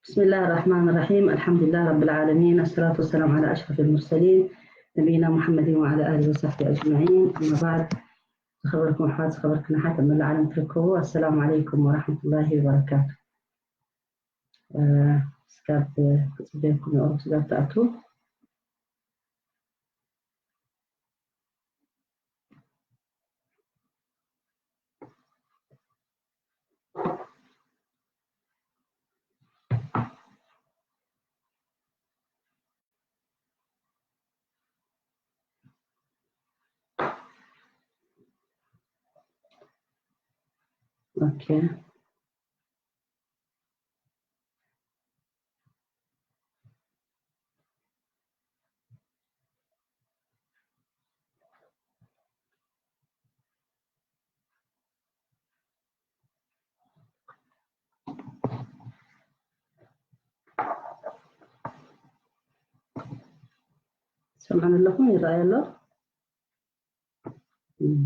بسم الله الرحمن الرحيم. الحمد لله رب العالمين. الصلاة والسلام على أشرف المرسلين نبينا محمد وعلى آله وصحبه أجمعين. أما بعد، ዝኸበርኩም ኣሕዋት፣ ዝኸበርክን ኣሓት ኣብ መላእ ዓለም ትርከቡ፣ ኣሰላሙ ዓለይኩም ወራሕመቱላሂ ወበረካቱ። እ፣ እስካብ ክጽበየኩም የቕርብ ስጋብ ትኣትዉ። ኦኬ። ሰምዓኒ ኣለኹም? ይረኣይ ኣሎ? እም።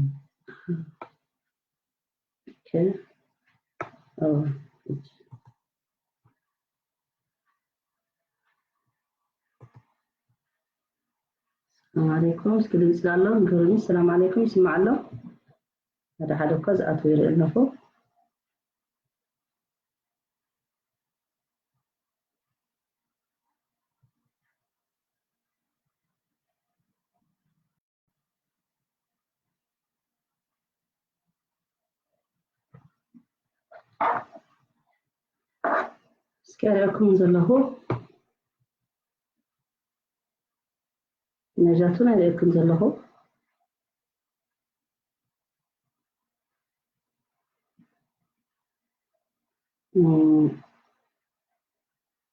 ኦኬ። ኦ፣ እሺ። ሰላም ዓለይኩም። እስኪ ድምፂ ኣሎ ንገሩኒ። ሰላም ዓለይኩም። ይስማዕ ኣሎ? ሓደ ሓደ እኳ ዝኣትዉ ይርኢ ኣለኹ። እስኪ ኣርእየኩም ዘለኹ። ነጃቱን ኣርእየኩም ዘለኹ። እም፣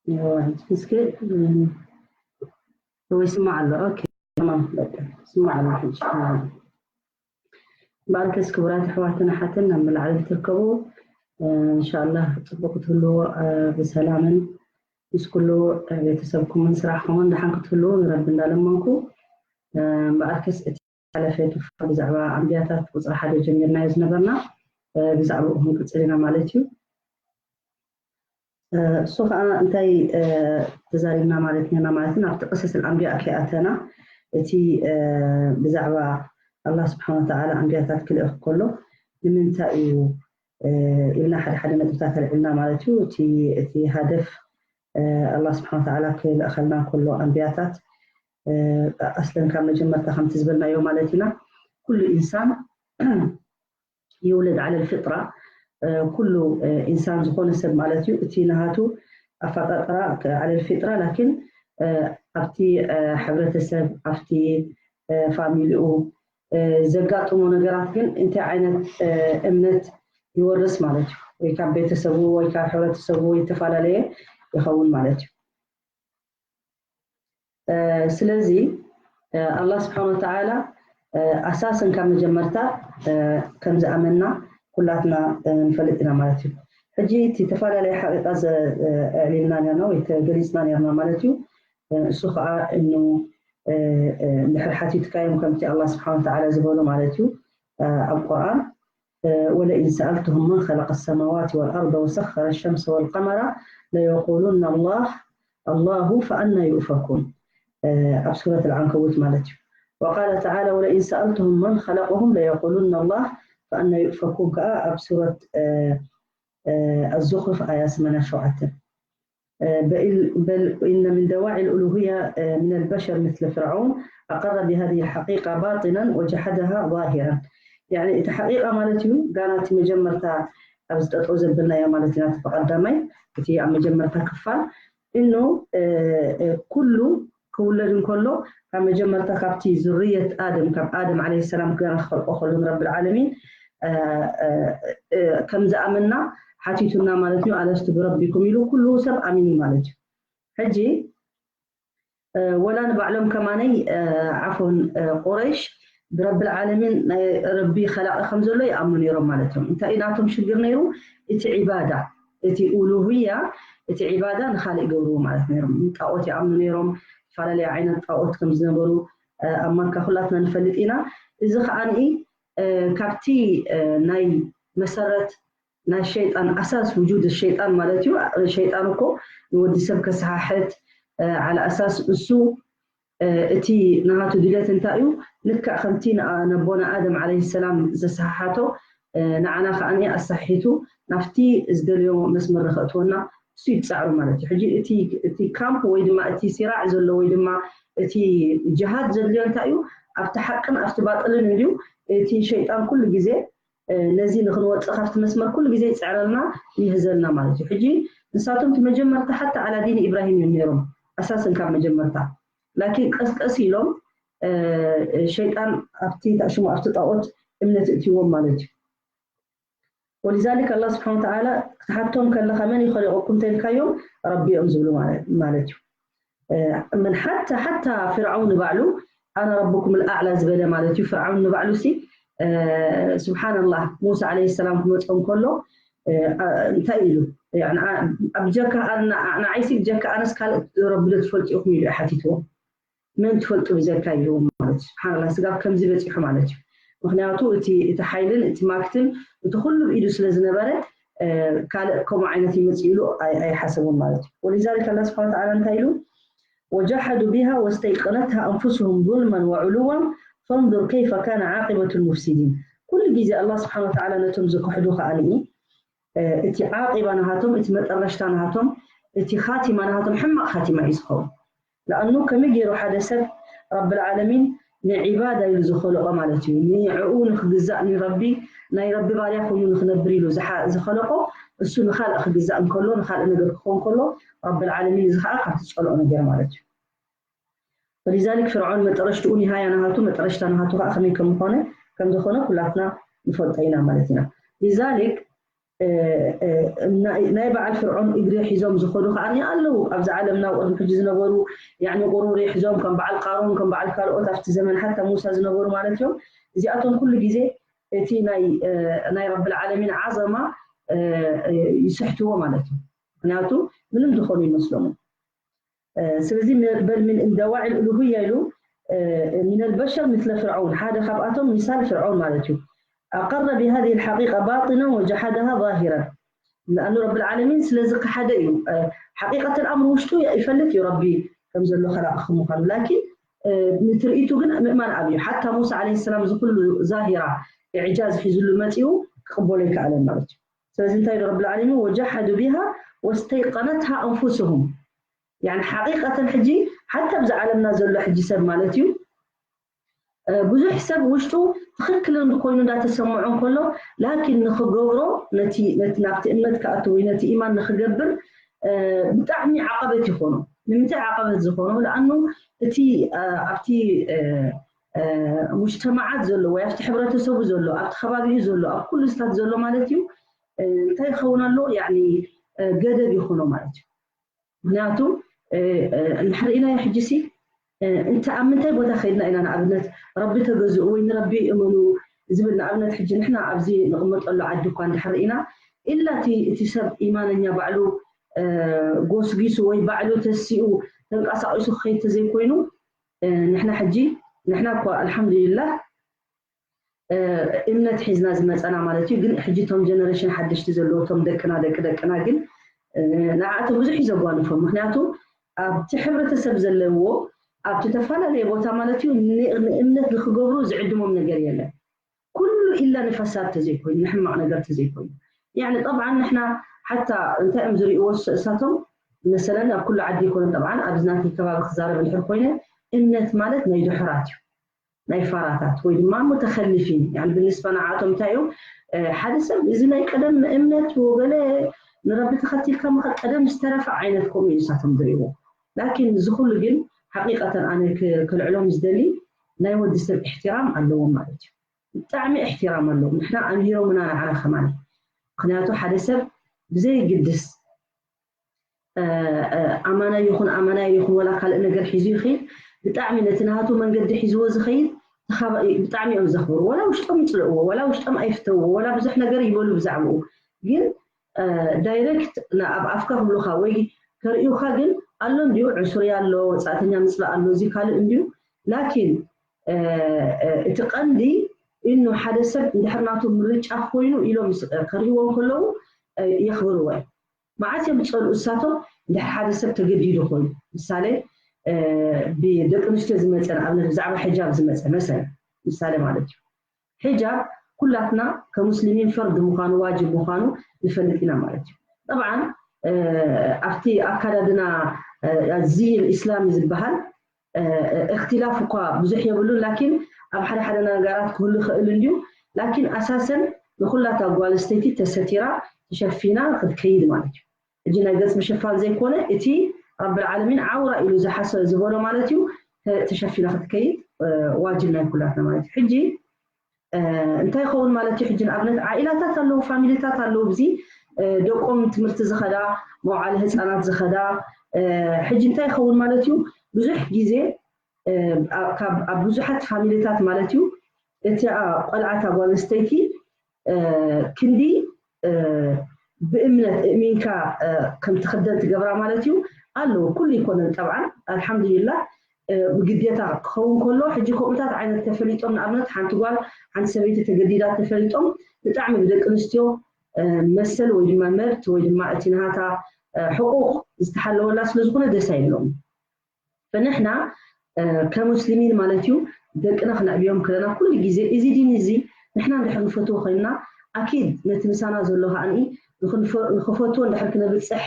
ይዋ፣ ሕጂ እስኪ፣ እም፣ ወይ ይስማዕ ኣሎ። ኦኬ፣ ተማም፣ በቃ፣ ይስማዕ ኣሎ ሕጂ። እምበኣርከስ ክቡራት ኣሕዋትን ኣሓትን ኣብ መላእ ዓለም ትርከቡ፣ እ፣ እንሻላህ ጽቡቕ ክትህልዎ፣ እ፣ ብሰላምን ምስ ኩሉ፣ እ፣ ቤተሰብኩምን ስራሕኩምን ደሓን ክትህልዎ ንረቢ እንዳለመንኩ፣ እ፣ እምበኣርከስ እቲ ሓለፈ ክፋል ብዛዕባ ኣንብያታት ቁጽሪ ሓደ ጀሚርናዮ ዝነበርና፣ እ፣ ብዛዕባኡ ክንቅጽል ኢና ማለት እዩ። እ፣ እሱ ኸኣ እንታይ፣ እ፣ ተዛሪብና ማለት ነርና ማለት እዩ፣ ናብቲ ቅሰስ ኣልኣንብያ ከይኣተና፣ እቲ፣ እ፣ ብዛዕባ ኣላህ ስብሓን ወተዓላ ኣንብያታት ክልእኽ ከሎ ንምንታይ እዩ፣ እ፣ ኢልና ሓደ ሓደ ነጥብታት ኣልዒልና ማለት እዩ። እቲ፣ እቲ ሃደፍ፣ እ፣ ኣላህ ስብሓን ወተዓላ ክልእኸልና ከሎ ኣንብያታት፣ እ፣ ኣስለን ካብ መጀመርታ ከምቲ ዝበልናዮ ማለት ኢና፣ ኩሉ ኢንሳን ይውለድ ዓለል ፊጥራ፣ እ፣ ኩሉ፣ እ፣ ኢንሳን ዝኾነ ሰብ ማለት እዩ። እቲ ናሃቱ ኣፈጣጥራ ከ-፣ ዓለል ፊጥራ፣ ላኪን፣ እ፣ ኣብቲ፣ እ፣ ሕብረተሰብ፣ ኣብቲ፣ እ፣ ፋሚሊኡ፣ እ፣ ዘጋጥሞ ነገራት ግን እንታይ ዓይነት፣ እ፣ እምነት ይወርስ ማለት እዩ። ወይ ካብ ቤተሰቡ ወይ ካብ ሕብረተሰቡ ወይ ዝተፈላለየ ይኸውን ማለት እዩ። እ፣ ስለዚ፣ እ፣ ኣላህ ስብሓን ወተዓላ፣ እ፣ ኣሳስን ካብ መጀመርታ፣ እ፣ ከም ዝኣመና ኩላትና፣ እ፣ ንፈልጥ ኢና ማለት እዩ። ሕጂ እቲ ተፈላለየ ሓቂቃ ዘ-፣ እ፣ ኣዕሊልና ነርና ወይ ተገሊጽና ነርና ማለት እዩ። እ፣ እሱ ኸዓ እኑ፣ እ፣ እ፣ እንድሕር ሓቲትካዮም ከምቲ ኣላህ ስብሓን ወተዓላ ዝበሎ ማለት እዩ፣ እ፣ ኣብ ቁርኣን፣ እ፣ ولئن سألتهم من خلق السماوات والأرض وسخر الشمس والقمر ليقولن الله الله فأنى يؤفكون። እ፣ ኣብ ሱረት ኣልዓንከቡት ማለት እዩ። وقال تعالى ولئن سألتهم من خلقهم ليقولن الله فأنى يؤفكون ከኣ ኣብ ሱረት፣ እ፣ እ፣ ኣዙኽሩፍ ኣያ ሰማንያን ሸውዓተን። እ፣ በኢል-፣ በል ኢነ ምን ደዋዒ ልኡሉህያ፣ እ፣ ምን ኣልበሸር ምስለ ፍርዓውን ኣቀረ ብሃዚህ ልሓቂቃ ባጢነን ወጀሓደሃ ዛሂረን። ያኒ እቲ ሓቂቃ ማለት እዩ፣ ጋና እቲ መጀመርታ ኣብዚ ጠጠው ዘብልናዮ ማለት ኢና፣ እቲ ብቐዳማይ፣ እቲ ኣብ መጀመርታ ክፋል፣ እኖ፣ እ፣ እ፣ ኩሉ ክውለድ እንከሎ፣ ካብ መጀመርታ ካብቲ ዝርየት ኣደም፣ ካብ ኣደም ዓለይሂ ሰላም ጋና ክኸልቆ ከሎ ንረብል ዓለሚን፣ እ፣ እ፣ እ፣ ከም ዝኣመና ሓቲቱና ማለት እዩ። ኣለስቱ ብረቢኩም ኢሉ ኩሉ ሰብ ኣሚኑ ማለት እዩ። ሕጂ፣ እ፣ ወላ ንባዕሎም ከማነይ፣ እ፣ ዓፎን፣ እ፣ ቁረይሽ ብረብል ዓለሚን ናይ ረቢ ኸላቒ ከም ዘሎ ይኣምኑ ነይሮም ማለት እዮም። እንታይ እዩ ናቶም ሽግር ነይሩ? እቲ ዒባዳ፣ እቲ ኡሉህያ፣ እቲ ዒባዳ ንኻልእ ይገብርዎ ማለት ነይሮም። ጣዖት ይኣምኑ ነይሮም፣ ዝተፈላለዩ ዓይነት ጣዖት ከም ዝነበሩ፣ እ፣ ኣብ መካ ኩላትና ንፈልጥ ኢና። እዚ ኸኣ ንኢ፣ እ፣ ካብቲ፣ እ፣ ናይ መሰረት ናይ ሸይጣን ኣሳስ ውጁድ ሸይጣን ማለት እዩ። ሸይጣን እኮ ንወዲ ሰብ ከሰሓሕት ዓለ ኣሳስ እሱ እቲ ናሃቱ ድሌት እንታይ እዩ? ልክዕ ከምቲ ነቦና ኣደም ዓለይሂ ሰላም ዘሰሓሓቶ ንዓና ከዓኒ ኣሳሒቱ ናብቲ ዝደልዮ መስመር ንኸእትወና እሱ ይጻዕሩ ማለት እዩ። ሕጂ እቲ ካምፕ ወይ ድማ እቲ ሲራዕ ዘሎ ወይ ድማ እቲ ጅሃድ ዘድልዮ እንታይ እዩ? ኣብቲ ሓቅን ኣብቲ ባጥልን እንድዩ። እቲ ሸይጣን ኩሉ ግዜ ነዚ ንኽንወፅእ ካብቲ መስመር ኩሉ ግዜ ይፅዕረልና ይህዘልና ማለት እዩ። ሕጂ ንሳቶም እቲ መጀመርታ ሓታ ዓላ ዲን ኢብራሂም እዮም ነይሮም ኣሳስን ካብ መጀመርታ ላኪን ቀስቀስ ኢሎም ሸይጣን ኣብቲ ታሽሙ ኣብቲ ጣዖት እምነት እትይዎም ማለት እዩ። ولذلك الله سبحانه وتعالى ክትሓቶም ከለኻ መን ይኸለቀኩም ተልካዮም ረቢ እዮም ዝብሉ ማለት እዩ። ምን ሓታ ሓታ ፍርዓውን ንባዕሉ ኣነ ረብኩም ልኣዕላ ዝበለ ማለት እዩ። ፍርዓውን ንባዕሉ ሲ ስብሓንላህ ሙሳ ዓለይሂ ሰላም ክመፅኦም ከሎ እንታይ ኢሉ? ኣብ ጀካ ንዓይሲ ብጀካ ኣነስ ካልእ ረቢ ዶ ትፈልጡ ኢኹም ኢሉ ሓቲትዎም። መን ትፈልጡ ብጀካ ኢልዎም ማለት እዩ። ስብሓንላህ ስጋብ ከምዚ በፂሑ ማለት እዩ። ምክንያቱ እቲ እቲ ሓይልን እቲ ማክትን እቲ ኩሉ ብኢዱ ስለ ዝነበረ ካልእ ከምኡ ዓይነት ይመፅእ ኢሉ ኣይሓሰቡን ማለት እዩ። ولذلك الله سبحانه وتعالى እንታይ ኢሉ وجحدوا بها واستيقنتها أنفسهم ظلما وعلوا فانظر كيف كان عاقبة المفسدين. ኩሉ ግዜ ኣላህ ስብሓን ወተዓላ ነቶም ዝክሕዱ ከዓኒ እቲ ዓቂባ ናሃቶም እቲ መጠረሽታ ናሃቶም እቲ ካቲማ ናሃቶም ሕማቕ ካቲማ እዩ ዝኸውን። ለኣኑ ከመይ ገይሩ ሓደ ሰብ ረብል ዓለሚን ንዒባዳ ኢሉ ዝኸለቆ ማለት እዩ። ንዕኡ ንክግዛእ ንረቢ ናይ ረቢ ባርያ ኮይኑ ንክነብር ኢሉ ዝሓ- ዝኸለቆ እሱ ንኻልእ ክግዛእ እንከሎ ንኻልእ ነገር ክኸውን ከሎ ረብል ዓለሚን እዚ ከዓ ካብቲ ዝፀልኦ ነገር ማለት እዩ። ولذلك ፍርዖን መጠረሽትኡ ኒሃያ ናሃቱ መጠረሽታ ናሃቱ ከዓ ከመይ ከምዝኾነ ከምዝኾነ ኩላትና ንፈልጦ ኢና ማለት ኢና። لذلك ናይ በዓል ፍርዖን እግሪ ሒዞም ዝኸዱ ከዓ ኣለዉ ኣብዚ ዓለምና ቅድሚ ሕጂ ዝነበሩ ቁሩሪ ሒዞም ከም በዓል ቃሮን ከም በዓል ካልኦት ኣብቲ ዘመን ሓታ ሙሳ ዝነበሩ ማለት እዮም። እዚኣቶም ኩሉ ግዜ እቲ ናይ ረብል ዓለሚን ዓዘማ ይስሕትዎ ማለት እዩ። ምክንያቱ ምንም ዝኾኑ ይመስሎም። ስለዚ በል ምን እን ደዋዒ ልኡሉህያ ኢሉ من البشر مثل فرعون ሓደ ካብኣቶም ምሳል ፍርዖን ማለት እዩ። أقر بهذه الحقيقة باطنا وجحدها ظاهرا. لأنه رب العالمين ስለዚ ከሓደ እዩ። ሓቂቀት ኣምር ውሽጡ ይፈልጥ እዩ ረቢ ከም ዘሎ ከላቂ ምዃኑ ላኪን ንትርኢቱ ግን ምእማን ኣብዩ ሓታ ሙሳ ዓለይሂ ሰላም እዚ ኩሉ ዛሂራ ኢዕጃዝ ሒዝሉ መፂኡ ክቅበሎ ይከኣለን ማለት እዩ። ስለዚ እንታይ ኢሉ ረብል ዓለሚን وجحدوا بها واستيقنتها أنفسهم يعني ሓቂቀተን ሕጂ ሓታ ኣብዚ ዓለምና ዘሎ ሕጂ ሰብ ማለት እዩ ብዙሕ ሰብ ውሽጡ ትኽክል እንድኮይኑ እንዳተሰምዖ እንከሎ ላኪን ንክገብሮ ነቲ ነቲ ናብቲ እምነት ክኣቱ ወይ ነቲ ኢማን ንክገብር ብጣዕሚ ዓቐበት ይኾኖ። ንምንታይ ዓቐበት ዝኾኖ? ለኣኑ እቲ ኣብቲ ሙጅተማዓት ዘሎ ወይ ኣብቲ ሕብረተሰቡ ዘሎ ኣብቲ ከባቢኡ ዘሎ ኣብ ኩሉ ስታት ዘሎ ማለት እዩ እንታይ ይኸውን ኣሎ ያኒ ገደብ ይኾኖ ማለት እዩ። ምክንያቱ እንድሕር ኢናዮ ሕጂ ሲ እንተ ኣብ ምንታይ ቦታ ከይድና ኢና ንኣብነት ረቢ ተገዝኡ ወይ ንረቢ እመኑ ዝብል ንኣብነት ሕጂ ንሕና ኣብዚ ንቕመጠሉ ዓዲ እኳ እንድሕር ኢና ኢላ እቲ ሰብ ኢማነኛ ባዕሉ ጎስጊሱ ወይ ባዕሉ ተሲኡ ተንቀሳቂሱ ክኸይድ ተዘይኮይኑ ንሕና ሕጂ ንሕና እኳ ኣልሓምዱሊላህ እምነት ሒዝና ዝመፀና ማለት እዩ። ግን ሕጂ እቶም ጀነሬሽን ሓደሽቲ ዘለዉ እቶም ደቅና ደቂ ደቅና ግን ንዓእቶም ብዙሕ እዩ ዘጓንፎም። ምክንያቱ ኣብቲ ሕብረተሰብ ዘለዎ ኣብቲ ተፈላለየ ቦታ ማለት እዩ ንእምነት ንክገብሩ ዝዕድሞም ነገር የለን። ኩሉ ኢላ ንፈሳድ ተዘይኮይኑ ንሕማቕ ነገር ተዘይኮይኑ ያኒ ጠብዓን ንሕና ሓታ እንታይ እዮም ዝርእይዎ እሳቶም መሰለን ኣብ ኩሉ ዓዲ ይኮነ ጠብዓን ኣብዚ ናተይ ከባቢ ክዛረብ እንድሕር ኮይነ እምነት ማለት ናይ ድሑራት እዩ። ናይ ፋራታት ወይ ድማ ሙተኸልፊን ያኒ ብንስባ ንዓቶም እንታይ እዩ ሓደ ሰብ እዚ ናይ ቀደም እምነት ወገለ ንረቢ ተኸቲልካ ምኸድ ቀደም ዝተረፈ ዓይነት ከምኡ እዩ ንሳቶም ዝርእይዎ። ላኪን እዚ ኩሉ ግን ሓቂቀተን ኣነ ከልዕሎም ዝደሊ ናይ ወዲ ሰብ እሕትራም ኣለዎም ማለት እዩ። ብጣዕሚ እሕትራም ኣለዎም። ንሕና ኣምሂሮምና ንዓና ከማን ምክንያቱ ሓደ ሰብ ብዘይግድስ ኣማናይ ይኹን ኣማናይ ይኹን ወላ ካልእ ነገር ሒዙ ይኸይድ ብጣዕሚ ነቲ ናቱ መንገዲ ሒዝዎ ዝኸይድ ብጣዕሚ እዮም ዘኽብሩ ወላ ውሽጦም ይፅልእዎ ወላ ውሽጦም ኣይፍተውዎ ወላ ብዙሕ ነገር ይበሉ ብዛዕባኡ ግን ዳይሬክት ኣብ ኣፍካ ክብሉካ ወይ ከርእዩካ ግን ኣሎ እንዲዩ ዕሱሪ ኣሎ ወፃእተኛ ምፅላእ ኣሎ እዚ ካልእ እንዲዩ ላኪን እቲ ቀንዲ እኑ ሓደ ሰብ እንድሕር ናቱ ምርጫ ኮይኑ ኢሎም ከርእይዎ ከለዉ የኽብርዎ እዮም። መዓስ እዮም ዝፀልኡ እሳቶም? እንድሕር ሓደ ሰብ ተገዲዱ ኮይኑ፣ ምሳሌ ብደቂ ኣንስትዮ ዝመፀ፣ ንኣብነት ብዛዕባ ሕጃብ ዝመፀ መሰለ፣ ምሳሌ ማለት እዩ። ሕጃብ ኩላትና ከሙስሊሚን ፈርድ ምዃኑ፣ ዋጅብ ምዃኑ ንፈልጥ ኢና ማለት እዩ። ጠብዓን ኣብቲ ኣካዳድና ዝይ ኢስላሚ ዝበሃል እክትላፍ እኳ ብዙሕ የብሉን፣ ላኪን ኣብ ሓደ ሓደ ነገራት ክህሉ ይኽእል እንድዩ። ላኪን ኣሳሰን ንኹላታ ጓል ኣንስተይቲ ተሰቲራ ተሸፊና ክትከይድ ማለት እዩ። ሕጂ ናይ ገጽ ምሽፋን ዘይኮነ፣ እቲ ረብል ዓለሚን ዓውራ ኢሉ ዝሓሰ ዝበሎ ማለት እዩ፣ ተሸፊና ክትከይድ ዋጅብ ናይ ኩላትና ማለት እዩ። ሕጂ እንታይ ይኸውን ማለት እዩ? ሕጂ ንኣብነት ዓኢላታት ኣለዉ፣ ፋሚሊታት ኣለዉ፣ ብዚ ደቆም ትምህርቲ ዝኸዳ፣ መውዓሊ ህፃናት ዝኸዳ፣ ሕጂ እንታይ ይኸውን ማለት እዩ? ብዙሕ ግዜ ኣብ ብዙሓት ፋሚሊታት ማለት እዩ፣ እቲ ቆልዓታ ጓል ኣንስተይቲ ክንዲ ብእምነት እእሚንካ ከም ትኽደን ትገብራ ማለት እዩ። ኣለዉ፣ ኩሉ ይኮነን ጠብዓን፣ ኣልሓምዱሊላህ። ብግዴታ ክኸውን ከሎ፣ ሕጂ ከምኡታት ዓይነት ተፈሊጦም፣ ንኣብነት ሓንቲ ጓል፣ ሓንቲ ሰበይቲ ተገዲዳ ተፈሊጦም፣ ብጣዕሚ ብደቂ ኣንስትዮ መሰል ወይ ድማ መብት ወይ ድማ እቲ ናሃታ ሕቁቕ ዝተሓለወላ ስለ ዝኾነ ደስ ኣይብሎም። ፈንሕና ከሙስሊሚን ማለት እዩ፣ ደቅና ክነዕብዮም ከለና ኩሉ ግዜ እዚ ዲን እዚ ንሕና እንድሕር ንፈትዎ ኮይንና፣ ኣኪድ ነቲ ምሳና ዘሎ ከዓኒ ንኽፈትዎ እንድሕር ክነብፅሕ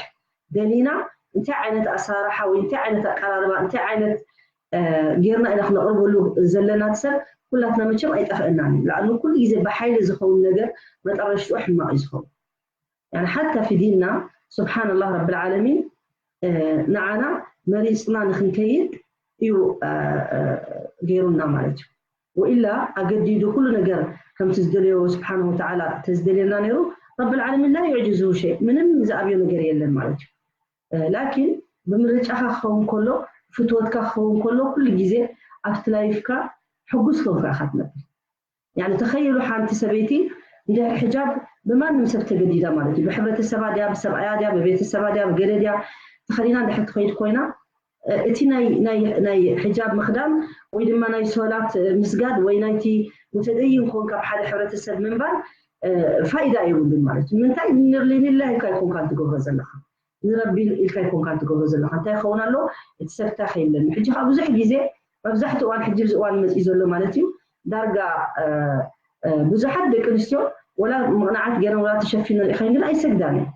ደሊና፣ እንታይ ዓይነት ኣሰራርሓ ወይ እንታይ ዓይነት ኣቀራርባ፣ እንታይ ዓይነት ጌርና ኢና ክነቕርበሉ ዘለና ሰብ ኩላትና መቸም ኣይጠፍአናን እዩ። ለኣኑ ኩሉ ግዜ ብሓይሊ ዝኸውን ነገር መጠረሽትኡ ሕማቕ እዩ ዝኸውን። ሓታ ፊ ዲንና ስብሓንላህ ረብል ዓለሚን ንዓና መሪፅና ንክንከይድ እዩ ገይሩና ማለት እዩ። ወኢላ ኣገዲዱ ኩሉ ነገር ከምቲ ዝደለዮ ስብሓን ወተዓላ ተዝደልየና ነይሩ፣ ረብል ዓለሚን ላ ዩዕጅዙ ሸይ፣ ምንም ዝኣብዮ ነገር የለን ማለት እዩ። ላኪን ብምርጫኻ ክኸውን ከሎ፣ ፍትወትካ ክኸውን ከሎ፣ ኩሉ ግዜ ኣብቲ ላይፍካ ሕጉስ ኮንካ ኢኻ ትነብር። ያኒ ተኸይሉ ሓንቲ ሰበይቲ እንድሕር ሕጃብ ብማንም ሰብ ተገዲዳ ማለት እዩ፣ ብሕብረተሰባ ድያ፣ ብሰብኣያ ድያ፣ ብቤተሰባ ድያ፣ ብገለ ድያ ተኸዲና እንድሕር ትኸይድ ኮይና፣ እቲ ናይ ሕጃብ ምኽዳን ወይ ድማ ናይ ሶላት ምስጋድ ወይ ናይቲ ሙተደይን ኮንካ ኣብ ሓደ ሕብረተሰብ ምንባር ፋይዳ የብሉን ማለት እዩ። ምንታይ ንርሊኒላህ ኢልካ ይኮንካ ትገብሮ ዘለኻ፣ ንረቢ ኢልካ ይኮንካ ትገብሮ ዘለኻ። እንታይ ይኸውን ኣሎ? እቲ ሰብታ ከይለኒ። ሕጂ ከዓ ብዙሕ ግዜ፣ መብዛሕትኡ እዋን፣ ሕጂ ኣብዚ እዋን መፂኡ ዘሎ ማለት እዩ፣ ዳርጋ ብዙሓት ደቂ ኣንስትዮ ወላ ምቕናዓት ገይረን ወላ ተሸፊነን ሪኢኻን ግን ኣይሰግዳን እየን።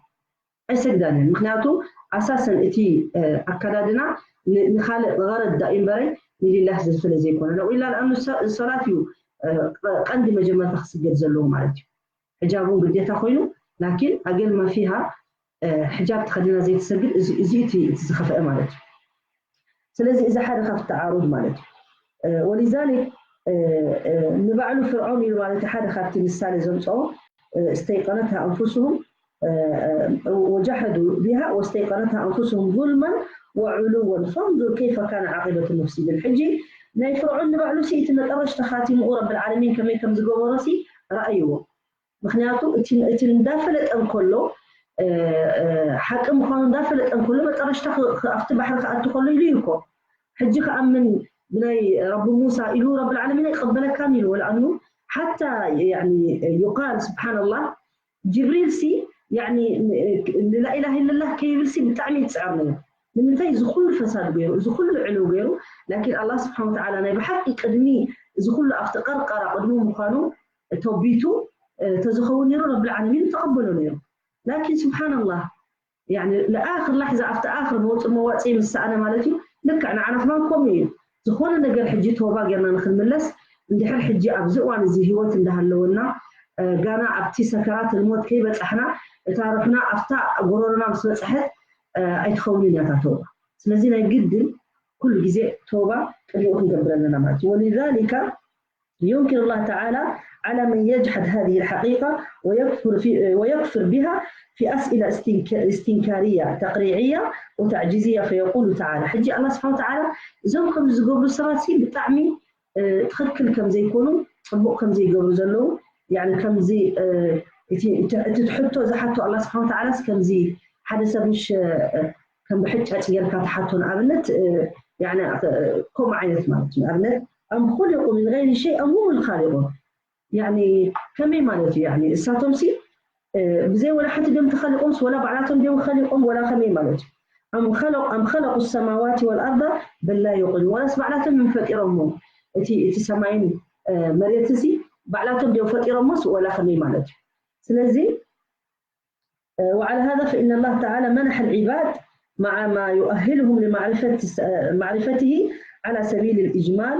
ኣይሰግዳን እየን። ምክንያቱ ኣሳሰን እቲ ኣካዳድና ንካልእ ገረድ ዳእ እምበረይ ንሊላህ ስለ ዘይኮነ፣ ለውኢላ ንኣኑ ሰላት እዩ ቀንዲ መጀመርታ ክስገድ ዘለዎ ማለት እዩ። ሕጃብ እውን ግዴታ ኮይኑ፣ ላኪን ኣገል ማፊሃ ሕጃብ ተኸዲና ዘይትሰግድ፣ እዚ እቲ ዝኸፍአ ማለት እዩ። ስለዚ እዚ ሓደ ካብቲ ተዓሩድ ማለት እዩ። ወሊዛሊክ ንባዕሉ ፍርዖን ኢሉ ማለት ሓደ ካብቲ ምሳሌ ዘምፅኦ፣ استيقنتها أنفسهم وجحدوا بها واستيقنتها أنفسهم ظلما وعلوا فانظر كيف كان عاقبة المفسدين። ሕጂ ናይ ፍርዖን ንባዕሉ ሲ እቲ መጠረሽታ ኻቲምኡ ረብል ዓለሚን ከመይ ከም ዝገበሮ ሲ ረኣይዎ። ምክንያቱ እቲ እንዳፈለጠ እንከሎ፣ ሓቂ ምዃኑ እንዳፈለጠ እንከሎ፣ መጠረሽታ ኣብቲ ባሕሪ ክኣቱ ከሎ ኢሉ እዩ እኮ። ሕጂ ክኣምን ብናይ ረቢ ሙሳ ኢሉ ረብል ዓለሚን ኣይቀበለካን ኢሉ። ወላኣኑ ሓታ ዩቃል ስብሓንላህ ጅብሪል ሲ ንላኢላህ ኢለላህ ከይብል ሲ ብጣዕሚ ይፅዕር ነይሩ። ንምንታይ? እዚ ኩሉ ፈሳድ ገይሩ፣ እዚ ኩሉ ዕልው ገይሩ፣ ላኪን ኣላህ ስብሓን ወተዓላ ናይ ብሓቂ ቅድሚ እዚ ኩሉ ኣብቲ ቀርቀራ ቅድሚ ምዃኑ ተቢቱ ተዝኸውን ነይሩ ረብል ዓለሚን ተቐበሎ ነይሩ። ላኪን ስብሓንላህ ንኣኽር ላሕዛ ኣብቲ ኣኽር መውፅእ መዋፅኢ ምስ ሰኣነ ማለት እዩ። ልክዕ ንዓና ከማን ከምኡ እዩ። ዝኾነ ነገር ሕጂ ተውባ ጌርና ንክንምለስ እንድሕር ሕጂ ኣብዚ እዋን እዚ ህይወት እንዳሃለወና ጋና ኣብቲ ሰከራት ልሞት ከይበፃሕና እታ ሩሕና ኣብታ ጎረሮና ምስ በፅሐት ኣይትኸውንን እያ እታ ተውባ። ስለዚ ናይ ግድን ኩሉ ግዜ ተውባ ቅድሚኡ ክንገብር ኣለና ማለት እዩ። ولذلك ينكر الله تعالى على من يجحد هذه الحقيقة ويكفر في ويكفر بها في أسئلة استنكارية تقريعية وتعجيزية فيقول تعالى ሕጂ ኣላህ ስብሓን ወተዓላ እዞም ከምዚ ዝገብሩ ሰባት ሲ ብጣዕሚ ትኽክል ከም ዘይኮኑ ፅቡቕ ከም ዘይገብሩ ዘለዉ ከምዚ እቲ ሕቶ ዝሓቶ ኣላህ ስብሓን ወተዓላስ ከምዚ ሓደ ሰብ ምሽ ከም ብሕጫጭ ጌርካ ትሓቶ ንኣብነት ከምኡ ዓይነት ማለት እዩ። ንኣብነት أم خلقوا من غير شيء أم هم الخالقون ከመይ ማለት እዩ? እሳቶም ሲ ብዘይ ወላ ሓንቲ ድዮም ተኸሊቆምስ ወላ ባዕላቶም ድዮም ኸሊቆም ወላ ከመይ ማለት እዩ? أم خلق أم خلقوا السماوات والأرض بل لا يوقنون። ወላስ ባዕላቶም እዮም ፈጢሮሞ እቲ እቲ ሰማይን መሬት እዚ ባዕላቶም ድዮም ፈጢሮሞስ ወላ ከመይ ማለት እዩ? ስለዚ وعلى هذا فإن الله تعالى منح العباد مع ما يؤهلهم لمعرفة معرفته على سبيل الإجمال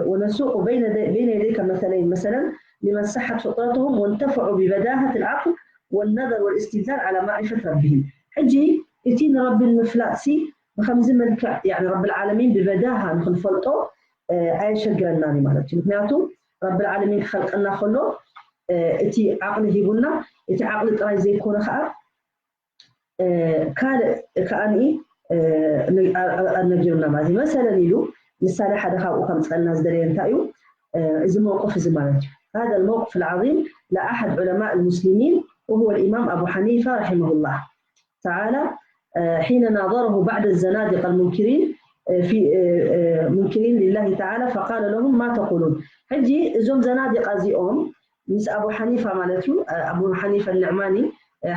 ونسوق بين يديك مثلين مثلا لمن صحت فطرتهم وانتفعوا ببداهة العقل والنظر والاستدلال على معرفة ربهم. ሕጂ እቲ ንረቢ ንምፍላጥ ሲ ብከምዚ መልክዕ يعني رب العالمين ብበዳሃ ንክንፈልጦ ኣየሸግረናን እዩ ማለት እዩ። ምክንያቱ ረቢ العالمين ክኸልቀና ከሎ እቲ ዓቕሊ ሂቡና፣ እቲ ዓቕሊ ጥራይ ዘይኮነ ከዓ ካልእ ከዓኒ ኣነጊሩና ማለት እዩ። መሰለን ኢሉ ምሳሌ ሓደ ካብኡ ከምፀልና ዝደለየ እንታይ እዩ? እዚ መውቅፍ እዚ ማለት እዩ። هذا الموقف العظيم لأحد علماء المسلمين وهو الإمام أبو حنيفة رحمه الله تعالى حين ناظره بعض الزنادقة المنكرين في منكرين لله تعالى فقال لهم ما تقولون. ሕጂ እዞም ዘናዲቃ እዚኦም ምስ ኣቡ ሓኒፋ ማለት እዩ ኣቡ ሓኒፋ ንዕማኒ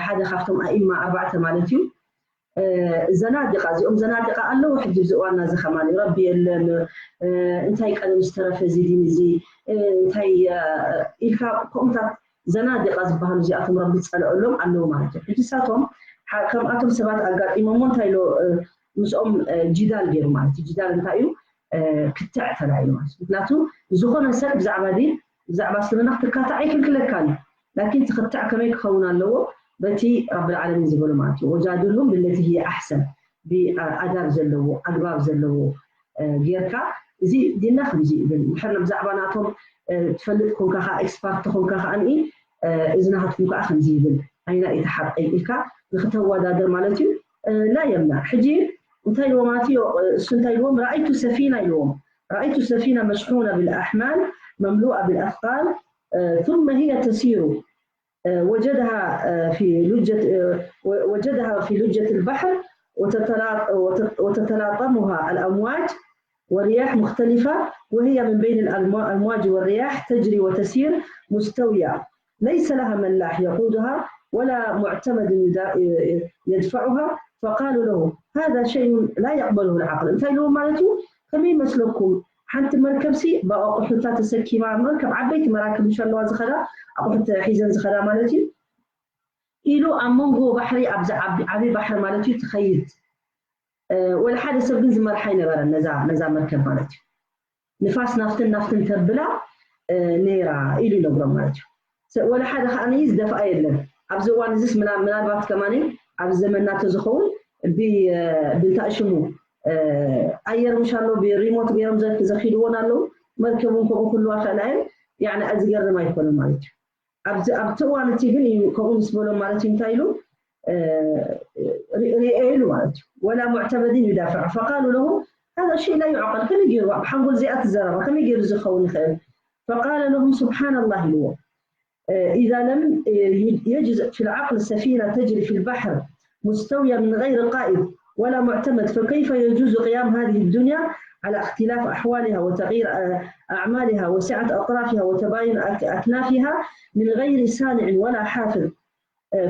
ሓደ ካብቶም ኣኢማ ኣርባዕተ ማለት እዩ ዘናዲቃ እዚኦም ዘናዲቃ ኣለዉ ሕጂ እዚ እዋና እዚ ከማን ረቢ የለን እንታይ ቀደም ዝተረፈ እዚ ዲን እዚ እንታይ ኢልካ ከምኡታት ዘናዲቃ ዝበሃሉ እዚኣቶም ረቢ ዝፀልዐሎም ኣለዉ ማለት እዩ ሕጂ ሳቶም ከምኣቶም ሰባት ኣጋጢሞሞ እንታይ ኢሎ ምስኦም ጅዳል ገይሩ ማለት እዩ ጅዳል እንታይ እዩ ክትዕ ተላኢሉ ማለት እዩ ምክንያቱ ዝኾነ ሰብ ብዛዕባ ዲን ብዛዕባ እስልምና ክትካታዕ ኣይክልክለካን እዩ ላኪን ትኽታዕ ከመይ ክኸውን ኣለዎ በቲ ረብል ዓለሚን ዝበሎ ማለት እዩ ወጃድሉም ብለቲ ህየ ኣሕሰን ብኣዳብ ዘለዎ ኣግባብ ዘለዎ ጌርካ እዚ ዲና ከምዚ ይብል ድሕር ብዛዕባ ናቶም ትፈልጥ ኮንካ ከዓ ኤክስፓርት ኮንካ ከዓ ንኢ እዚ ናትኩም ከዓ ከምዚ ይብል ኣይና እቲ ሓቀይ ኢልካ ንክተወዳደር ማለት እዩ ላ የምና ሕጂ እንታይ ኢልዎ ማለት እዩ እሱ እንታይ ኢልዎም رأيت سفينة ኢልዎም رأيت سفينة مشحونة بالأحمال مملوءة بالأثقال ثم هي تسير وجدها في لجة وجدها في لجة البحر وتتلاطمها الأمواج ورياح مختلفة وهي من بين الأمواج والرياح تجري وتسير مستوية ليس لها ملاح يقودها ولا معتمد يدفعها فقالوا له هذا شيء لا يقبله العقل እንታይ ኢልዎም ማለት እዩ ከመይ ይመስለኩም ሓንቲ መርከብሲ ብኣቑሑታ ተሰኪማ መርከብ ዓበይቲ መራክብ ምሽ ኣለዋ ዝኸዳ ኣቑሑት ሒዘን ዝኸዳ ማለት እዩ ኢሉ ኣብ መንጎ ባሕሪ ኣብዚ ዓቢ ባሕሪ ማለት እዩ ትኸይድ ወላ ሓደ ሰብ ግን ዝመርሓ ኣይነበረን ነዛ መርከብ ማለት እዩ ንፋስ ናፍትን ናፍትን ተብላ ነይራ ኢሉ ይነግሮም ማለት እዩ ወላ ሓደ ከዓ ንይ ዝደፍኣ የለን ኣብዚ እዋን እዚስ ምናልባት ከማኒ ኣብዚ ዘመንና ተዝኸውን ብንታይ ሽሙ ኣየር ምሽ ኣሎ ብሪሞት ገይሮም ዘኪድዎን ኣለዉ መርከብ እውን ከምኡ ክህልዋ ክእላ እየን ያኒ ዝገርም ኣይኮነን ማለት እዩ ኣብቲ እዋን እቲ ግን እዩ ከምኡ ምስ በሎም ማለት እዩ እንታይ ኢሉ ርኤ ኢሉ ማለት እዩ ولا معتمد يدافع فقالوا له هذا شيء لا يعقل ከመይ ገይሩ ኣብ ሓንጎል እዚኣ ትዘረባ ከመይ ገይሩ ዝኸውን ይኽእል فقال لهم سبحان الله ኢልዎ إذا لم يجز في العقل سفينة تجري في البحر مستوية من غير قائد ولا معتمد فكيف يجوز قيام هذه الدنيا على اختلاف أحوالها وتغيير أعمالها وسعة أطرافها وتباين أكنافها من غير صانع ولا حافظ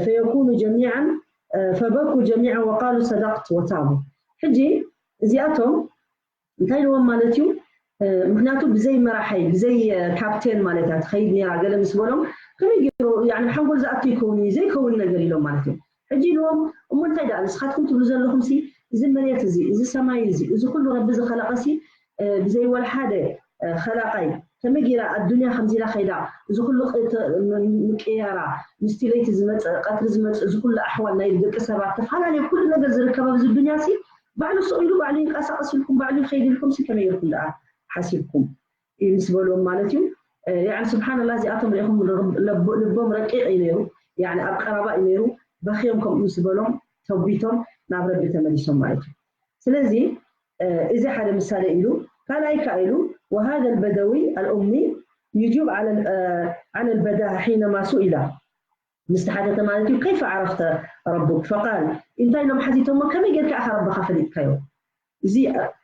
فيكون جميعا فبكوا جميعا وقالوا صدقت وتابوا ሕጂ እዚኣቶም እንታይ ኢልዎም ማለት እዩ ምክንያቱ ብዘይ መራሓይ ብዘይ ካፕቴን ማለት እያ ትኸይድ ነራ ገለ ምስ በሎም ከመይ ገይሩ ሓንጎል ዝኣቱ ይከውን እዩ ዘይከውን ነገር ኢሎም ማለት እዮም ሕጂ ኢልዎም እሞ እንታይ ደኣ ንስኻትኩም ትብሉ ዘለኹም ሲ እዚ መሬት እዚ እዚ ሰማይ እዚ እዚ ኩሉ ረቢ ዝኸለቐ ሲ ብዘይ ወላ ሓደ ኸላቓይ ከመይ ገይራ ኣዱንያ ከምዚ ኢላ ኸይዳ እዚ ኩሉ ምቅያራ ምስቲ ለይቲ ዝመፅእ ቀትሪ ዝመፅእ እዚ ኩሉ ኣሕዋል ናይ ደቂ ሰባት ተፈላለየ ኩሉ ነገር ዝርከብ ኣብዚ ዱንያ ሲ ባዕሉ ስቕ ኢሉ ባዕሉ ይንቀሳቐስ ኢልኩም ባዕሉ ይኸይድ ኢልኩም ሲ ከመይ ኢልኩም ደኣ ሓሲብኩም ምስ በልዎም ማለት እዩ يعني سبحان الله እዚኣቶም ሪኢኹም ልቦም ረቂቕ እዩ ነይሩ يعني ኣብ ቀረባ እዩ ነይሩ በኽዮም ከምኡ ምስ በሎም ተቢቶም ናብ ረቢ ተመሊሶም ማለት እዩ ስለዚ እዚ ሓደ ምሳሌ ኢሉ ካልኣይ ከዓ ኢሉ وهذا البدوي الأمي يجيب على على البداهة حينما سئل مستحدث ማለት እዩ كيف عرفت ربك فقال እንታይ ኢሎም ሓቲቶሞ ከመይ ጌርካ ኢኻ ረብኻ ፈሊጥካዮ እዚ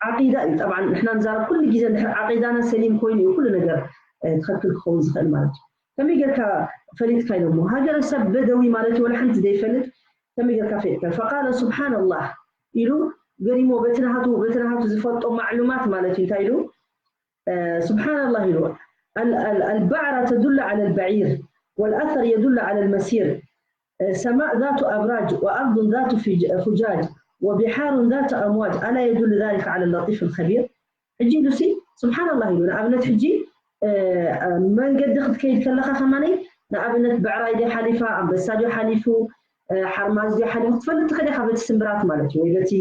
ዓቂዳ እዩ طبعا ንሕና ንዛረብ ኩሉ ግዜ እንድሕር ዓቂዳና ሰሊም ኮይኑ እዩ ኩሉ ነገር ትኽክል ክኸውን ዝኽእል ማለት እዩ ከመይ ጌርካ ፈሊጥካ ኢሎሞ? ሃገረሰብ በደዊ ማለት እዩ፣ ወላ ሓንቲ ዘይፈልጥ ከመይ ጌርካ ፈሊጥካ? ፈቃለ ስብሓንላህ ኢሉ ገሪሞ፣ በቲ ናሃቱ በቲ ናሃቱ ዝፈልጦ ማዕሉማት ማለት እዩ። እንታይ ኢሉ? ስብሓንላህ ኢሉ፣ البعرة تدل على البعير والأثر يدل على المسير، سماء ذات أبراج وأرض ذات فجاج وبحار ذات أمواج، ألا يدل ذلك على اللطيف الخبير؟ ሕጂ ኢሉሲ ስብሓንላህ ኢሉ። ንኣብነት ሕጂ መንገዲ ክትከይድ ከለኻ ከማነይ ንኣብነት ብዕራይ ድዮ ሓሊፋ፣ ኣንበሳ ድዮ ሓሊፉ፣ ሓርማዝ ድዮ ሓሊፉ ክትፈልጥ ትኽእል ኢኻ፣ በቲ ስምብራት ማለት እዩ፣ ወይ በቲ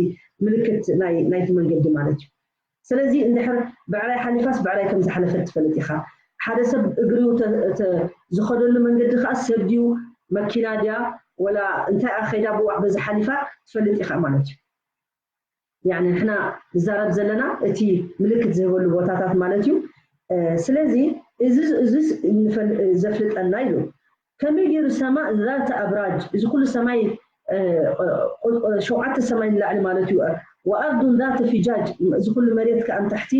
ምልክት ናይቲ መንገዲ ማለት እዩ። ስለዚ እንድሕር ብዕራይ ሓሊፋስ ብዕራይ ከም ዝሓለፈት ትፈልጥ ኢኻ። ሓደ ሰብ እግሪኡ ዝኸደሉ መንገዲ ከዓ ሰብ ድዩ መኪና ድያ ወላ እንታይ ኣኸይዳ ብዋዕ በዚ ሓሊፋ ትፈልጥ ኢኻ ማለት እዩ። ያኒ ንሕና ንዛረብ ዘለና እቲ ምልክት ዝህበሉ ቦታታት ማለት እዩ። ስለዚ እዚ ዘፍልጠና ኢሉ። ከመይ ገይሩ ሰማእ ذات أبراج፣ እዚ ኩሉ ሰማይ ሸውዓተ ሰማይ ንላዕሊ ማለት እዩ። وأرض ذات فجاج፣ እዚ ኩሉ መሬት ከዓ ንታሕቲ።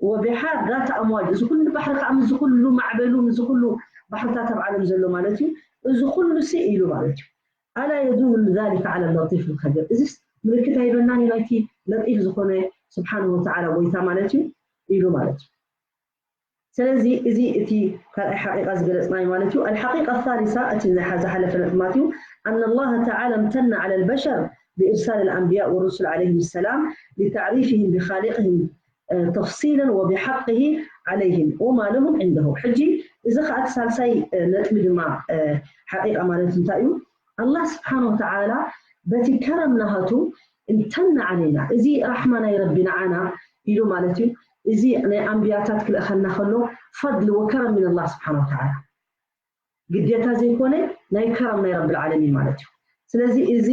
وبحار ذات أمواج፣ እዚ ኩሉ ባሕሪ ከዓ ምስዚ ኩሉ ማዕበሉ ምስዚ ኩሉ ባሕርታት ኣብ ዓለም ዘሎ ማለት እዩ። እዚ ኩሉ ሲ ኢሉ ማለት እዩ። ألا يدل ذلك على اللطيف الخبير؟ እዚስ ምልክት ኣይበናን ናይቲ ለጢፍ ዝኾነ ስብሓንሁ ወተዓላ ጎይታ ማለት እዩ ኢሉ ማለት እዩ። ስለዚ እዚ እቲ ካልኣይ ሓቂቃ ዝገለጽናዮ ማለት እዩ። الحقيقة الثالثة፣ እቲ ዝሓ- ዝሓለፈ ነጥቢ ማለት እዩ። أن الله تعالى امتن على البشر بإرسال الأنبياء والرسل عليهم السلام لتعريفهم بخالقهم تفصيلا وبحقه عليهم وما لهم عنده። ሕጂ እዚ ከዓ እቲ ሳልሳይ ነጥቢ ድማ ሓቂቃ ማለት እንታይ እዩ? ኣላህ ስብሓን ወተዓላ በቲ ከረም ናሃቱ امتن علينا، እዚ ራሕማ ናይ ረቢ ንዓና ኢሉ ማለት እዩ። እዚ ናይ ኣንብያታት ክልእኸና ከሎ ፈድሊ ወከረም ምን ኣላህ ስብሓን ወተዓላ፣ ግዴታ ዘይኮነ ናይ ከረም ናይ ረብል ዓለሚን ማለት እዩ። ስለዚ እዚ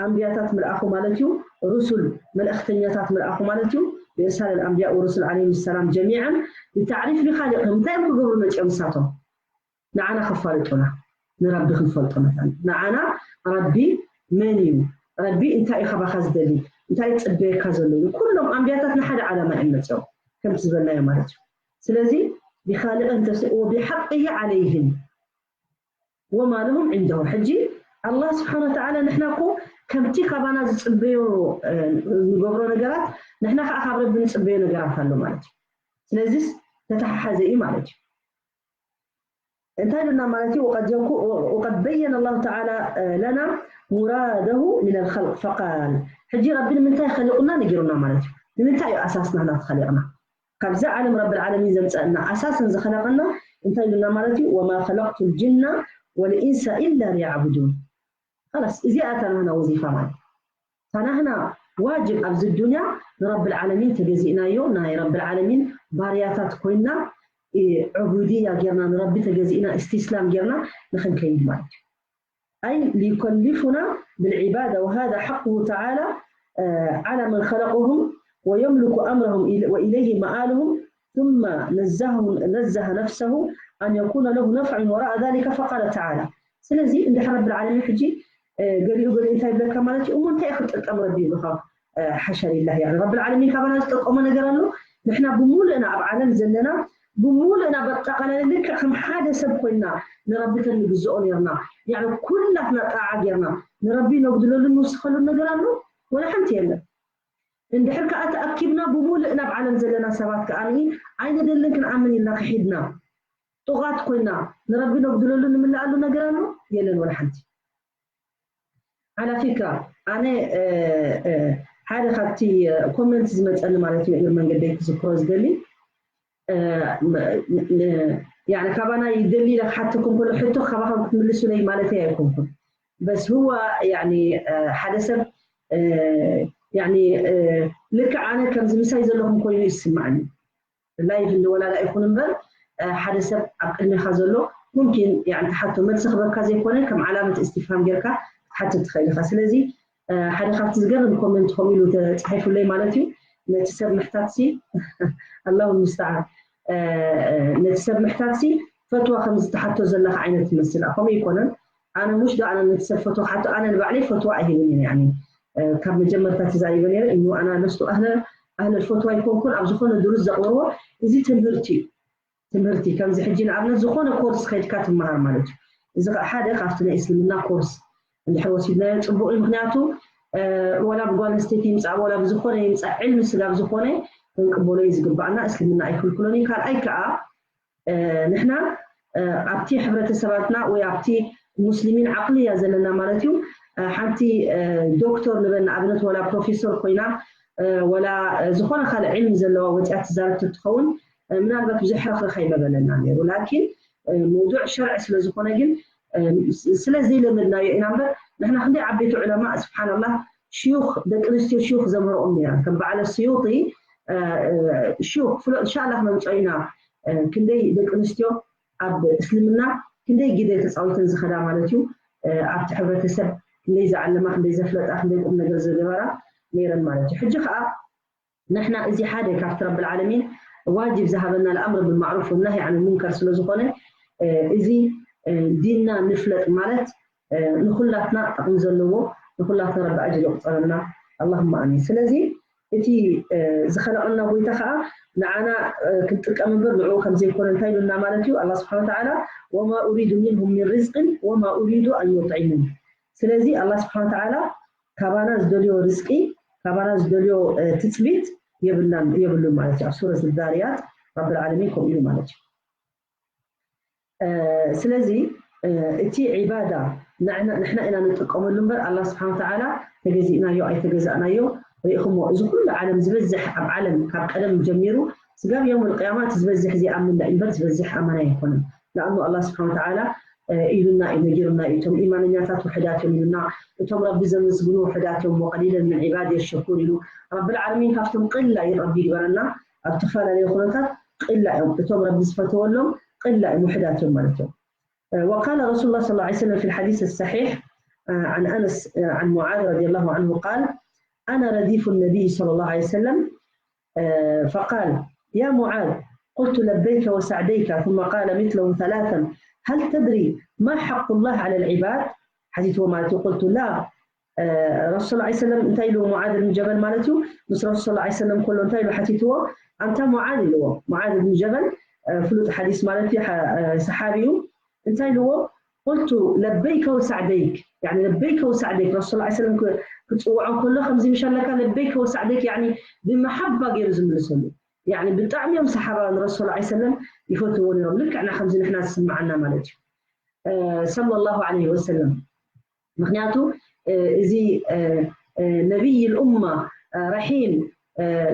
ኣንብያታት ምልኣኹ ማለት እዩ፣ ሩሱል መልእኽተኛታት ምልኣኹ ማለት እዩ። ብእርሳል ኣልኣንብያ ወሩሱል ዓለይሂም ሰላም ጀሚዓን ብታዕሪፍ ቢኻሊቅህም እንታይ እዮም ክገብሩ መፂኦም ንሳቶም? ንዓና ከፋልጡና፣ ንረቢ ክንፈልጦ መታን። ንዓና ረቢ መን እዩ? ረቢ እንታይ እዩ ካባኻ ዝደሊ? እንታይ ይፅበየካ ዘሎ? ኩሎም ኣንብያታት ንሓደ ዓላማ እዮም መፅኦም፣ ከምቲ ዝበልናዮ ማለት እዩ። ስለዚ ብኻሊቅህም ተፍሲር ወቢሓቅሂ ዓለይህም ወማ ለሁም ዕንደሁ። ሕጂ ኣላህ ስብሓን ወተዓላ ንሕና እኮ ከምቲ ካባና ዝፅበዮ ንገብሮ ነገራት ንሕና ከዓ ካብ ረቢ ንፅበዮ ነገራት ኣሎ ማለት እዩ። ስለዚስ ተተሓሓዘ እዩ ማለት እዩ። እንታይ ኢሉና ማለት እዩ? وقد يكو- وقد بين الله تعالى لنا مراده من الخلق فقال. ሕጂ ረቢ ንምንታይ ኸሊቁና ነጊሩና ማለት እዩ። ንምንታይ እዩ ኣሳስና ናት ኸሊቅና? ካብዚ ዓለም ረብል ዓለሚን ዘምፀእና ኣሳስን ዝኸለቀና እንታይ ኢሉና ማለት እዩ? وما خلقت الجن والإنس إلا ليعبدون. خلاص እዚኣ እታ ናህና ወዚፋ ማለት እታ ናህና ዋጅብ ኣብዚ ዱንያ ንረብል ዓለሚን ተገዚእናዮ፣ ናይ ረብል ዓለሚን ባርያታት ኮይና ዕቡድያ ጌርና ንረቢ ተገዚእና እስትስላም ጌርና ንኽንከይድ ማለት እዩ። أي ليكلفنا بالعبادة وهذا حقه تعالى على من خلقهم ويملك أمرهم وإليه مآلهم ثم نزهه نزه نفسه أن يكون له نفع وراء ذلك فقال تعالى. ስለዚ እንድሕር ረብል ዓለሚን ሕጂ ገሊኡ ገሊኡ እንታይ ይብለካ ማለት እዩ? እሞ እንታይ እዩ ክጠቀም ረቢ ይብልካ? ሓሻ ሊላህ። ያኒ ረብል ዓለሚን ካባና ዝጠቀሞ ነገር ኣሎ? ንሕና ብሙሉእና ኣብ ዓለም ዘለና ብሙሉእና በጠቃላሊ ልክዕ ከም ሓደ ሰብ ኮይና ንረቢ ተንግዝኦ ነርና፣ ያኒ ኩላትና ጣዓ ጌርና ንረቢ ነጉድለሉ ንውስኸሉ ነገር ኣሎ? ወላ ሓንቲ የለን። እንድሕር ከዓ ተኣኪብና ብሙሉእ ናብ ዓለም ዘለና ሰባት ከዓ ንኢ ኣይንደልን ክንኣምን ኢልና ክሒድና ጥቓት ኮይና ንረቢ ነጉድለሉ ንምልኣሉ ነገር ኣሎ? የለን ወላ ሓንቲ። ዓላ ፊክራ ኣነ ሓደ ካብቲ ኮመንት ዝመፀኒ ማለት እዩ እግር መንገደይ ክዝክሮ ዝደሊ ያኒ ካባና ይደሊ ኢለ ክሓተኩም ከሎ ሕቶ ካባኹም ክትምልሱለይ ማለተይ ኣይኮንኩን። በስ ህዋ ያኒ ሓደ ሰብ ያኒ ያኒ ልክዕ ኣነ ከምዚ ምሳይ ዘለኹም ኮይኑ ይስማዕኒ። ላይቭ እንወላዳ ይኹን እምበር ሓደ ሰብ ኣብ ቅድሜኻ ዘሎ ሙምኪን ያኒ ትሓቶ መልሲ ክበካ ዘይኮነ ከም ዓላመት እስትፍሃም ጌርካ ክትሓትት ትኽእል ኢኻ። ስለዚ ሓደ ካብቲ ዝገርም ኮመንት ከምኡ ኢሉ ተፃሒፉለይ ማለት እዩ። ነቲ ሰብ ምሕታት ሲ ኣላሁ ሙስተዓን ነቲ ሰብ ምሕታት ሲ ፈትዋ ከም ዝተሓቶ ዘለካ ዓይነት ትመስል ከምኡ ይኮነን። ኣነ ሙሽ ዶ ኣነ ነቲ ሰብ ፈትዋ ሓቶ ኣነ ንባዕለይ ፈትዋ ኣይህብን እየ ያኒ ካብ መጀመርታ ተዛሪበ ነይረ እኑ ኣና ለስቱ ኣህለ ኣህለ ፈትዋ ይኮንኩን ኣብ ዝኾነ ድሩስ ዘቕርቦ እዚ ትምህርቲ እዩ። ትምህርቲ ከምዚ ሕጂ ንኣብነት ዝኾነ ኮርስ ከይድካ ትመሃር ማለት እዩ። እዚ ከዓ ሓደ ካብቲ ናይ እስልምና ኮርስ እንድሕር ወሲድናዮ ፅቡቅ እዩ። ምክንያቱ ወላ ብጓል ኣንስተይቲ ይምፃእ ወላ ብዝኾነ ይምፃእ ዕልሚ ስጋብ ዝኾነ ክንቅበሎ እዩ ዝግባኣና። እስልምና ኣይክልክሎን እዩ። ካልኣይ ከዓ ንሕና ኣብቲ ሕብረተሰባትና ወይ ኣብቲ ሙስሊሚን ዓቅሊ እያ ዘለና ማለት እዩ። ሓንቲ ዶክተር ንበል ንኣብነት ወላ ፕሮፌሰር ኮይና ወላ ዝኾነ ካልእ ዕልሚ ዘለዋ ወፂኣ ትዛረብ ትኸውን ምናልባት ብዙሕ ሕርኽርኽ ኣይመበለና ነይሩ። ላኪን መውዱዕ ሸርዒ ስለ ዝኾነ ግን ስለ ዘይለመድናዮ ኢና እምበር ንሕና ክንደይ ዓበይቲ ዑለማ ስብሓንላህ ሽዩኽ ደቂ ኣንስትዮ ሽዩኽ ዘምህርኦም ነይረን ከም በዓለ ስዩጢ ሽዩኽ ፍሎ እንሻላ ክነምፅኦ ኢና። ክንደይ ደቂ ኣንስትዮ ኣብ እስልምና ክንደይ ግደ ተፃዊተን ዝኸዳ ማለት እዩ። ኣብቲ ሕብረተሰብ ክንደይ ዝዓለማ ክንደይ ዘፍለጣ ክንደይ ቁም ነገር ዝገበራ ነይረን ማለት እዩ። ሕጂ ከዓ ንሕና እዚ ሓደ ካብቲ ረብል ዓለሚን ዋጅብ ዝሃበና ለኣምር ብልማዕሩፍ ወናሂ ዓን ሙንከር ስለ ዝኾነ እዚ ዲንና ንፍለጥ ማለት ንኩላትና ጥቕሚ ዘለዎ ንኩላትና ረቢ ኣጅር ይቁፀረልና። ኣላሁማ ኣሚን። ስለዚ እቲ ዝኸለቐና ጎይታ ከዓ ንዓና ክንጥቀም እምበር ንዕኡ ከምዘይኮነ እንታይ ኢሉና ማለት እዩ። ኣላ ስብሓን ወተዓላ ወማ ኡሪዱ ሚንሁም ሚን ርዝቅን ወማ ኡሪዱ ኣን ዩጥዒሙን። ስለዚ ኣላ ስብሓን ወተዓላ ካባና ዝደልዮ ርዝቂ ካባና ዝደልዮ ትፅቢት የብልናን የብሉን ማለት እዩ። ኣብ ሱረት ዛርያት ረብል ዓለሚን ከምኡ ኢሉ ማለት እዩ። ስለዚ እቲ ዒባዳ ንሕና ኢና ንጥቀመሉ እምበር ኣላ ስብሓን ወተዓላ ተገዚእናዮ ኣይተገዛእናዮ ርኢኹሞ። እዚ ኩሉ ዓለም ዝበዝሕ ኣብ ዓለም ካብ ቀደም ጀሚሩ ስጋብ የውም ልቅያማ እቲ ዝበዝሕ ዘይኣምን ዳ እምበር ዝበዝሕ ኣማና ኣይኮነን። ንኣኑ ኣላ ስብሓን ወተዓላ ኢሉና እዩ ነጊሩና እዩ። እቶም ኢማነኛታት ውሕዳት እዮም ኢሉና። እቶም ረቢ ዘመስግኑ ውሕዳት እዮም። ወቀሊለን ምን ዒባድ የሸኩር ኢሉ። ረብል ዓለሚን ካብቶም ቅላ እዩ ረቢ ይግበረና። ኣብ ዝተፈላለዩ ኩነታት ቅላ እዮም። እቶም ረቢ ዝፈተወሎም ቅላ እዮም፣ ውሕዳት እዮም ማለት እዮም። وقال رسول الله صلى الله عليه وسلم في الحديث الصحيح عن أنس عن معاذ رضي الله عنه قال: أنا رديف النبي صلى الله عليه وسلم فقال: يا معاذ، قلت: لبيك وسعديك، ثم قال مثله ثلاثا: هل تدري ما حق الله على العباد؟ حديث ما قلت: لا. ረሱል ላ ሰለም እንታይ ኢልዎ ሙዓዝ ብን ጀበል ማለት እዩ። ምስ ረሱል ላ ሰለም ከሎ እንታይ ኢሉ ሓቲትዎ? ኣንታ ሙዓዝ ኢልዎ። ሙዓዝ ብን ጀበል ፍሉጥ ሓዲስ ማለት እዩ፣ ሰሓቢ እዩ። እንታይ ኢልዎ? ቁልቱ ለበይከ ወሳዕደይክ፣ ለበይከ ወሳዕደይክ። ረሱል ላ ሰለም ክፅውዖ ከሎ ከምዚ ምሽ ኣለካ ለበይከ ወሳዕደይክ፣ ብመሓባ ገይሩ ዝምልሰሉ። ብጣዕሚ እዮም ሰሓባ ንረሱል ላ ሰለም ይፈትዎ ነይሮም፣ ልክዕና ከምዚ ንሕና ዝስምዓና ማለት እዩ። ሰለላሁ ዐለይሂ ወሰለም። ምክንያቱ እዚ ነቢይ ልኡማ ረሒም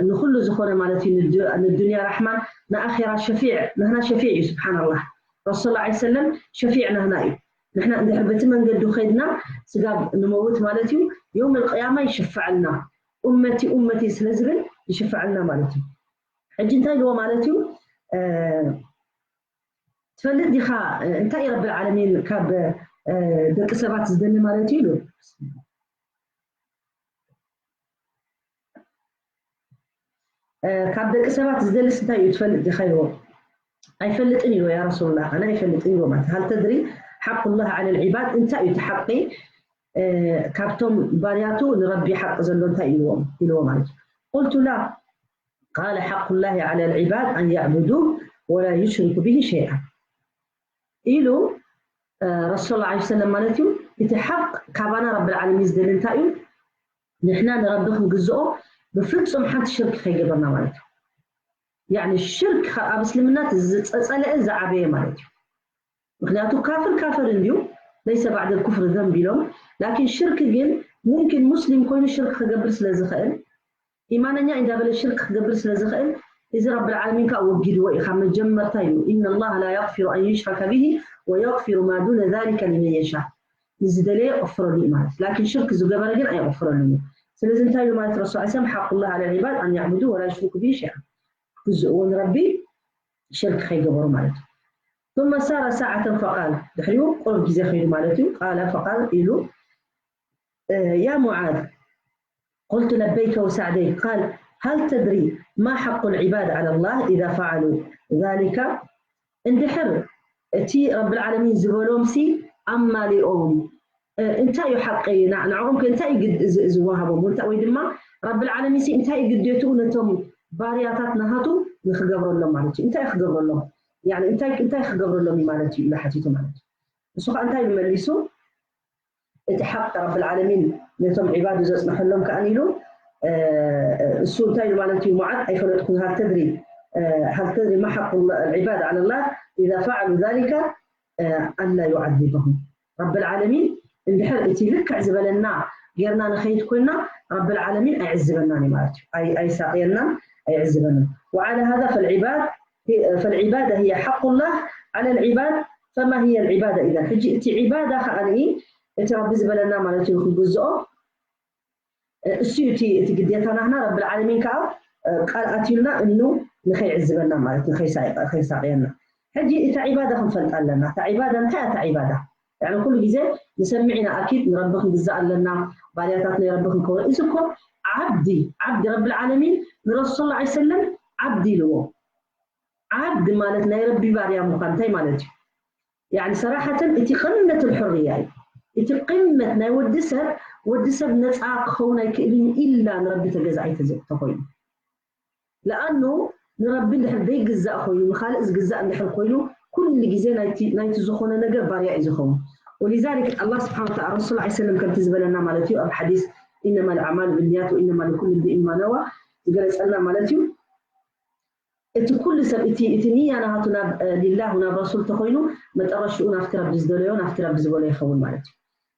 ንኩሉ ዝኾነ ማለት እዩ። ንዱንያ ራሕማ ንኣኼራ ሸፊዕ ናህና ሸፊዕ እዩ። ስብሓንላህ ረሱል ላ ሰለም ሸፊዕ ናህና እዩ። ንሕና እንድሕር በቲ መንገዱ ከይድና ስጋብ ንመውት ማለት እዩ የውም ልቅያማ ይሽፍዐልና። ኡመቲ ኡመቲ ስለ ዝብል ይሽፍዐልና ማለት እዩ። ሕጂ እንታይ ኢልዎ ማለት እዩ? ትፈልጥ ዲኻ እንታይ ረብል ዓለሚን ካብ ደቂ ሰባት ዝደሊ ማለት እዩ ኢሉ። ካብ ደቂ ሰባት ዝደልስ እንታይ እዩ ትፈልጥ ዲኻ ኢልዎ። ኣይፈልጥን ኢልዎ። ያ ረሱሉላህ ኣነ ኣይፈልጥን ኢልዎ ማለት። ሃል ተድሪ ሓቁላህ ዓለል ዒባድ እንታይ እዩ እቲ ሓቂ ካብቶም ባርያቱ ንረቢ ሓቂ ዘሎ እንታይ ኢልዎም ኢልዎ ማለት እዩ። ቁልቱ ላ ቃለ ሓቁላሂ ዓላ ልዒባድ ኣን ያዕቡዱ ወላ ዩሽሪኩ ብሂ ሸይኣ ኢሉ ረሱል ላ ሰለም ማለት እዩ። እቲ ሓቅ ካባና ረብል ዓለሚን ዝደሊ እንታይ እዩ? ንሕና ንረቢ ክንግዝኦ ብፍጹም ሓንቲ ሽርክ ከይገበርና ማለት እዩ። ያኒ ሽርክ ኣብ እስልምና ዝፀፀለአ ዝዓበየ ማለት እዩ። ምክንያቱ ካፍር ካፍር እንድዩ ለይሰ ባዕደ ልኩፍር ዘንብ ኢሎም። ላኪን ሽርክ ግን ሙምኪን ሙስሊም ኮይኑ ሽርክ ክገብር ስለ ዝኽእል ኢማነኛ እንዳበለ ሽርክ ክገብር ስለ ዝኽእል እዚ ረብል ዓለሚን ከዓ ወጊድዎ እዩ። ካብ መጀመርታ እዩ إن الله لا يغفر أن يشرك به ويغفر ما دون ذلك لمن يشاء። ንዝደለየ ይቕፍረሉ እዩ ማለት። ላኪን ሽርክ ዝገበረ ግን ኣይቕፍረሉን እዩ። ስለዚ እንታይ ኢሉ ማለት ረሱል ሰለም ሓቁላህ ዓላ ልዒባድ ኣን ያዕቡዱ ወላ ዩሽሪኩ ብሂ ሸይኣ ክግዝእዎ ንረቢ ሽርክ ከይገበሩ ማለት እዩ። ثم سار ساعة فقال ድሕሪኡ ቁሩብ ግዜ ከይዱ ማለት እዩ። ቃለ ፈቃል ኢሉ يا معاذ قلت لبيك وسعديك قال هل تدري ما حق العباد على الله إذا فعلوا ذلك እንድሕር እቲ ረብል ዓለሚን ዝበሎም ሲ ኣማሊኦም እንታይ እዩ ሓቂ ንዕኦም እንታይ እዩ ዝወሃቦም እንታይ ወይ ድማ ረብል ዓለሚን ሲ እንታይ እዩ ግዴትኡ ነቶም ባርያታት ናሃቱ ንክገብረሎም ማለት እዩ። እንታይ ክገብረሎም? يعني እንታይ እንታይ ክገብረሎም እዩ ማለት እዩ ኢሉ ሓቲቱ ማለት እዩ። እሱ ከዓ እንታይ ኢሉ መሊሱ? እቲ ሓቅ ረብል ዓለሚን ነቶም ዒባዱ ዘጽንሐሎም ከኣ ኢሉ እሱ እንታይ ኢሉ ማለት እዩ? ሙዓዝ ኣይፈለጥኩን፣ هل تدري هل تدري ما حق العباد على الله إذا فعلوا ذلك ألا يعذبهم. ረብል ዓለሚን እንድሕር እቲ ልክዕ ዝበለና ጌርና ንኸይድ ኮይና ረብል ዓለሚን ኣይዕዝበናን እዩ ማለት እዩ። ኣይሳቅየናን ኣይዕዝበናን። وعلى هذا فالعباد فالعبادة هي حق الله على العباد. فما هي العبادة إذا؟ ሕጂ እቲ ዒባዳ ከኣ እቲ ረቢ ዝበለና ማለት እዩ ክግዝኦ እሱ እዩ እቲ ግዴታ ናህና። ረብል ዓለሚን ከዓ ቃል ኣትዩልና እኑ ንኸይዕዝበና ማለት ንኸይሳቅየና። ሕጂ እታ ዒባዳ ክንፈልጣ ኣለና። እታ ዒባዳ እንታይ እታ ዒባዳ? يعني ኩሉ ግዜ ንሰምዕ ኢና ኣኪድ ንረቢ ክንግዛእ ኣለና፣ ባርያታት ናይ ረቢ ክንከውን። እዚ እኮ ዓብዲ ዓብዲ ረብል ዓለሚን ንረሱል ሰለላሁ ዐለይሂ ወሰለም ዓብዲ ኢልዎ። ዓብዲ ማለት ናይ ረቢ ባርያ ምዃን እንታይ ማለት እዩ? يعني ሰራሓተን እቲ ቅመት الحرية እዩ። እቲ ቅመት ናይ ወዲ ሰብ ወዲ ሰብ ነፃ ክኸውን ኣይክእልን ኢላ ንረቢ ተገዛኣይ ተኮይኑ ለኣኑ ንረቢ እንድሕር ዘይግዛእ ኮይኑ ንካልእ ዝግዛእ እንድሕር ኮይኑ ኩሉ ግዜ ናይቲ ዝኾነ ነገር ባርያ እዩ ዝኸውን። ولذلك الله سبحانه وتعالى رسول عليه وسلم ከምቲ ዝበለና ማለት እዩ ኣብ ሓዲስ إنما الأعمال بالنيات وإنما لكل امرئ ما نوى ዝገለፀልና ማለት እዩ። እቲ ኩሉ ሰብ እቲ እቲ ንያ ናሃቱ ናብ ሊላህ ናብ ረሱል ተኮይኑ መጠረሽኡ ናፍቲ ረቢ ዝደለዮ ናፍቲ ረቢ ዝበሎ ይኸውን ማለት እዩ።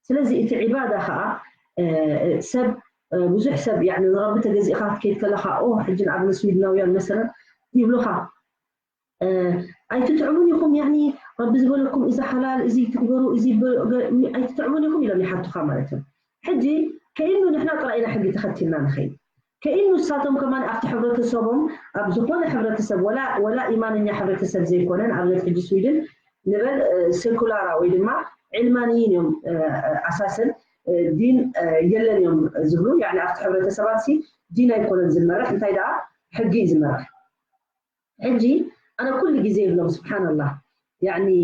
ስለዚ እቲ ዒባዳ ከዓ ሰብ ብዙሕ ሰብ يعني ንረቢ ተገዚእካ ክትከይድ ከለካ ኦ ሕጂ ንኣብነት ስዊድናውያን መሰለን ይብሉካ ኣይትጥዕሙን ኢኹም يعني ረቢ ዝበለኩም እዚ ሓላል እዚ ትግበሩ እዚ ኣይትጥዕሙን ኢኹም ኢሎም ይሓቱካ ማለት እዮም። ሕጂ ከኢኑ ንሕና ጥራይ ኢና ሕጊ ተኸቲልና ንኸይድ ከኢኑ ንሳቶም ከማን ኣብቲ ሕብረተሰቦም ኣብ ዝኾነ ሕብረተሰብ ወላ ወላ ኢማነኛ ሕብረተሰብ ዘይኮነ ንኣብነት ሕጂ ስዊድን ንበል ሴኩላራ ወይ ድማ ዕልማንይን እዮም ኣሳሰን ዲን የለን እዮም ዝብሉ يعني ኣብቲ ሕብረተሰባት ሲ ዲን ኣይኮነን ዝመርሕ እንታይ ደኣ ሕጊ እዩ ዝመርሕ ሕጂ ኣነ ኩሉ ግዜ ይብሎም ስብሓንላህ يعني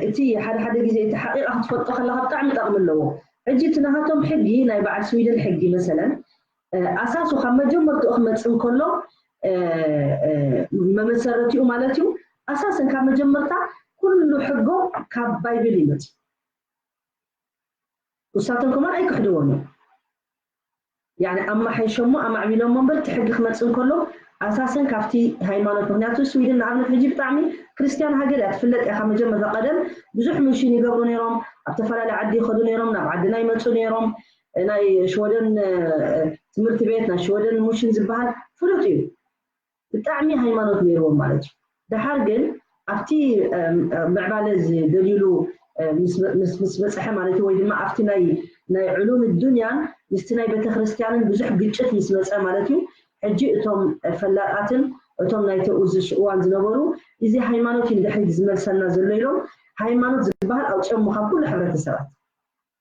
እቲ ሓደ ሓደ ግዜ እቲ ሓቂቃ ክትፈልጦ ከለካ ብጣዕሚ ጠቕሚ ኣለዎ ሕጂ እቲ ናሃቶም ሕጊ ናይ በዓል ስዊድን ሕጊ መሰለን ኣሳሱ ካብ መጀመርትኡ ክመፅእ እንከሎ መመሰረቲኡ ማለት እዩ ኣሳሰን ካብ መጀመርታ ኩሉ ሕጎ ካብ ባይብል ይመፅእ ንሳቶም ከማን ኣይክሕድዎን እዮም يعني ኣማሓይሾሞ ኣማዕቢሎሞ እምበር እቲ ሕጊ ክመፅእ እንከሎ ኣሳሰን ካብቲ ሃይማኖት ምክንያቱ ስዊድን ንኣብነት ሕጂ ብጣዕሚ ክርስትያን ሃገር እያ ትፍለጥ እያ ካብ መጀመርታ ቀደም ብዙሕ ምንሽን ይገብሩ ነይሮም ኣብ ተፈላለየ ዓዲ ይኸዱ ነይሮም ናብ ዓድና ይመፁ ነይሮም ናይ ሽወደን ትምህርቲ ቤት ናይ ሽወደን ሙሽን ዝበሃል ፍሉጥ እዩ ብጣዕሚ ሃይማኖት ነይርዎም ማለት እዩ ደሓር ግን ኣብቲ ምዕባለ ዝደልዩሉ ምስ በፀሐ ማለት ወይ ድማ ኣብቲ ናይ ናይ ዕሉም ዱንያን ምስቲ ናይ ቤተክርስትያንን ብዙሕ ግጭት ምስ መፀ ማለት እዩ ሕጂ እቶም ፈላጣትን እቶም ናይ ተኡዝሽ እዋን ዝነበሩ እዚ ሃይማኖት እዩ ንድሕሪት ዝመልሰና ዘሎ ኢሎም ሃይማኖት ዝበሃል ኣውፅኦሞ ካብ ኩሉ ሕብረተሰባት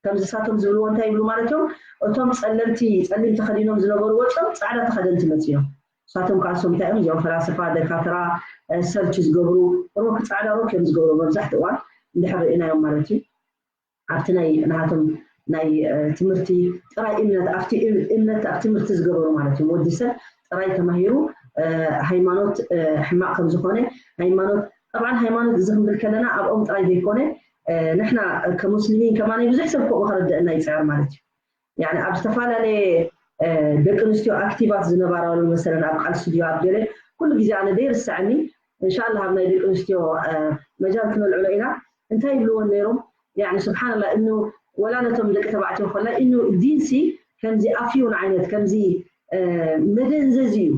ከምዚ ሳቶም ዝብልዎ እንታይ ይብሉ ማለት እዮም እቶም ፀለምቲ ፀሊም ተኸዲኖም ዝነበሩ ወፂኦም ፃዕዳ ተኸደንቲ መፂኦም እሳቶም ከዓ እሶም እንታይ እዮም እዚኦም ፈላስፋ ደካትራ ሰርች ዝገብሩ ሮክ ፃዕዳ ሮክ እዮም ዝገብሩ መብዛሕትኡ እዋን እንድሕር ርኢናዮም ማለት እዩ ኣብቲ ናይ ናሃቶም ናይ ትምህርቲ ጥራይ እምነት ኣብቲ እምነት ኣብ ትምህርቲ ዝገበሩ ማለት እዩ ወዲ ሰብ ጥራይ ተማሂሩ ሃይማኖት ሕማቅ ከም ዝኾነ ሃይማኖት ጠብዓን ሃይማኖት እዚ ክንብል ከለና ኣብኦም ጥራይ ዘይኮነ ንሕና ከሙስሊሚን ከማን ብዙሕ ሰብ ከምኡ ከረድአና ይፅዕር ማለት እዩ ያኒ ኣብ ዝተፈላለየ ደቂ ኣንስትዮ ኣክቲቫት ዝነባራሉ መሰለን ኣብ ቃል ስቱዲዮ ኣብ ገለ ኩሉ ግዜ ኣነ ዘይርሳዕኒ እንሻላ ኣብ ናይ ደቂ ኣንስትዮ መጃል ክነልዕሎ ኢና እንታይ ይብልዎን ነይሮም ያኒ ስብሓንላ እኑ ወላ ነቶም ደቂ ተባዕትዮ ኮላ እኑ ዲንሲ ከምዚ ኣፍዩን ዓይነት ከምዚ መደንዘዚ እዩ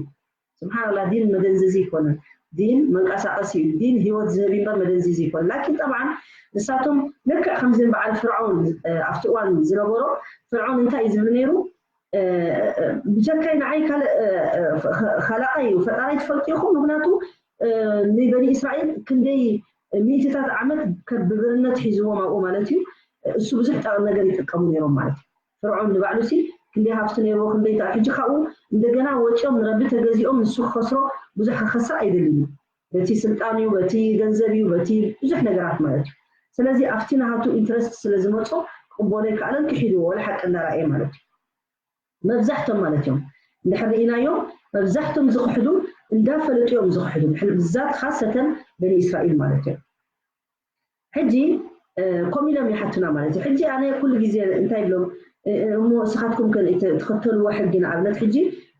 ስብሓንላ ዲን መደንዘዚ ይኮነን ዲን መንቀሳቀሲ እዩ ዲን ህይወት ዝህብ እምበር መደንዘዚ ይኮነን ላኪን ጠብዓን ንሳቶም ልክዕ ከምዚ በዓል ፍርዖን ኣብቲ እዋን ዝነበሮ ፍርዖን እንታይ እዩ ዝብል ነይሩ ብጀካይ ንዓይ ካልእ ኸላቃይ እዩ ፈጣራይ ትፈልጡ ኢኹም ምክንያቱ ንበኒ እስራኤል ክንደይ ሚእትታት ዓመት ብብርነት ሒዝዎም ኣብኡ ማለት እዩ እሱ ብዙሕ ጠቕም ነገር ይጥቀሙ ነይሮም ማለት እዩ ፍርዖን ንባዕሉ ሲ ክንደይ ሃፍቲ ነይርዎ ክንደይ ታ ሕጂ ካብኡ እንደገና ወፂኦም ንረቢ ተገዚኦም ንሱ ክኸስሮ ብዙሕ ክኸስር ኣይደልን እዩ በቲ ስልጣን እዩ በቲ ገንዘብ እዩ በቲ ብዙሕ ነገራት ማለት እዩ ስለዚ ኣብቲ ናሃቱ ኢንትረስት ስለ ዝመፆ ክቅበሎ ይከኣለን ክሒድዎ ወላ ሓቂ እንዳረኣየ ማለት እዩ መብዛሕቶም ማለት እዮም እንድሕር ርኢናዮም መብዛሕቶም ዝክሕዱ እንዳፈለጡ እዮም ዝኽሕዱ፣ ብዛት ካሰተን በኒ እስራኤል ማለት እዮም። ሕጂ ከምኡ ኢሎም ይሓቱና ማለት እዩ። ሕጂ ኣነ ኩሉ ግዜ እንታይ ብሎም እሞ እስኻትኩም ከ ትኽተልዎ ሕጊ ንኣብነት ሕጂ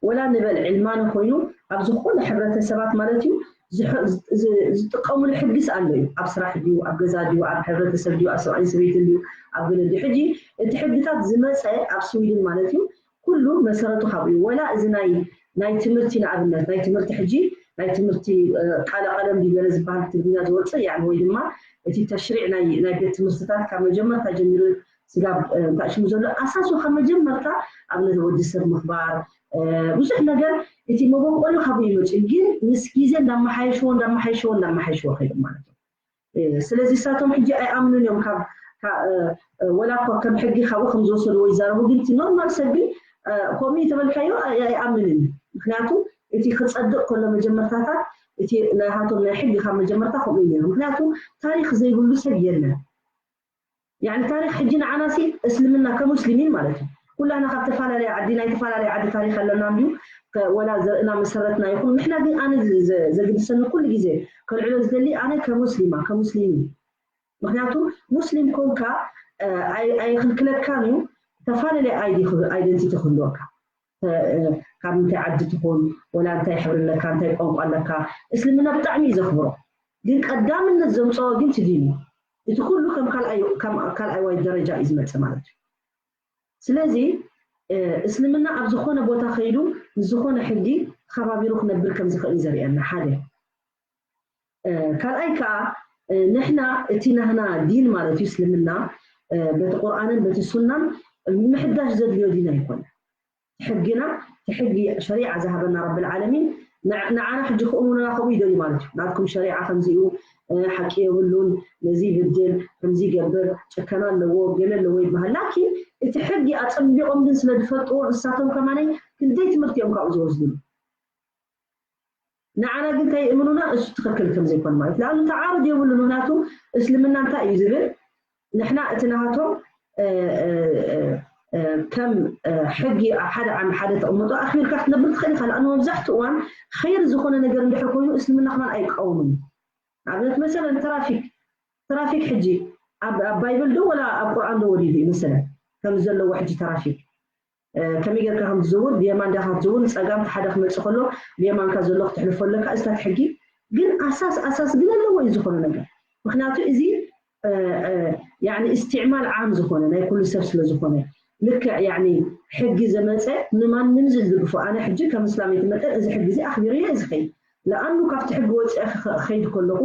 ወላ ንበል ዕልማነ ኮይኑ ኣብ ዝኾነ ሕብረተሰባት ማለት እዩ ዝጥቀምሉ ሕግስ ኣሎ እዩ። ኣብ ስራሕ ድዩ፣ ኣብ ገዛ ድዩ፣ ኣብ ሕብረተሰብ ድዩ፣ ኣብ ሰብኣይን ሰበይትን ድዩ፣ ኣብ ገለ ድዩ። ሕጂ እቲ ሕግታት ዝመፀ ኣብ ስዊድን ማለት እዩ ኩሉ መሰረቱ ካብኡ እዩ። ወላ እዚ ናይ ናይ ትምህርቲ ንኣብነት ናይ ትምህርቲ ሕጂ ናይ ትምህርቲ ቃለ ቀለም ድዩ ገለ ዝበሃል ትግርኛ ዝወፅእ ያ ወይ ድማ እቲ ተሽሪዕ ናይ ናይ ቤት ትምህርትታት ካብ መጀመርታ ጀሚሩ ስጋብ እንታይ ሽሙ ዘሎ ኣሳሱ ካብ መጀመርታ ኣብነት ወዲ ሰብ ምኽባር ብዙሕ ነገር እቲ መበቆሉ ካብኡ ይመፅእ። ግን ምስ ግዜ እንዳመሓየሽዎ እንዳመሓየሽዎ እንዳመሓየሽዎ ከይዱ ማለት እዩ። ስለዚ እሳቶም ሕጂ ኣይኣምኑን እዮም ካብ ወላ እኳ ከም ሕጊ ካብኡ ከም ዝወሰድዎ ይዛረቡ። ግን እቲ ኖርማል ሰብ ግን ከምኡ ተበልካዮ ኣይኣምንን እዩ። ምክንያቱ እቲ ክፀድቕ ከሎ መጀመርታታት እቲ ናይሃቶም ናይ ሕጊ ካብ መጀመርታ ከምኡ እዩ ነይሩ። ምክንያቱ ታሪክ ዘይብሉ ሰብ የለን። ያኒ ታሪክ ሕጂ ንዓናሲ እስልምና ከሙስሊሚን ማለት እዩ ኩላና ካብ ተፈላለየ ዓዲ ናይ ተፈላለየ ዓዲ ታሪክ ኣለና እንድዩ ወላ ዘርእና መሰረትና ይኹን ንሕና ግን ኣነ ዘግድሰኒ ኩሉ ግዜ ከልዕሎ ዝደሊ ኣነ ከሙስሊማ ከሙስሊሚ ምክንያቱ ሙስሊም ኮንካ ኣይክልክለካን እዩ። ተፈላለየ ኣይዲ ኣይደንቲቲ ክህልወካ ካብ ምንታይ ዓዲ ትኹን ወላ እንታይ ሕብሪ ኣለካ እንታይ ቋንቋ ኣለካ እስልምና ብጣዕሚ እዩ ዘኽብሮ። ግን ቀዳምነት ዘምፀኦ ግን ትዲን እዩ። እቲ ኩሉ ከም ካልኣይ ዋይ ደረጃ እዩ ዝመፅእ ማለት እዩ። ስለዚ እስልምና ኣብ ዝኾነ ቦታ ከይዱ ንዝኾነ ሕጊ ተኸባቢሩ ክነብር ከም ዝኽእል እዩ ዘርእየና ሓደ ካልኣይ ከዓ ንሕና እቲ ናህና ዲን ማለት እዩ እስልምና በቲ ቁርኣንን በቲ ሱናን ምሕዳሽ ዘድልዮ ዲን ኣይኮነ። ሕግና ሕጊ ሸሪዓ ዝሃበና ረብል ዓለሚን ንዓና ሕጂ ክእምኑና ከምኡ ይደልዩ ማለት እዩ። ናትኩም ሸሪዓ ከምዚኡ ሓቂ የብሉን፣ ነዚ ይብድል፣ ከምዚ ይገብር፣ ጭከና ኣለዎ፣ ገለ ኣለዎ ይበሃል። ላኪን እቲ ሕጊ ኣፀቢቖም ግን ስለ ዝፈልጥዎ እሳቶም ከማነይ ክንደይ ትምህርቲ እዮም ካብኡ ዝወስድሉ። ንዓና ግን እንታይ ይእምኑና እሱ ትኽክል ከም ዘይኮነ ማለት ለኣኑ ተዓርድ የብሉ። ምክንያቱ እስልምና እንታይ እዩ ዝብል ንሕና እቲ ናሃቶም ከም ሕጊ ኣብ ሓደ ዓሚ ሓደ ተቕምጦ ኣኽቢርካ ክትነብር ትኽእል ኢኻ። ለኣኑ መብዛሕትኡ እዋን ኸይር ዝኾነ ነገር እንድሕር ኮይኑ እስልምና ክማን ኣይቃወምን እዩ። ንኣብነት መሰለን ትራፊክ ትራፊክ ሕጂ ኣብ ባይብል ዶ ወላ ኣብ ቁርኣን ዶ ወሪዱ እዩ መሰለን ከም ዘለዎ ሕጂ ትራፊክ ከመይ ጌርካ ከም ትዝውር ብየማን ዲኻ ክትዝውር ንፀጋም ሓደ ክመፅእ ከሎ ብየማንካ ዘሎ ክትሕልፎ ኣለካ። እስታት ሕጊ ግን ኣሳስ ኣሳስ ግን ኣለዎ እዩ ዝኾነ ነገር ምክንያቱ እዚ ያኒ እስትዕማል ዓም ዝኾነ ናይ ኩሉ ሰብ ስለ ዝኾነ ልክዕ ያኒ ሕጊ ዘመፀ ንማንም ዝድግፎ ኣነ ሕጂ ከም እስላመይቲ መጠን እዚ ሕጊ እዚ ኣኽቢሩ እየ ዝኸይድ ለኣኑ ካብቲ ሕጊ ወፂአ ክኸይድ ከለኹ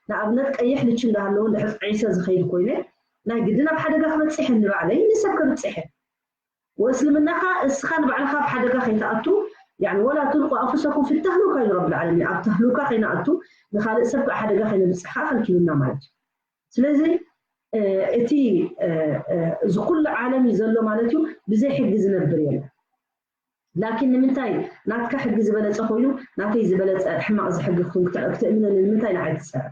ንኣብነት ቀይሕ ልቺ እንዳሃለዉ እንድሕር ዒሰ ዝኸይድ ኮይነ ናይ ግድን ኣብ ሓደጋ ክበፅሕ ንባዕለይ ንሰብ ከብፅሐ ወእስልምናኻ እስኻ ንባዕልኻ ኣብ ሓደጋ ከይትኣቱ ያኒ ወላ ትልቁ ኣንፉሰኩም ፊ ተህሉካ ኢሉ ረብል ዓለሚን ኣብ ተህሉካ ከይንኣቱ ንኻልእ ሰብ ከዓ ሓደጋ ከይነብፅሕ ከዓ ከልኪሉና ማለት እዩ። ስለዚ እቲ እዚ ኩሉ ዓለም እዩ ዘሎ ማለት እዩ። ብዘይ ሕጊ ዝነብር የለን። ላኪን ንምንታይ ናትካ ሕጊ ዝበለፀ ኮይኑ ናተይ ዝበለፀ ሕማቕ ዝሕጊ ክትእምነኒ ንምንታይ ንዓይ ትፀረ?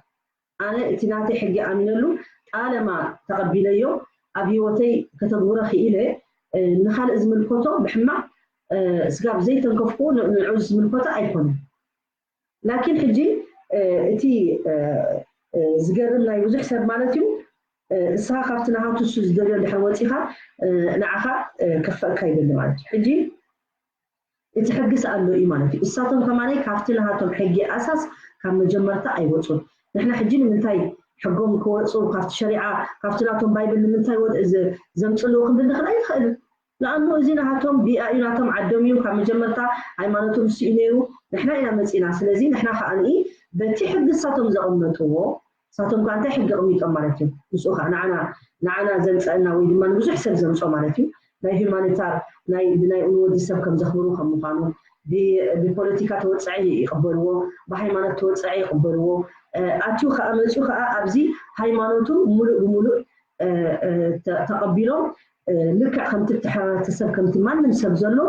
ኣነ እቲ ናተይ ሕጊ ኣሚነሉ ጣለማ ተቐቢለዮ ኣብ ህይወተይ ከተግብሮ ክኢለ ንኻልእ ዝምልከቶ ብሕማቕ ስጋብ ዘይተንከፍኩ ንዑ ዝምልከቶ ኣይኮነን። ላኪን ሕጂ እቲ ዝገርም ናይ ብዙሕ ሰብ ማለት እዩ እስኻ ካብቲ ናሃቱ እሱ ዝደልዮ ድሕር ወፂኻ ንዓኻ ከፈእካ ይደሊ ማለት እዩ። ሕጂ እቲ ሕግስ ኣሎ እዩ ማለት እዩ። እሳቶም ከማነይ ካብቲ ናሃቶም ሕጊ ኣሳስ ካብ መጀመርታ ኣይወፁን። ንሕና ሕጂ ንምንታይ ሕጎም ክወፁ ካብቲ ሸሪዓ ካብቲ ናቶም ባይብል ንምንታይ ወ- ዝ- ዘምፅልዎ ክንብል ንኽእል ኣይንኽእልን። ንኣኑ እዚ ናሃቶም ቢኣ እዩ ናቶም ዓዶም እዩ ካብ መጀመርታ ሃይማኖቶም እሱ እዩ ነይሩ ንሕና ኢና መፂና። ስለዚ ንሕና ከዓ ንኢ በቲ ሕጊ እሳቶም ዘቐመጥዎ ንሳቶም ከዓ እንታይ ሕጊ ኣቐሚጦም ማለት እዩ? ምስኡ ከዓ ንዓና ንዓና ዘምፀአና ወይ ድማ ንብዙሕ ሰብ ዘምፆ ማለት እዩ ናይ ሂማኒታር ናይ ብናይ እውን ወዲ ሰብ ከም ዘኽብሩ ከም ምዃኑ ብፖለቲካ ተወፀዐ ይቕበልዎ ብሃይማኖት ተወፀዐ ይቕበልዎ ኣትዩ ከዓ መፅኡ ከዓ ኣብዚ ሃይማኖቱ ሙሉእ ብሙሉእ ተቐቢሎም ልክዕ ከምቲ ሕብረተሰብ ከምቲ ማንም ሰብ ዘሎ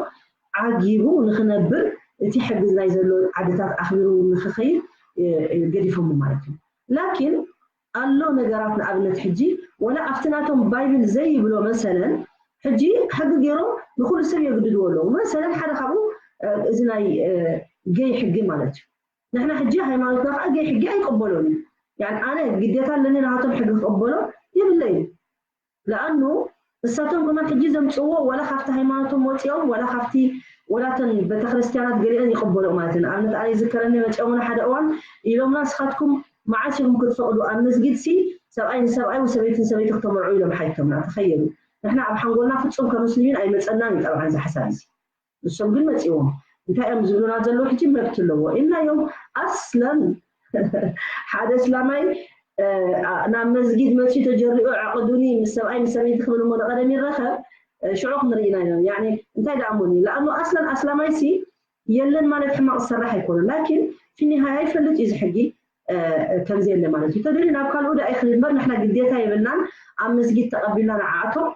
ዓጊቡ ንክነብር እቲ ሕጊ ናይ ዘሎ ዓድታት ኣኽቢሩ ንክኸይድ ገዲፎም ማለት እዩ። ላኪን ኣሎ ነገራት ንኣብነት ሕጂ ወላ ኣብቲ ናቶም ባይብል ዘይብሎ መሰለን ሕጂ ሕጊ ገይሮም ንኩሉ ሰብ የግድድዎ ኣለዉ። መሰለን ሓደ ካብኡ እዚ ናይ ገይ ሕጊ ማለት እዩ። ንሕና ሕጂ ሃይማኖትና ከዓ ገይ ሕጊ ኣይቅበሎን እዩ። ያኒ ኣነ ግዴታ ኣለኒ ናቶም ሕጊ ክቅበሎ የብለይ። ለኣኑ ንሳቶም ከማን ሕጂ ዘምፅዎ ዋላ ካብቲ ሃይማኖቶም ወፂኦም ዋላ ካብቲ ወላተን ቤተክርስትያናት ገሊአን ይቅበሎ ማለት እዩ። ንኣብነት ኣነ ይዝከረኒ መፂኦምና ሓደ እዋን ኢሎምና ንስኻትኩም መዓስ ኢኹም ክትፈቕዱ ኣብ መስጊድ ሲ ሰብኣይ ንሰብኣይ ወሰበይቲ ንሰበይቲ ክተመርዑ ኢሎም ሓይከምና ተኸየዱ። ንሕና ኣብ ሓንጎልና ፍጹም ከመስልዩን ኣይመፀናን እዩ ጠብዓን ዝሓሳብ እዚ። ንሶም ግን መፂዎም እንታይ እዮም ዝብሉና ዘለዉ ሕጂ መብት ኣለዎ ኢልናዮም። ኣስለን ሓደ እስላማይ ናብ መስጊድ መፅኡ ተጀሪኡ ዓቕዱኒ ምስ ሰብኣይ ምስ ሰበይቲ ክብል እሞ ንቐደም ይረኸብ ሽዑ ክንርኢ ኢና ኢና ያኒ እንታይ ደኣ እሞኒ ለኣኑ ኣስለን ኣስላማይ ሲ የለን ማለት ሕማቕ ዝሰራሕ ኣይኮነን ላኪን ፊኒሃያ ይፈልጥ እዩ ዝሕጊ ከምዚ የለ ማለት እዩ ተደልዩ ናብ ካልኡ ደኣ ይኽእል እምበር ንሕና ግዴታ የብልናን ኣብ መስጊድ ተቐቢልና ንዓኣቶም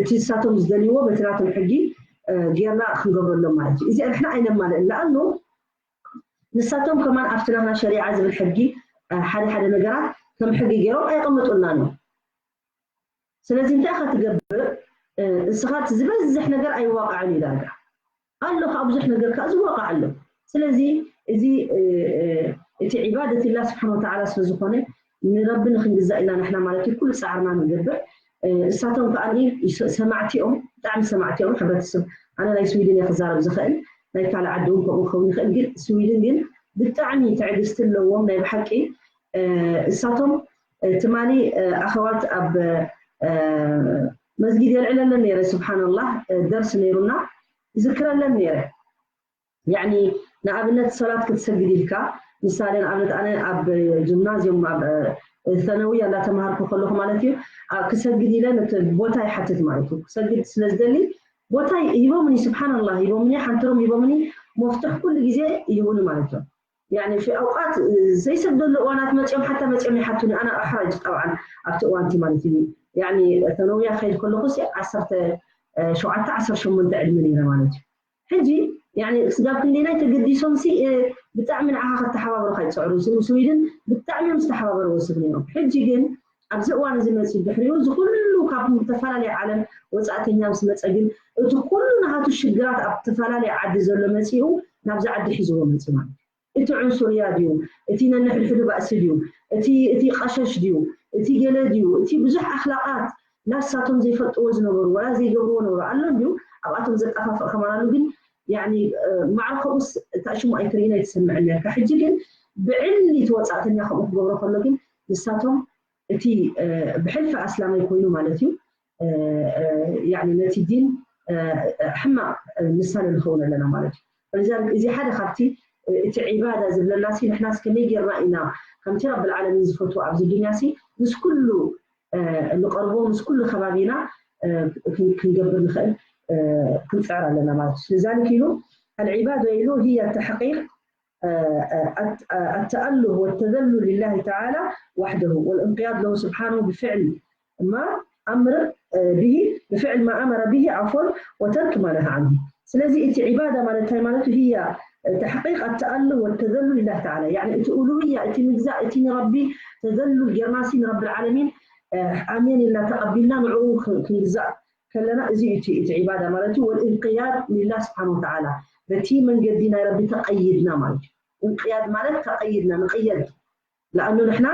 እቲ ንሳቶም ዝደልይዎ በቲ ናቶም ሕጊ ጌርና ክንገብረሎም ማለት እዩ። እዚኣ ንሕና ኣይነማልእን። ለኣኑ ንሳቶም ከማን ኣብቲ ናትና ሸሪዓ ዝብል ሕጊ ሓደ ሓደ ነገራት ከም ሕጊ ጌሮም ኣየቐምጡልናን እዮም። ስለዚ እንታይ ኢኻ ትገብር? ንስኻ እቲ ዝበዝሕ ነገር ኣይዋቃዕን እዩ ዳርጋ ኣሎ ካብ ብዙሕ ነገር ከዓ ዝዋቃዕ ኣሎ። ስለዚ እዚ እቲ ዒባደት ላ ስብሓን ወተዓላ ስለ ዝኾነ ንረቢ ንክንግዛእ ኢና ንሕና ማለት እዩ ኩሉ ፃዕርና ንገብር። እሳቶም ከዓ ሰማዕቲኦም ብጣዕሚ ሰማዕቲኦም ሕብረተሰብ ኣነ ናይ ስዊድን እየ ክዛረብ ዝኽእል ናይ ካልእ ዓዲ እውን ከምኡ ክኸውን ይኽእል ግን ስዊድን ግን ብጣዕሚ ትዕግስቲ ኣለዎም ናይ ብሓቂ እሳቶም ትማሊ ኣኸዋት ኣብ መስጊድ የልዕለለን ነይረ ስብሓንላህ ደርሲ ነይሩና ይዝክረለን ነይረ ያኒ ንኣብነት ሰላት ክትሰግድ ኢልካ ምሳሌ ንኣብነት ኣነ ኣብ ጅምናዝዮም ኣብ ሰነውያ እንዳተምሃርኩ ከለኹ ማለት እዩ ክሰግድ ኢለ ነቲ ቦታ ይሓትት ማለት እዩ ክሰግድ ስለ ዝደሊ ቦታ ሂቦምኒ ስብሓንላህ ሂቦምኒ ሓንትሮም ሂቦምኒ መፍትሕ ኩሉ ግዜ ይህቡኒ ማለት እዮም ያኒ ፊ ኣውቃት ዘይሰግደሉ እዋናት መፅኦም ሓታ መፅኦም ይሓቱኒ ኣና ኣሕራጅ ጠብዓን ኣብቲ እዋንቲ ማለት እዩ ያኒ ተነውያ ከይድ ከለኹ ሲ ዓሰርተ ሸውዓተ ዓሰርተ ሸሞንተ ዕድመ ነይረ ማለት እዩ ሕጂ ያኒ ስጋብ ክንደናይ ተገዲሶም ሲ ብጣዕሚ ንዓኻ ከተሓባበሩካ ይፅዕሩ ስም ስዊድን ብጣዕሚ እዮም ዝተሓባበርዎ ሰብ ነይሮም ሕጂ ግን ኣብዚ እዋን እዚ መፂኡ ድሕሪኡ እዚ ኩሉ ካብ ዝተፈላለየ ዓለም ወፃእተኛ ምስ መፀ ግን እቲ ኩሉ ናሃቱ ሽግራት ኣብ ዝተፈላለየ ዓዲ ዘሎ መፂኡ ናብዚ ዓዲ ሒዝዎ መፂ ማለት እዩ እቲ ዕንሱርያ ድዩ እቲ ነንሕድሕዱ ባእሲ ድዩ እቲ እቲ ቀሸሽ ድዩ እቲ ገለ ድዩ እቲ ብዙሕ ኣክላቃት ናሳቶም ዘይፈልጥዎ ዝነበሩ ወላ ዘይገብርዎ ነበሩ ኣሎ እንድዩ ኣብኣቶም ዘጣፋፍእ ከማን ኣሎ ግን ያኒ ማዕረ ከምኡስ እታ ሽሙ ኣይትርእን ኣይትሰምዕን ነርካ ሕጂ ግን ብዕሊ ተወፃእተኛ ከምኡ ክገብሮ ከሎ ግን ንሳቶም እቲ ብሕልፊ ኣስላማይ ኮይኑ ማለት እዩ ያኒ ነቲ ዲን ሕማቕ ምሳሌ ንኸውን ኣለና ማለት እዩ ፈሊዛሊክ እዚ ሓደ ካብቲ እቲ ዒባዳ ዝብለና ሲ ንሕናስ ከመይ ጌርና ኢና ከምቲ ረቢ ልዓለሚን ዝፈትዎ ኣብዚ ዱንያ ሲ ምስ ኩሉ ንቐርቦ ምስ ኩሉ ከባቢና ክንገብር ንኽእል ክንፅዕር ኣለና ማለት እዩ ልዛሊክ ኢሉ العبادة إله هي تحقيق التأله والتذلل لله تعالى وحده والانقياد له سبحانه بفعل ما أمر به بفعل ما أمر به عفوا وترك ما نهى عنه ስለዚ እቲ ዒባዳ ማለት እንታይ ማለት هي تحقيق التأله والتذلل لله تعالى يعني እቲ ኡሉህያ እቲ ምግዛእ እቲ ንረቢ ተዘሉል ጌርናሲ ንረቢ العالمين ኣሜን ኢልና ተቐቢልና ንዕኡ ክንግዛእ ከለና እዚ እዩ እቲ ዒባዳ ማለት እዩ والانقياد لله سبحانه وتعالى በቲ መንገዲ ናይ ረቢ ተቐይድና ማለት እዩ እንቅያድ ማለት ተቐይድና ንቐየድ ለኣኑ ንሕና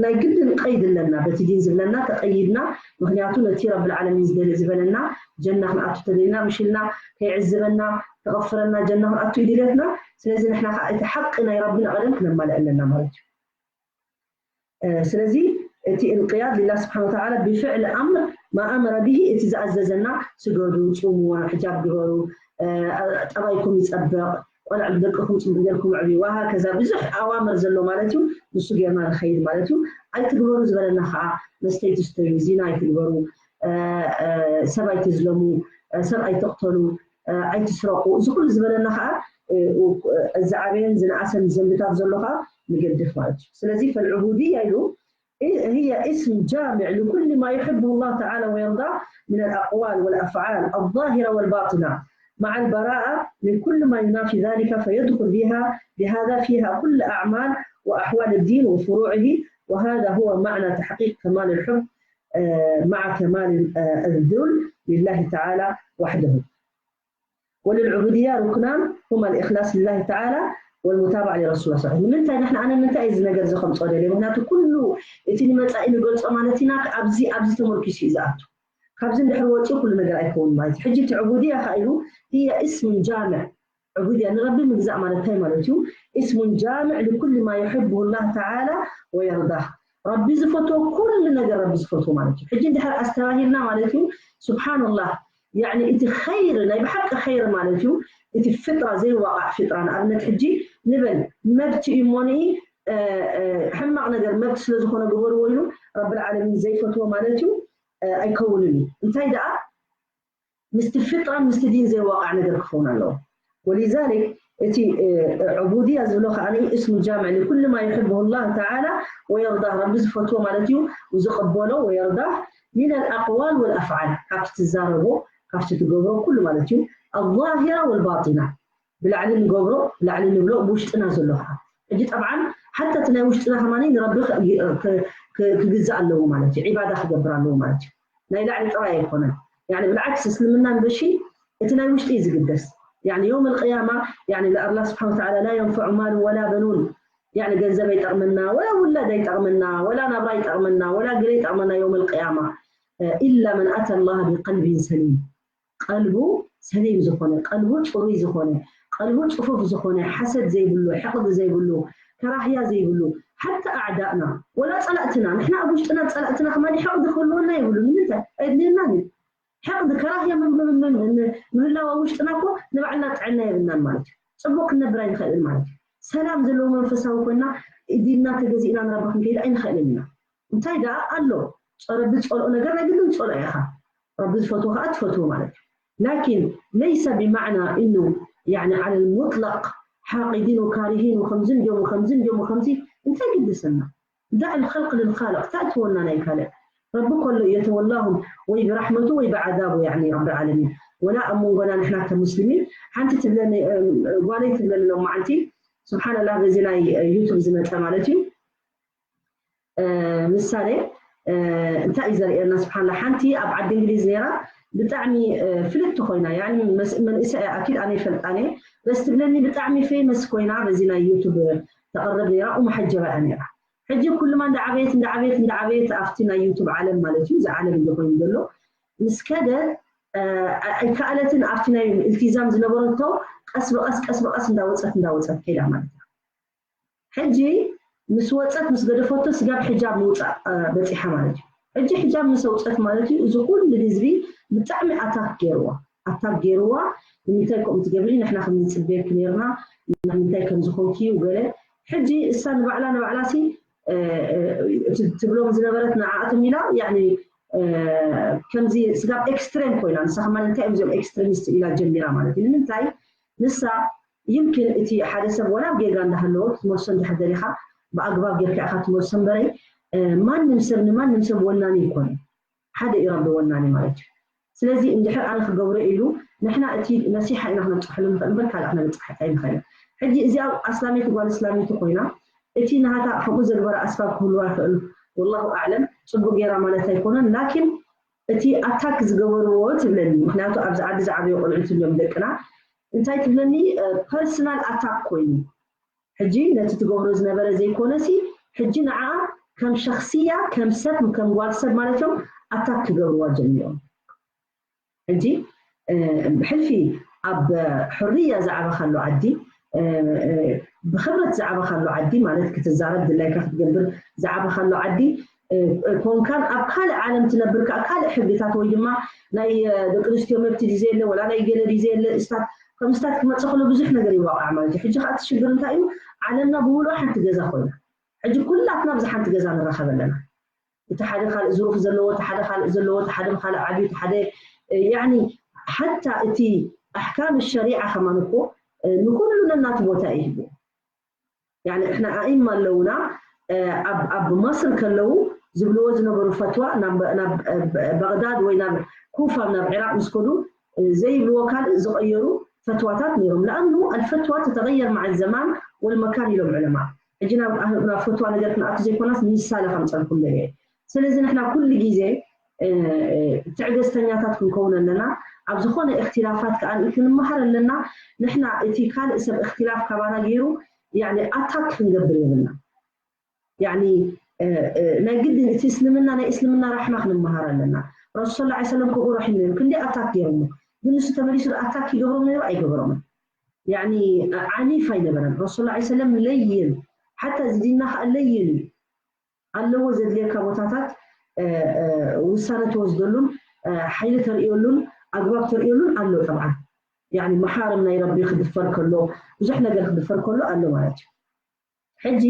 ናይ ግዲ ንቀይድ ኣለና በቲ ዲን ዝብለና ተቐይድና ምክንያቱ ነቲ ረቢ ልዓለሚን ዝበለና ጀና ክንኣቱ ተደልና ምሽልና ከይዕዝበና ተቐፍረና ጀና ክንኣቱ ይድልየትና ስለዚ ንሕና ከዓ እቲ ሓቂ ናይ ረቢና ቀደም ክነማልእ ኣለና ማለት እዩ ስለዚ እቲ እንቅያድ ሊላ ስብሓን ወተዓላ ብፍዕል ኣምር ማኣመረ ብሂ እቲ ዝኣዘዘና ስገዱ፣ ፅሙ፣ ሕጃብ ግበሩ፣ ጠባይኩም ይፀበቕ፣ ቆልዕ ደቅኹም ፅቡቅ ጌርኩም ዕብዩ፣ ወሃከዛ ብዙሕ ኣዋምር ዘሎ ማለት እዩ። ንሱ ጌርና ንኸይድ ማለት እዩ። ኣይትግበሩ ዝበለና ከዓ መስተ ኣይትስተዩ፣ ዚና ኣይትግበሩ፣ ሰብ ኣይትዝለሙ፣ ሰብ ኣይትቕተሉ፣ ኣይትስረቑ፣ እዚ ኩሉ ዝበለና ከዓ ዝዓበየን ዝነኣሰን ዘንብታት ዘሎ ከዓ ንገድፍ ማለት እዩ። ስለዚ ፈልዑቡድያ ኢሉ هي اسم جامع لكل ما يحبه الله تعالى ويرضاه من الأقوال والأفعال الظاهرة والباطنة مع البراءة من كل ما ينافي ذلك فيدخل بها بهذا فيها كل أعمال وأحوال الدين وفروعه وهذا هو معنى تحقيق كمال الحب مع كمال الذل لله تعالى وحده. وللعبودية ركنان هما الإخلاص لله تعالى والمتابعة لرسول الله صلى الله عليه وسلم. ንምንታይ ንሕና ኣነ ንምንታይ እዚ ነገር እዚ ከምፅኦ ደልየ? ምክንያቱ ኩሉ እቲ ንመፃኢ ንገልፆ ማለት ኢና ኣብዚ ኣብዚ ተመርኪሱ እዩ ዝኣቱ። ካብዚ እንድሕር ወፂኡ ኩሉ ነገር ኣይከውን ማለት እዩ። ሕጂ እቲ ዕቡድያ ከ ኢሉ هي اسم جامع። ዕቡድያ ንረቢ ምግዛእ ማለት እንታይ ማለት እዩ? اسم جامع لكل ما يحبه الله تعالى ويرضاه። ረቢ ዝፈትዎ ኩሉ ነገር ረቢ ዝፈትዎ ማለት እዩ። ሕጂ እንድሕር ኣስተባሂልና ማለት እዩ ስብሓንላህ ያኒ እቲ ኸይር ናይ ብሓቂ ኸይር ማለት እዩ እቲ ፍጥራ ዘይዋቃዕ ፍጥራ ንኣብነት ሕጂ ንበል መብት እዩ እሞኒ ሕማቕ ነገር መብት ስለ ዝኾነ ግበርዎ ኢሉ ረብል ዓለሚን ዘይፈትዎ ማለት እዩ ኣይከውንን እዩ እንታይ ደኣ ምስቲ ፍጥራን ምስቲ ዲን ዘይዋቃዕ ነገር ክኸውን ኣለዎ ولذلك እቲ ዕቡድያ ዝብሎ ከዓ اسم جامع لكل ما يحبه الله تعالى ويرضاه ረቢ ዝፈትዎ ማለት እዩ ዝቕበሎ ويرضاه من الأقوال والأفعال ካብቲ ትዛረቦ ካብቲ ትገብሮ ኩሉ ማለት እዩ الظاهرة والباطنة ብላዕሊ ንገብሮ ብላዕሊ ንብሎ ብውሽጥና ዘሎ ከዓ ሕጂ ጠብዓን ሓታ እቲ ናይ ውሽጥና ከማኒ ንረቢ ክግዛእ ኣለዎ ማለት እዩ ዒባዳ ክገብር ኣለዎ ማለት እዩ ናይ ላዕሊ ጥራይ ኣይኮነን يعني بالعكس እስልምና ንበሺ እቲ ናይ ውሽጢ እዩ ዝግደስ يعني يوم القيامة يعني الله سبحانه وتعالى لا ينفع مال ولا بنون يعني ገንዘብ ኣይጠቕመና ወላ ውላድ ኣይጠቕመና ወላ ናብራ ኣይጠቕመና ወላ ግረ ኣይጠቕመና يوم القيامة إلا من أتى الله بقلب سليم ቀልቡ ሰሊም ዝኾነ ቀልቡ ፅሩይ ዝኾነ ቀልቡ ፅፉፍ ዝኾነ ሓሰድ ዘይብሉ ሕቕዲ ዘይብሉ ከራህያ ዘይብሉ ሓታ ኣዕዳእና ወላ ፀላእትና ንሕና ኣብ ውሽጥና ፀላእትና ከማን ሕቕዲ ክህልወና የብሉ ንምንታይ ኣየድልየናን እዩ ሕቕዲ ከራህያ ምህላው ኣብ ውሽጥና እኮ ንባዕልና ጥዕና የብልናን ማለት እዩ ፅቡቅ ክንነብር ኣይንኽእልን ማለት እዩ ሰላም ዘለዎ መንፈሳዊ ኮይና ዲንና ተገዚእና ንረቢ ክንከይድ ኣይንኽእልን ኢና እንታይ ደኣ ኣሎ ረቢ ዝፀልኦ ነገር ናይ ግድን ትፀልኦ ኢኻ ረቢ ዝፈትዎ ከዓ ትፈትዎ ማለት እዩ لكن ليس بمعنى انه يعني على المطلق حاقدين وكارهين وخمزين يوم وخمزين يوم وخمزين እንታይ ግድሰና دع الخلق للخالق تأتونا ናይ ካልእ ረቢ ከሎ يتولاهم ወይ ብራሕመቱ ወይ ብዓዛቡ يعني رب العالمين ولا ኣብ መንጎና ንሕና ከሙስሊሚን ሓንቲ ትብለኒ ጓለይ ትብለኒ ሎም መዓልቲ ስብሓንላህ በዚ ናይ ዩቱብ ዝመፀ ማለት እዩ ምሳሌ እንታይ እዩ ዘርእየና ስብሓንላ ሓንቲ ኣብ ዓዲ እንግሊዝ ነራ ብጣዕሚ ፍልጥቲ ኮይና ያኒ መንእሰያ ኣኪድ ኣነ ይፈልጣነ በስ ትብለኒ ብጣዕሚ ፌመስ ኮይና በዚ ናይ ዩቱብ ተቕርብ ነራ ኡም ሓጀባ እያ ነራ ሕጂ ኩልማ እንዳዓበየት እንዳዓበየት እንዳዓበየት ኣብቲ ናይ ዩቱብ ዓለም ማለት እዩ እዚ ዓለም እንደ ኮይኑ ዘሎ ምስ ከደ ኣይከኣለትን ኣብቲ ናይ ኢልቲዛም ዝነበረቶ ቀስ ብቐስ ቀስ ብቐስ እንዳወፀት እንዳወፀት ከይዳ ማለት እዩ ሕጂ ምስ ወፀት ምስ ገደፈቶ ስጋብ ሕጃብ ምውፃእ በፂሓ ማለት እዩ ሕጂ ሕጃብ ምስ ኣውፀት ማለት እዩ እዚ ኩሉ ህዝቢ ብጣዕሚ ኣታክ ገይርዋ ኣታክ ገይርዋ ንምንታይ ከምኡ ትገብሪ ንሕና ከም ንፅበየኪ ነርና ንምንታይ ከም ዝኾንኪ ገለ ሕጂ እሳ ንባዕላ ንባዕላ ሲ ትብሎም ዝነበረት ንዓኣቶም ኢላ ከምዚ ስጋብ ኤክስትሬም ኮይና ንሳ ከማን እንታይ እዮም እዚኦም ኤክስትሪሚስት ኢላ ጀሚራ ማለት እዩ ንምንታይ ንሳ ይምክን እቲ ሓደ ሰብ ወላ ጌጋ እንዳሃለዎ ክትመልሶ እንድሕር ደሊኻ ብኣግባብ ጌርካ ኢኻ ትመልሶ እምበረይ ማንም ሰብ ንማንም ሰብ ወናኒ ይኮነ ሓደ እዩ ረቢ ወናኒ ማለት እዩ ስለዚ እንድሕር ኣነ ክገብሮ ኢሉ ንሕና እቲ ነሲሓ ኢና ክነብፅሐሉ ንኽእል እምበር ካልእ ክነብፅሕ ኣይንኽእል ሕጂ እዚኣ ኣስላመይቲ ጓል እስላመይቲ ኮይና እቲ ናሃታ ከምኡ ዘግበረ ኣስባብ ክህልዋ ይኽእል ወላሁ ኣዕለም ፅቡቅ ጌራ ማለት ኣይኮነን ላኪን እቲ ኣታክ ዝገበርዎ ትብለኒ ምክንያቱ ኣብዚ ዓዲ ዝዓበዩ ቆልዑ ትብሎም ደቅና እንታይ ትብለኒ ፐርሰናል ኣታክ ኮይኑ ሕጂ ነቲ ትገብሮ ዝነበረ ዘይኮነሲ ሕጂ ንዓ ከም ሸክስያ ከም ሰብ ከም ጓል ሰብ ማለት እዮም ኣታክ ክገብርዋ ጀሚሮም ሕጂ ብሕልፊ ኣብ ሕርያ ዝዓበኻሉ ዓዲ ብክብረት ዝዓበኻሉ ዓዲ ማለት ክትዛረብ ድላይካ ክትገብር ዝዓበኻሉ ዓዲ ኮንካን ኣብ ካልእ ዓለም ትነብር ከዓ ካልእ ሕግታት ወይ ድማ ናይ ደቂ ኣንስትዮ መብቲ ድዩ ዘየለ ወላ ናይ ገለ ድዩ ዘየለ እስታት ከም እስታት ክመፅእ ከሎ ብዙሕ ነገር ይዋቃዕ ማለት እዩ ሕጂ ከዓ እቲ ሽግር እንታይ እዩ ዓለምና ብምሉኣ ሓንቲ ገዛ ኮይና ሕጂ ኩላትና ብዚ ሓንቲ ገዛ ንራኸብ ኣለና እቲ ሓደ ካልእ ዝሩፍ ዘለዎ እቲ ሓደ ካልእ ዘለዎ እቲ ሓደ ብካልእ ዓብዩ እቲ ሓደ ያኒ ሓታ እቲ ኣሕካም ሸሪዓ ከማን እኮ ንኩሉ ነናቱ ቦታ ይህቡ ያኒ እሕና ኣኢማ ኣለውና ኣብ ኣብ ማስር ከለዉ ዝብልዎ ዝነበሩ ፈትዋ ናብ ናብ በግዳድ ወይ ናብ ኩፋ ናብ ዒራቅ ምስ ከዱ ዘይብልዎ ካልእ ዝቀየሩ ፈትዋታት ነይሮም ለኣኑ ኣልፈትዋ ተተغير مع الزمان والمكان ኢሎም ዑለማ ሕጂ ናብ ናብ ፈትዋ ነገር ክንኣቱ ዘይኮናስ ምሳሌ ከምፀልኩም ደልየ ስለዚ ንሕና ኩሉ ግዜ ትዕግስተኛታት ክንከውን ኣለና። ኣብ ዝኾነ እክትላፋት ከዓ ክንመሃር ኣለና። ንሕና እቲ ካልእ ሰብ እክትላፍ ካባና ገይሩ ያኒ ኣታክ ክንገብር የብልና። ያኒ ናይ ግድን እቲ እስልምና ናይ እስልምና ራሕማ ክንመሃር ኣለና። ረሱል ሰለላሁ ዐለይሂ ወሰለም ከምኡ ረሒም ነይሩ። ክንደይ ኣታክ ገይሮሞ፣ ግን ንሱ ተመሊሱ ኣታክ ይገብሮም ነይሩ ኣይገብሮምን። ያኒ ዓኒፍ ኣይነበረን ረሱል ሰለላሁ ዐለይሂ ወሰለም። ለይን ሓታ እዚ ዲንና ከዓ ለይን እዩ ኣለዎ። ዘድልየካ ቦታታት ውሳነ ትወስደሉን ሓይሊ ተርእየሉን ኣግባብ ተርእየሉን ኣሎ። ጠብዓን ያኒ መሓርም ናይ ረቢ ክድፈር ከሎ ብዙሕ ነገር ክድፈር ከሎ ኣሎ ማለት እዩ። ሕጂ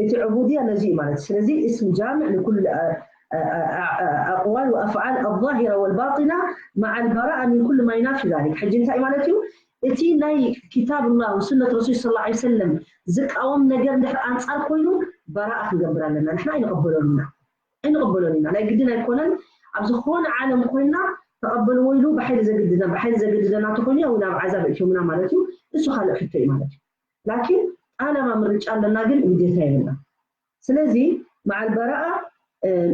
እቲ ዑቡድያ ነዚ እዩ ማለት። ስለዚ እስም ጃምዕ ንኩል ኣቅዋል ወኣፍዓል ኣዛሂራ ወልባጢና መዓ ልበራኣ ምን ኩል ማ ዩናፊ ዛሊክ። ሕጂ እንታይ ማለት እዩ? እቲ ናይ ኪታብ ላህ ወሱነት ረሱል ሰለላሁ ዐለይሂ ወሰለም ዝቃወም ነገር እንድሕር ኣንጻር ኮይኑ በራኣ ክንገብር ኣለና። ንሕና ኣይንቐበሎን ኢና፣ ኣይንቐበሎን ኢና። ናይ ግድን ኣይኮነን። ኣብ ዝኾነ ዓለም ኮይና ተቐበልዎ ኢሉ ብሓይሊ ዘግድደና፣ ብሓይሊ ዘግድደና ተኾይኑ እውን ኣብ ዓዛብ እትዮምና ማለት እዩ። እሱ ካልእ ሕቶ እዩ ማለት እዩ። ላኪን ጣለማ ምርጫ ኣለና ግን ግዴታ የብልና። ስለዚ መዓ ልበራኣ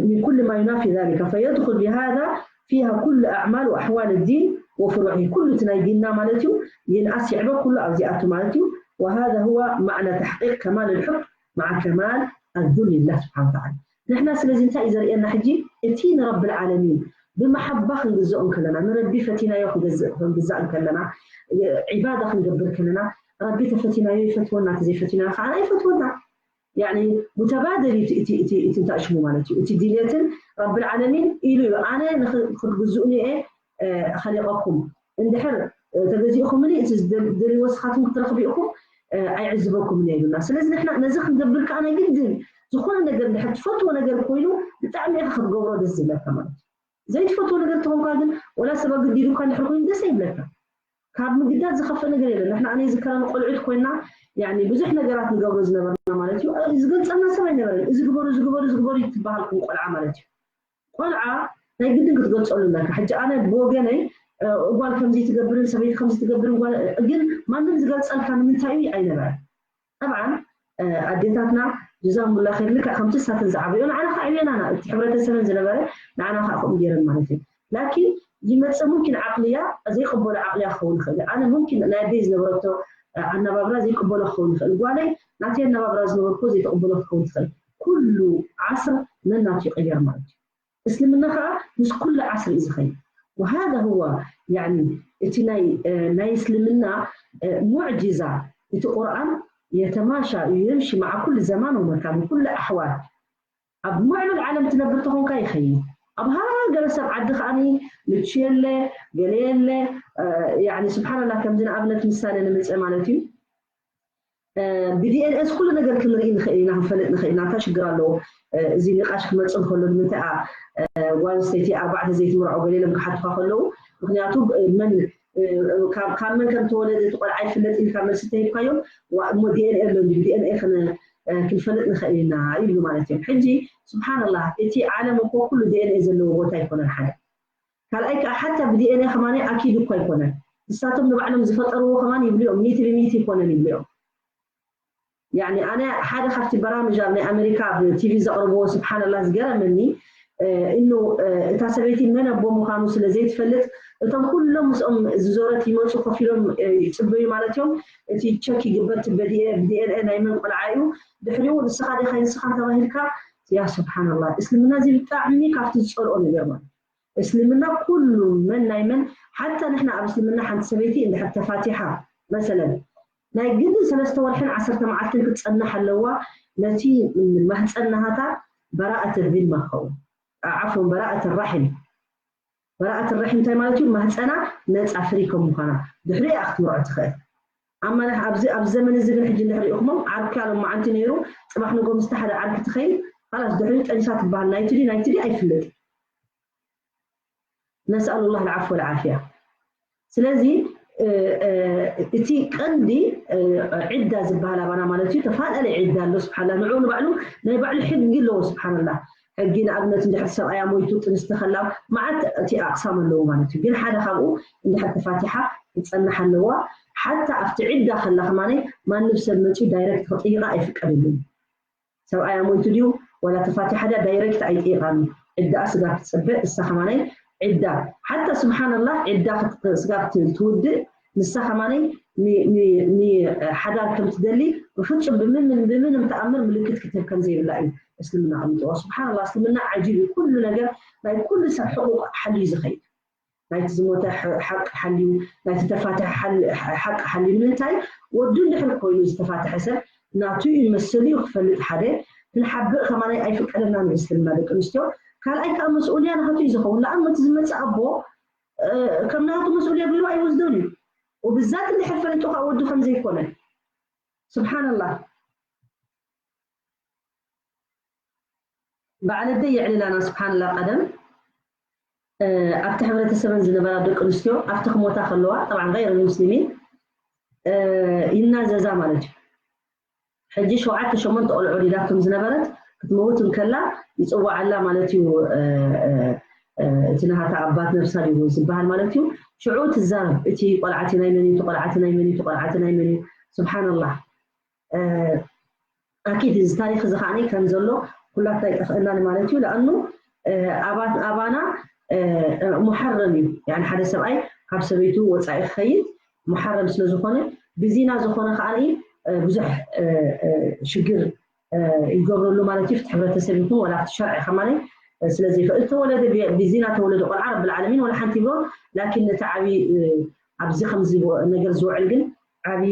ምን ኩል ማ ዩናፊ ዛሊከ ፈየድኹል ቢሃዛ ፊሃ ኩሉ ኣዕማል ወኣሕዋል ዲን ወፍሩዒሂ። ኩሉ እቲ ናይ ዲንና ማለት እዩ ይንኣስ ይዕበ ኩሉ ኣብዚኣቱ ማለት እዩ። ወሃዛ ሁወ ማዕና ተሕቂቅ ከማል ልሑብ መዓ ከማል ኣዙል ሊላህ ስብሓን ወተዓላ። ንሕና ስለዚ እንታይ እዩ ዘርእየና ሕጂ? እቲ ንረብል ዓለሚን ብመሓባ ክንግዝኦ እንከለና፣ ንረቢ ፈቲናዮ ክንገዝእ ክንግዛእ እንከለና፣ ዒባዳ ክንገብር ከለና፣ ረቢ ተፈቲናዮ ይፈትወና፣ ተዘይፈቲናዮ ከዓ ኣይፈትወና። ያኒ ሙተባደል እዩ እቲ እንታይ ሽሙ ማለት እዩ። እቲ ድልየትን ረብል ዓለሚን ኢሉ እዩ ኣነ ክትግዝኡኒ እየ ኸሊቐኩም። እንድሕር ተገዚእኹምኒ እቲ ዝደልይዎ ስኻትኩም ክትረኽቡ ኢኹም ኣይዕዝበኩምን እየ ኢሉና። ስለዚ ንሕና ነዚ ክንገብር ከዓ ናይ ግድን ዝኾነ ነገር እንድሕር ትፈትዎ ነገር ኮይኑ ብጣዕሚ ኢኻ ክትገብሮ ደስ ዝብለካ ማለት እዩ። ዘይትፈትዎ ነገር ተኾንካ ግን ወላ ሰብ ኣግዲዱካ እንድሕር ኮይኑ ደስ ኣይብለካ። ካብ ምግዳድ ዝኸፍእ ነገር የለን። ንሕና ኣነ ይዝከረኒ ቆልዑት ኮይና ያኒ ብዙሕ ነገራት ንገብሮ ዝነበርና ማለት እዩ። ዝገልፀልና ሰብ ኣይነበረን። እዚ ግበሩ፣ እዚ ግበሩ፣ እዚ ግበሩ ይትበሃል ከም ቆልዓ ማለት እዩ። ቆልዓ ናይ ግድን ክትገልፀሉ ኣለካ። ሕጂ ኣነ ብወገነይ እ፣ ጓል ከምዚ ትገብርን ሰበይቲ ከምዚ ትገብርን ጓል ግን ማንም ዝገልፀልካ ንምንታይ እዩ ኣይነበረን። ጠብዓን ኣዴታትና ጀዛኩሙላ ኸይር ልክዕ ከምቲ ንሳተን ዝዓበዮ ንዓና ከዓ ዕብየናና እቲ ሕብረተሰበን ዝነበረ ንዓና ከዓ ከምኡ ገይረን ማለት እዩ። ላኪን ይመፅእ ሙምኪን ዓቅልያ ዘይቅበሎ ዓቅልያ ክኸውን ይኽእል እዩ። ኣነ ሙምኪን ናይ ኣደይ ዝነበረቶ ኣናባብራ ዘይቅበሎ ክኸውን ይኽእል። ጓለይ ናተይ ኣናባብራ ዝነበርኩ ዘይተቅበሎ ክኸውን ትኽእል። ኩሉ ዓስር ነናቱ ይቅየር ማለት እዩ። እስልምና ከዓ ምስ ኩሉ ዓስር እዩ ዝኸይድ። وهذا هو يعني እቲ ናይ ናይ እስልምና ሙዕጂዛ እቲ ቁርኣን يتماشى يمشي مع كل زمان ومكان وكل أحوال ኣብ ምዕብል ዓለም ትነብር ተኾንካ ይኸይድ። ኣብ ሃገረሰብ ዓዲ ከዓኒ ምቹ የለ ገለ የለ። ያኒ ስብሓንላህ ከምዚ ንኣብነት ምሳሌ ንምፅእ ማለት እዩ። ብዲኤንኤስ ኩሉ ነገር ክንርኢ ንኽእል ኢና ክንፈልጥ ንኽእል ኢና እንታይ ሽግር ኣለዎ? እዚ ኒቃሽ ክመፅእ እንከሎ ንምንታይ እያ ጓል ኣንስተይቲ ኣርባዕተ ዘይትምርዖ ገለ ኢሎም ክሓቱኻ ከለዉ ምክንያቱ መን ካብ መን ከም ተወለደ እቲ ቆልዓ ይፍለጥ ኢልካ መልሲ ተሂብካዮም እሞ ዲኤንኤ ኣሎ እንዲ ብዲኤንኤ ክንፈልጥ ንኽእል ኢና ይብሉ ማለት እዮም። ሕጂ ስብሓንላህ እቲ ዓለም እኮ ኩሉ ዲኤንኤ ዘለዎ ቦታ ኣይኮነን ሓደ ካልኣይ ከዓ ሓታ ብዲኤንኤ ከማኒ ኣኪድ እኮ ኣይኮነን። ንሳቶም ንባዕሎም ዝፈጠርዎ ከማኒ ይብሉ እዮም ሚእቲ ብሚእቲ ኣይኮነን ይብሉ እዮም። ያኒ ኣነ ሓደ ካብቲ በራምጅ ኣብ ናይ ኣሜሪካ ኣብ ቲቪ ዘቕርብዎ ስብሓንላ ዝገረመኒ እኑ እታ ሰበይቲ መን ኣቦ ምዃኑ ስለ ዘይትፈልጥ እቶም ኩሎም ምስኦም ዝዞረት ይመፁ ኮፍ ኢሎም ይፅበዩ ማለት እዮም። እቲ ቸክ ይግበር እቲ ብዲኤንኤ ናይ መን ቆልዓ እዩ ድሕሪኡ ንስኻ ዲኻ ንስኻ ተባሂልካ ያ ስብሓንላ እስልምና እዚ ብጣዕሚ ካብቲ ዝፀልኦ ነገር ማለት እስልምና ኩሉ መን ናይ መን ሓታ ንሕና ኣብ እስልምና ሓንቲ ሰበይቲ እንድሕር ተፋቲሓ መሰለን ናይ ግድን ሰለስተ ወርሕን ዓሰርተ መዓልትን ክትፀንሕ ኣለዋ ነቲ ማህፀን ናሃታ በራእት ዚማ ክኸውን ዓፎን በራእት ራሒም በራእት ራሒም እንታይ ማለት እዩ ማህፀና ነፃ ፍሪ ከም ምዃና ድሕሪ እያ ክትምርዖ ትኽእል ኣማ ኣብዚ ኣብ ዘመን እዚ ግን ሕጂ እንድሕር ሪእኹሞም ዓርኪ ኣሎም መዓንቲ ነይሩ ፅባሕ ንጎ ምስቲ ሓደ ዓርኪ ትኸይድ ካላስ ድሕሪ ጠኒሳ ትበሃል ናይቲ ድዩ ናይቲ ድዩ ኣይፍለጥ ነስኣሉ ላህ ልዓፍ ወልዓፍያ ስለዚ እቲ ቀንዲ ዒዳ ዝበሃል ኣባና ማለት እዩ ተፈላለየ ዒዳ ኣሎ ስብሓላ ንዕኡ ንባዕሉ ናይ ባዕሉ ሕጊ ኣለዎ ስብሓንላ ሕጊ ንኣብነት እንድሕር ሰብኣያ ሞይቱ ጥንስቲ ከላ መዓት እቲ ኣቅሳም ኣለዎ ማለት እዩ ግን ሓደ ካብኡ እንድሕር ተፋቲሓ ትፀንሕ ኣለዋ ሓታ ኣብቲ ዒዳ ከላ ከማነ ማንም ሰብ መፅኡ ዳይረክት ክጥይቃ ኣይፍቀደሉን ሰብኣያ ሞይቱ ድዩ ዋላ ተፋቲሓ ድያ ዳይረክት ኣይጥይቃን ዕዳኣ ስጋብ ትፅበ እሳ ከማነይ ዕዳ ሓታ ስብሓንላህ ዕዳ ስጋብ ትውድእ ንሳ ከማነይ ንሓዳር ከም ትደሊ ብፍፁም ብምንም ብምንም ተኣምር ምልክት ክትህብ ከም ዘይብላ እዩ እስልምና ኣምፅኦ። ስብሓንላህ እስልምና ዓጂብ እዩ። ኩሉ ነገር ናይ ኩሉ ሰብ ሕቁቕ ሓልዩ ዝኸይድ ናይቲ ዝሞተ ሓቂ ሓልዩ ናይቲ ተፋትሐ ሓቂ ሓልዩ ንምንታይ ወዱ እንድሕር ኮይኑ ዝተፋትሐ ሰብ ናቱ እዩ መሰሉ እዩ ክፈልጥ ሓደ ክንሓብእ ከማናይ ኣይፍቀደና ንእስልምና ደቂ ኣንስትዮ ካልኣይ ከዓ መስኡልያ ናቱ እዩ ዝኸውን ለኣም እቲ ዝመፅእ ኣቦ ከም ናቱ መስኡልያ ገይሩ ኣይወስዶን እዩ ወብዛት እንድሕር ፈሊጡ ከዓ ወዱ ከም ዘይኮነ ስብሓንላህ በዓል ኣደይ የዕልላና ስብሓንላ ቀደም ኣብቲ ሕብረተሰበን ዝነበራ ደቂ ኣንስትዮ ኣብቲ ክሞታ ከለዋ طبعا غير المسلمين ይናዘዛ ማለት እዩ ሕጂ ሸውዓተ ሸሞንተ ቆልዑ ወሊዳቶም ዝነበረት ክትመውት እንከላ ይፅዋዓላ ማለት እዩ እቲ ናሃታ ኣባት ነብሳ ድዩ ዝበሃል ማለት እዩ ሽዑ ትዛረብ እቲ ቆልዓቲ ናይ መን እዩ ቆልዓቲ ናይ መን እዩ ቆልዓቲ ናይ መን እዩ ስብሓንላህ ኣኪድ እዚ ታሪክ እዚ ከዓ ከም ዘሎ ኩላትና ይጠፍአና ማለት እዩ ለኣኑ ኣባና ሙሐረም እዩ ሓደ ሰብኣይ ካብ ሰበይቱ ወፃኢ ክኸይድ ሙሐረም ስለዝኾነ ብዚና ዝኾነ ከዓ ብዙሕ ሽግር ይገብረሉ ማለት እዩ ፍቲ ሕብረተሰብ ይኹን ወላ ፍቲ ሸርዒ ከማነ ስለዘይክእል ተወለደ ብዚና ተወለደ ቆልዓ ረብል ዓለሚን ወላ ሓንቲ ይብሎ ላኪን ነቲ ዓብዪ ኣብዚ ከምዚ ነገር ዝውዕል ግን ዓብዪ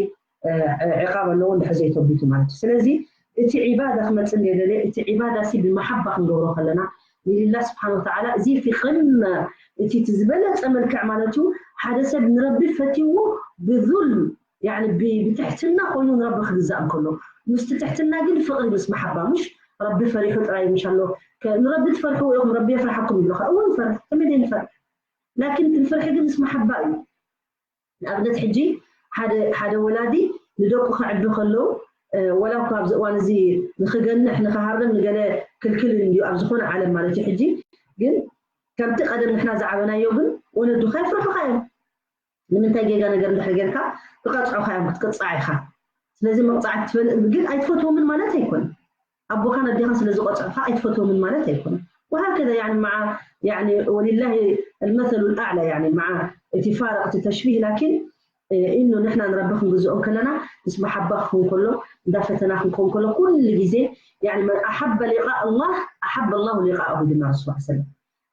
ዕቃብ ኣለዎ እንድሕር ዘይተቢቱ ማለት እዩ ስለዚ እቲ ዒባዳ ክመፅእ እንደደለ እቲ ዒባዳ ሲ ብመሓባ ክንገብሮ ከለና ንልላ ስብሓን ወተዓላ እዚ ፊቅርን እቲ እቲ ዝበለፀ መልክዕ ማለት እዩ ሓደ ሰብ ንረቢ ፈትዎ ብዙል ብትሕትና ኮይኑ ንረቢ ክግዛእ እንከሎ ምስቲ ትሕትና ግን ፍቅሪ ምስ መሓባ ምሽ ረቢ ፈሪሑ ጥራይ ምሽ ኣሎ ንረቢ ትፈርሕዎ ኢኹም ረቢ የፍርሓኩም ይብለካ እውን ፈርሕ ከመይ ዘይንፈርሕ ላኪን እቲ ፍርሒ ግን ምስ መሓባ እዩ ንኣብነት ሕጂ ሓደ ወላዲ ንደቁ ከዕቢ ከለዉ ወላ እኳ ኣብዚ እዋን እዚ ንክገንሕ ንክሃርም ንገለ ክልክል እንድዩ ኣብ ዝኾነ ዓለም ማለት እዩ ሕጂ ግን ከምቲ ቀደም ንሕና ዝዓበናዮ ግን ወለዱካ ይፍርሑካ እዮም ንምንታይ ጌጋ ነገር እንድሕር ጌርካ ክቀፅዑካ እዮም ክትቅፃዕ ኢካ ስለዚ መቅፃዕቲ ትፈልጥ ግን ኣይትፈትዎምን ማለት ኣይኮነ ኣቦኻን ኣዴኻን ስለ ዝቆፀዕካ ኣይትፈትዎምን ማለት ኣይኮነን። وهكذا يعني مع يعني ولله المثل الأعلى يعني مع እቲ ፋርቅ እቲ ተሽቢህ ላኪን ኢኖ ንሕና ንረቢ ክንግዝኦም ከለና ምስ መሓባ ክኸውን ከሎ እንዳፈተና ክንከውን ከሎ ኩሉ ግዜ يعني من أحب لقاء الله أحب الله لقاءه ኢልና ረሱል ሰለም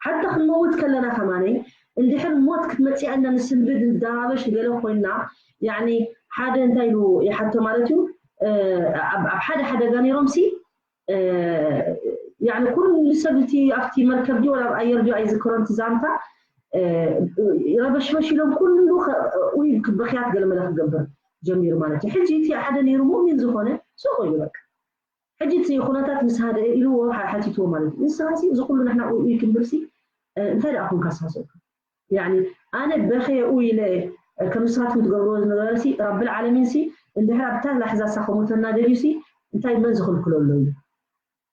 ሓታ ክንመውት ከለና ከማነይ እንድሕር ሞት ክትመፅእ ኣላ ንስንብድ ንደራበሽ ንገለ ኮይና ያኒ ሓደ እንታይ ኢሉ ይሓቶ ማለት እዩ ኣብ ሓደ ሓደጋ ነይሮም ሲ ያኒ ኩሉ ሰብ እቲ ኣብቲ መርከብ ድዩ ወላ ኣብ ኣየር ድዩ ኣይዝክሮን እቲ ዛንታ ረበሽበሽ ኢሎም ኩሉ ውይ በኽያት ገለ መለ ክገብር ጀሚሩ ማለት እዩ ሕጂ እቲ ሓደ ነይሩ ሙእሚን ዝኾነ ሱቕ ኢሉ በቃ ሕጂ እቲ ኩነታት ምስ ሃደአ ኢልዎ ሓቲትዎ ማለት እዩ ንስኻ እዚ ኩሉ ንሕና ኡይ ክንብልሲ እንታይ ደኣ ኮንካ ሳሰብካ ያኒ ኣነ በኸየ ኡ ኢለ ከም ንስኻትኩም ትገብርዎ ዝነበረሲ ረብል ዓለሚንሲ እንድሕር ኣብታ ላሕዛሳ ከሞተና ደልዩሲ እንታይ መን ዝኽልክሎ ኣሎ እዩ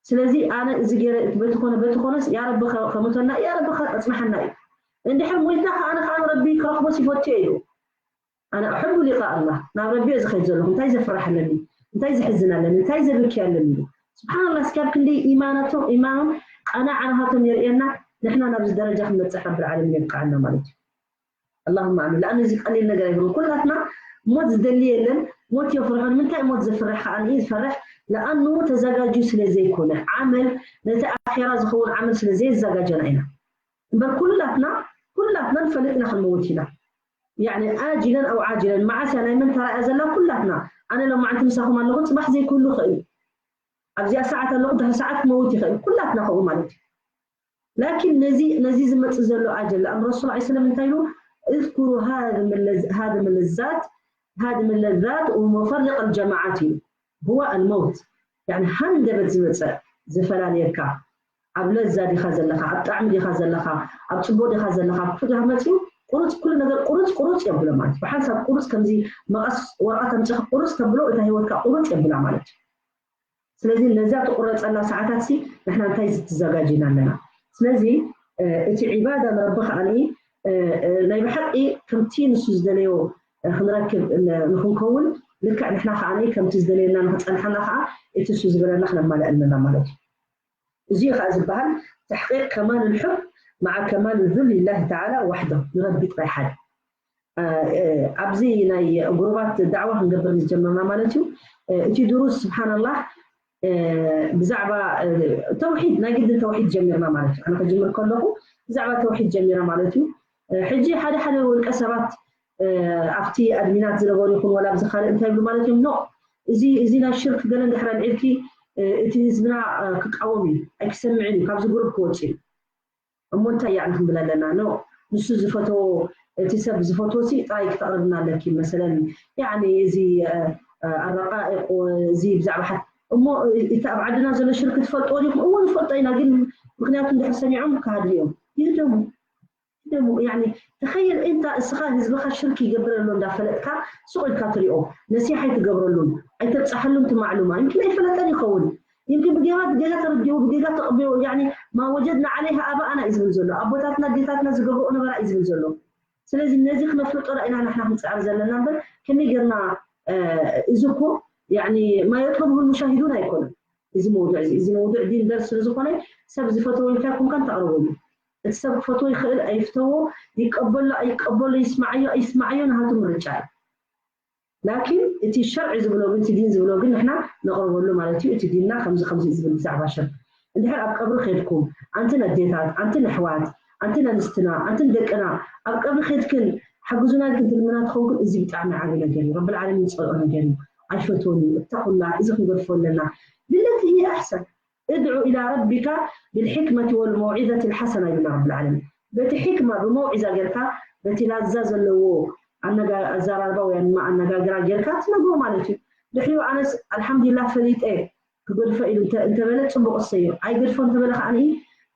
ስለዚ ኣነ እዚ ገይረ በቲ ኮነ በቲ ኮነስ ያረቢ ከሞተና ያረቢ ከፅናሓና እዩ እንድሕር ሞይትና ከኣነ ከኣ ረቢ ክረኽቦ ሲፈትዮ እዩ ኣነ أحب لقاء الله ናብ ረቢ እየ ዝኸይድ ዘለኹ እንታይ ዘፍራሕ ኣለኒ እንታይ ዝሕዝን ኣለኒ እንታይ ዘብኪ ኣለኒ ኢሉ ስብሓንላ እስካብ ክንደይ ኢማናቶም ኢማኖም ቀናዓ ናሃቶም የርእየና ንሕና ናብዚ ደረጃ ክንበፅሕ ረብል ዓለሚን የብቅዓና ማለት እዩ اللهم امين لأن እዚ ቀሊል ነገር ኣይኮነ ኩላትና ሞት ዝደሊ የለን ሞት የፍርሖ ንምንታይ ሞት ዘፍርሕ ከዓ ንኢ ዝፈርሕ لأنه ተዘጋጅዩ ስለ ዘይኮነ ዓመል ነቲ ኣኼራ ዝኸውን ዓመል ስለ ዘየዘጋጀና ኢና እምበር ኩላትና ኩላትና ንፈልጥ ኢና ክንመውት ኢና ያኒ ኣጅለን ኣው ዓጅለን መዓስ እያ ናይ መን ተራእያ ዘላ ኩላትና ኣነ ሎማዓንቲ ምሳኹም ኣለኹ ፅባሕ ዘይክህሉ ይኽእል ኣብዚኣ ሰዓት ኣለኹ ድሕሪ ሰዓት ክመውት ይኽእል ኩላትና ከምኡ ማለት እዩ ላኪን ነዚ ነዚ ዝመፅእ ዘሎ ኣጀል ኣም ረሱል ዓ ስለም እንታይ ኢሉ اذكروا هذه اللذات هذه اللذات ومفرق الجماعات እዩ هو الموت يعني ሃንደበት ዝመፀ ዝፈላልየካ ኣብ ለዛ ዲኻ ዘለኻ ኣብ ጣዕሚ ዲኻ ዘለኻ ኣብ ፅቡቅ ዲኻ ዘለኻ ኣብ ክፉእ ዲኻ መፅዩ ቁሩፅ ኩሉ ነገር ቁሩፅ ቁሩፅ የብሎ ማለት ብሓንሳብ ቁሩፅ ከምዚ መቐስ ወረቐት ኣምፅኻ ቁሩፅ ተብሎ እታ ሂወትካ ቁሩፅ የብላ ማለት እዩ ስለዚ ነዛ ትቁረፀላ ሰዓታት ሲ ንሕና እንታይ ዝትዘጋጅና ኣለና ስለዚ እቲ ዒባዳ ንረቢ ከዓኒ ናይ ብሓቂ ከምቲ ንሱ ዝደለዮ ክንረክብ ንክንከውን ልክዕ ንሕና ከዓኒ ከምቲ ዝደለየና ንክፀንሓና ከዓ እቲ እሱ ዝበለና ክነማልእ ኣለና ማለት እዩ እዚ እዩ ከዓ ዝበሃል ተሕቂቅ ከማል ልሑብ መዓ ከማል ዙል ሊላሂ ተዓላ ዋሕዶ፣ ንረቢ ጥራይ ሓደ። እ፣ እ፣ ኣብዚ ናይ ጉሩባት ዳዕዋ ክንገብር ምስ ጀመርና ማለት እዩ። እ፣ እቲ ድሩስ ስብሓንላህ፣ እ፣ ብዛዕባ፣ እ፣ ተውሒድ፣ ናይ ግድን ተውሒድ ጀሚርና ማለት እዩ። ኣነ ከጅምር ከለኹ ብዛዕባ ተውሒድ ጀሚረ ማለት እዩ። እ፣ ሕጂ ሓደ ሓደ ውልቀ ሰባት፣ እ፣ ኣብቲ ኣድሚናት ዝነበሩ ይኹን ዋላ ኣብዚ ካልእ እንታይ ይብሉ ማለት እዮም፣ ኖ፣ እዚ፣ እዚ ናይ ሽርክ ገለ እንድሕር ኣልዒልኪ፣ እ፣ እቲ ህዝብና፣ እ፣ ክቃወም እዩ፣ ኣይክሰምዕን እዩ፣ ካብዚ ግሩፕ ክወፅእ እዩ። እሞ እንታይ ያዕኒ ክንብል ኣለና? ኖ፣ ንሱ ዝፈተዎ፣ እቲ ሰብ ዝፈትዎ ሲ ጥራይ ክተቕርብና ኣለኪ። መሰለን፣ ያዕኒ እዚ፣ እ፣ እ፣ ኣረቃኢቕ፣ እዚ ብዛዕባ ሓ-፣ እሞ እቲ ኣብ ዓድና ዘሎ ሽርክ ትፈልጥዎ ዲኹም? እዎ ንፈልጦ ኢና፣ ግን ምኽንያቱ እንድሕር ሰሚዖም ክሃድሙ እዮም። ይህደሙ። ይህደሙ። ያዕኒ፣ ተኸየል እንታ እስኻ ህዝብኻ ሽርክ ይገብር ኣሎ እንዳፈለጥካ ሱቕ ኢልካ ትሪኦ፣ ነሲሓ ኣይትገብረሉን፣ ኣይተብጽሓሉን እቲ ማዕሉማ። ይምኪን ኣይፈለጠን ይኸውን። ይምኪን ብጌጋ፣ ብጌጋ ተረዲኡ፣ ብጌጋ ተቐቢሉ፣ ያዕኒ፣ ማ ወጀድና ዓለይሃ ኣባኣና እዩ ዝብል ዘሎ። ኣቦታትና ኣዴታትና ዝገብርኦ ነበራ እዩ ዝብል ዘሎ። ስለዚ ነዚ ክነፍልጦ ዳ ኢና ንሕና ክንጽዕር ዘለና እምበር፣ ከመይ ጌርና፣ እ፣ እዚ እኮ፣ ያዕኒ፣ ማ የጥለቡሁ ልሙሻሂዱን ኣይኮነን። እዚ መውዱዕ እዚ፣ እዚ መውዱዕ ዲን ደርስ ስለ ዝኾነ፣ ሰብ ዝፈተዎ ኢልካ ኣይኮንካን ተቕርበሉ። እቲ ሰብ ክፈትዎ ይኽእል፣ ኣይፍተዎ፣ ይቀበሎ፣ ኣይቀበሎ፣ ይስማዓዮ፣ ኣይስማዓዮ፣ ናሃቱ ምርጫ እዩ። ላኪን እቲ ሸርዒ ዝብሎ ግን፣ እቲ ዲን ዝብሎ ግን ንሕና ነቕርበሉ ማለት እዩ። እቲ ዲንና ከምዚ፣ ከምዚ እዩ ዝብል ብዛዕባ ሽርክ። እንድሕር ኣብ ቀብሪ ኸድኩም፣ ኣንትን ኣዴታት፣ ኣንትን ኣሕዋት፣ ኣንትን ኣንስትና፣ ኣንትን ደቅና፣ ኣብ ቀብሪ ኸድክን ሓግዙና ኢልክን ትልምና ትኸውን፣ እዚ ብጣዕሚ ዓቢ ነገር እዩ። ረብል ዓለሚን ዝጸልኦ ነገር እዩ። ኣይፈትዎን እዩ። እተቁላህ፣ እዚ ክንገድፎ ኣለና። ብለቲ ህየ ኣሕሰን። ادع إلى ربك بالحكمة والموعظة الحسنة ይብልና ረብል ዓለሚን። በቲ ሕክማ፣ ብመውዒዛ ጌርካ፣ በቲ ላዛ ዘለዎ ኣነጋ-፣ ኣዘራርባ ወይ ድማ ኣነጋግራ ጌርካ ትነግሮ ማለት እዩ። ድሕሪኡ ኣነስ ኣልሓምዱሊላህ ፈሊጠ ክገድፎ ኢሉ እንተ-፣ እንተበለ ጽቡቕ እሰዮ። ኣይገድፎ እንተበለ ከዓኒ፣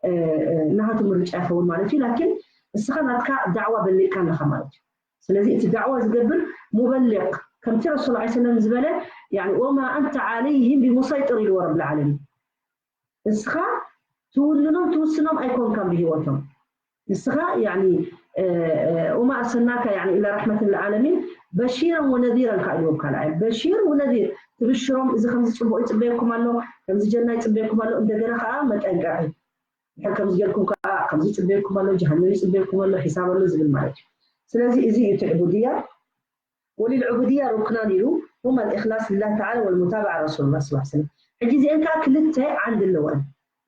እ፣ እ፣ ናሃቱ ምርጫ ይኸውን ማለት እዩ። ላኪን እስኻ ናትካ ዳዕዋ በሊቕካ ኣለኻ ማለት እዩ። ስለዚ እቲ ዳዕዋ ዝገብር ሙበሊቕ፣ ከምቲ ረሱል ዐለይሂ ሰለም ዝበለ፣ ያኒ፣ "ወማ ኣንተ ዐለይሂም ቢሙሰይጢር" ኢልዎ ረብል ዓለሚን። ንስኻ ትውንኖም ትውስኖም ኣይኮንካን ብህይወቶም። ንስኻ፣ ያኒ፣ እ፣ እ፣ "ወማ ኣርሰልናካ፣ ያኒ፣ ኢላ ረሕመተን ልዓለሚን በሺረን ወነዚረን" ከኣ ኢልዎም ካልኣይ። በሺር ወነዚር፣ ትብሽሮም፣ እዚ ከምዚ ጽቡቕ ይጽበየኩም ኣሎ፣ ከምዚ ጀና ይጽበየኩም ኣሎ፣ እንደገና ከኣ መጠንቀቒ። ድሕር ከምዚ ጌርኩም ከኣ ከምዚ ይጽበየኩም ኣሎ፣ ጀሃነም ይጽበየኩም ኣሎ፣ ሒሳብ ኣሎ ዝብል ማለት እዩ። ስለዚ እዚ እዩ እቲ ዕቡድያ። ወሊልዕቡድያ ሩክናን ኢሉ፣ ሁማ ልእኽላስ ልላህ ተዓላ ወልሙታባዓ ረሱሉላህ ሰለላሁ ዐለይሂ ወሰለም። ሕጂ እዚአን ከኣ ክልተ ዓንዲ ኣለወን።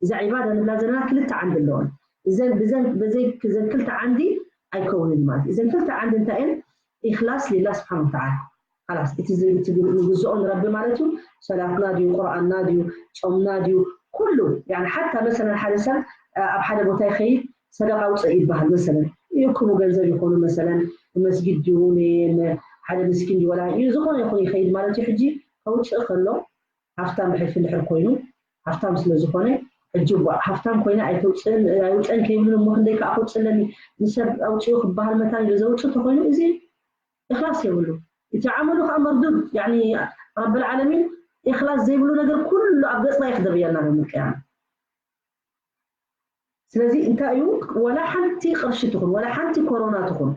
እዛ ዒባዳ ንብላ ዘለና ክልተ ዓንዲ ኣለወን። እዘን፣ ብዘን፣ በዘይ፣ እዘን ክልተ ዓንዲ ኣይከውንን ማለት እዩ። እዘን ክልተ ዓንዲ እንታይ እየን? ኢኽላስ ሊላህ ስብሓን ወተዓላ። ኻላስ፣ እቲ ዝ-፣ እቲ ግ-፣ ንግዝኦ ንረቢ ማለት እዩ። ሰላትና ድዩ፣ ቁርኣንና ድዩ፣ ጾምና ድዩ፣ ኩሉ፣ ያኒ፣ ሓታ መሰለን ሓደ ሰብ፣ እ፣ ኣብ ሓደ ቦታ ይኸይድ፣ ሰደቃ ኣውፅእ ይበሃል። መሰለን፣ ይእክቡ ገንዘብ ይኾኑ፣ መሰለን፣ ንመስጊድ ድዩ፣ ን-፣ ንሓደ ምስኪን ድዩ፣ ወላ እዩ፣ ዝኾነ ይኹን ይኸይድ ማለት እዩ። ሕጂ ከውፅእ ከሎ፣ ሃፍታም ብሕልፊ እንድሕር ኮይኑ፣ ሃፍታም ስለ ዝኾነ፣ ሕጂ እዋ ሃፍታም ኮይነ ኣይተውፅእን፣ ኣይውፅእን ከይብሉን፣ እሞ ክንደይ ከዓ ከውፅእ ኣለኒ፣ ንሰብ ኣውፅኡ ክበሃል መታን ኢሉ ዘውፅእ ተኾይኑ፣ እዚ ኢኽላስ የብሉ። እቲ ዓመሉ ከዓ መርዱድ፣ ያኒ፣ ረብል ዓለሚን ኢኽላስ ዘይብሉ ነገር ኩሉ ኣብ ገጽና እዩ ክደብየልና ሎም ቅያማ። ስለዚ እንታይ እዩ፣ ወላ ሓንቲ ቅርሺ ትኹን፣ ወላ ሓንቲ ኮሮና ትኹን፣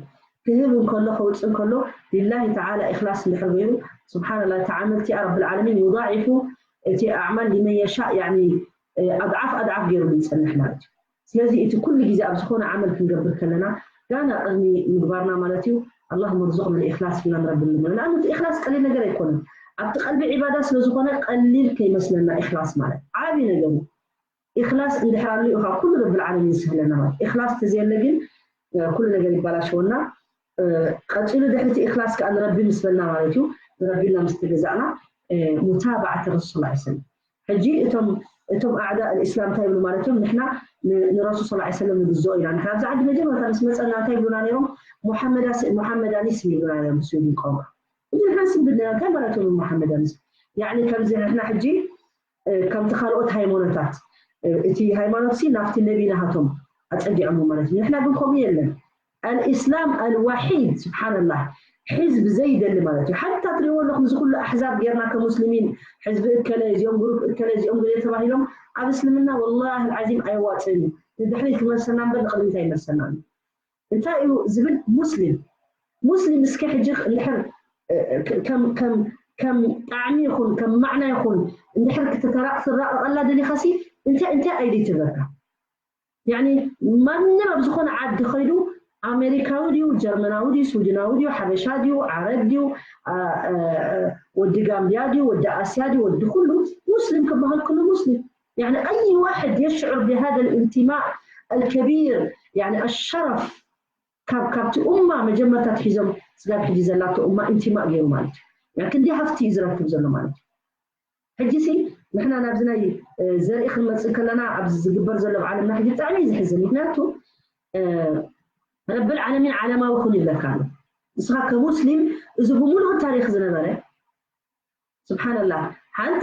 ክህብ እንከሎ፣ ከውፅእ እንከሎ፣ ሊላሂ ተዓላ ኢኽላስ እንድሕር ገይሩ፣ ስብሓንላህ፣ እቲ ዓመል እቲኣ ረብል ዓለሚን ዩዳዒፉ እቲ ኣዕማል ሊመን የሻእ፣ ያኒ፣ ኣድዓፍ ኣድዓፍ ገይሩ ይጸንሕ ማለት እዩ። ስለዚ እቲ ኩሉ ግዜ ኣብ ዝኾነ ዓመል ክንገብር ከለና፣ ጋና ቅድሚ ምግባርና ማለት እዩ፣ ኣላሁመ ርዙቅና ልኢኽላስ ኢልና ንረቢ ንብል። ንኣብነት ኢኽላስ ቀሊል ነገር ኣይኮነን። ኣብቲ ቀልቢ ዒባዳ ስለ ዝኾነ ቀሊል ከይመስለና ኢኽላስ ማለት ዓቢ ነገር እዩ። ኢኽላስ እንድሕር ኣሎ እዩ ከዓ ኩሉ ረብል ዓለሚን ዝስህለና ማለት እዩ። ኢኽላስ ተዘየለ ግን፣ እ፣ ኩሉ ነገር ይባላሸወና። እ፣ ቀጺሉ ድሕሪ እቲ ኢኽላስ ከዓ ንረቢ ምስ በልና ማለት እዩ፣ ንረቢ ኢልና ምስ ተገዛእና፣ እ፣ ሙታባዓት ረሱል ሰለላሁ ዐለይሂ ወሰለም። ሕጂ እቶም፣ እቶም ኣዕዳ ኣልእስላም እንታይ ይብሉ ማለት እዮም? ንሕና ን-፣ ንረሱል ሰለላሁ ዐለይሂ ወሰለም ንግዝኦ ኢና። ንሕና ኣብዚ ዓዲ መጀመርታ ምስ መጸና እንታይ ይብሉና ነይሮም? ሙሓመዳ ስ-፣ ሙሓመዳኒስም ይብሉና ነይሮም ብስዊድን ቋንቋ። እዚ ንሕና ስም ብልና እንታይ ማለት እዮም ሙሓመዳኒስም? ያዕኒ ከምዚ ንሕና ሕጂ፣ እ፣ ከምቲ ካልኦት ሃይማኖታት፣ እ፣ እቲ ሃይማኖት ሲ ናብቲ ነቢ ናሃቶም ኣጸጊዖሞ ማለት እዩ። ንሕና ግን ከምኡ የለን። ኣልእስላም ኣልዋሒድ፣ ስብሓንላህ፣ ሕዝብ ዘይደሊ ማለት እዩ። ሓታ ትሪእዎ ኣለኹም፣ እዚ ኩሉ ኣሕዛብ ጌርና ከሙስሊሚን፣ ሕዝቢ እከለ፣ እዚኦም ግሩፕ እከለ፣ እዚኦም ገለ ተባሂሎም፣ ኣብ እስልምና ወላሂ ኣልዓዚም ኣየዋፅእን እዩ። ንድሕሪት ይመልሰና እምበር ንቕድሚት ኣይመልሰናን እዩ። እንታይ እዩ ዝብል? ሙስሊም። ሙስሊም እስከ ሕጂ እንድሕር፣ እ፣ እ፣ ከም፣ ከም፣ ከም ጣዕሚ ይኹን፣ ከም ማዕና ይኹን፣ እንድሕር ክትተራ-፣ ክትራቐቐላ ደሊኻሲ፣ እንታይ እንታይ ኣይዲ ትብለካ? ያኒ ማንም ኣብ ዝኾነ ዓዲ ኸይዱ ኣሜሪካዊ ድዩ፣ ጀርመናዊ ድዩ፣ ስዊድናዊ ድዩ፣ ሓበሻ ድዩ፣ ዓረብ ድዩ፣ ወዲ ጋምቢያ ድዩ፣ ወዲ ኣስያ ድዩ፣ ወዲ ኩሉ ሙስሊም ክበሃል ኩሉ ሙስሊም። يعني أي واحد يشعر بهذا الانتماء الكبير، يعني الشرف ካብ ካብቲ ኡማ መጀመርታ ትሒዞም ስጋብ ሕጂ ዘላቶ ኡማ ኢንቲማእ ገይሩ ማለት እዩ። ክንዲ ሃፍቲ እዩ ዝረክብ ዘሎ ማለት እዩ። ሕጂ ሲ ንሕና ናብዚ ናይ ዘርኢ ክንመጽእ ከለና ኣብዚ ዝግበር ዘሎ ኣብ ዓለምና ሕጂ ብጣዕሚ እዩ ዝሕዝን። ምክንያቱ ረብል ዓለሚን ዓለማዊ ኩን ይብለካ ኣሎ። ንስኻ ከሙስሊም እዚ ብምሉእ ታሪኽ ዝነበረ ስብሓንላህ ሓንቲ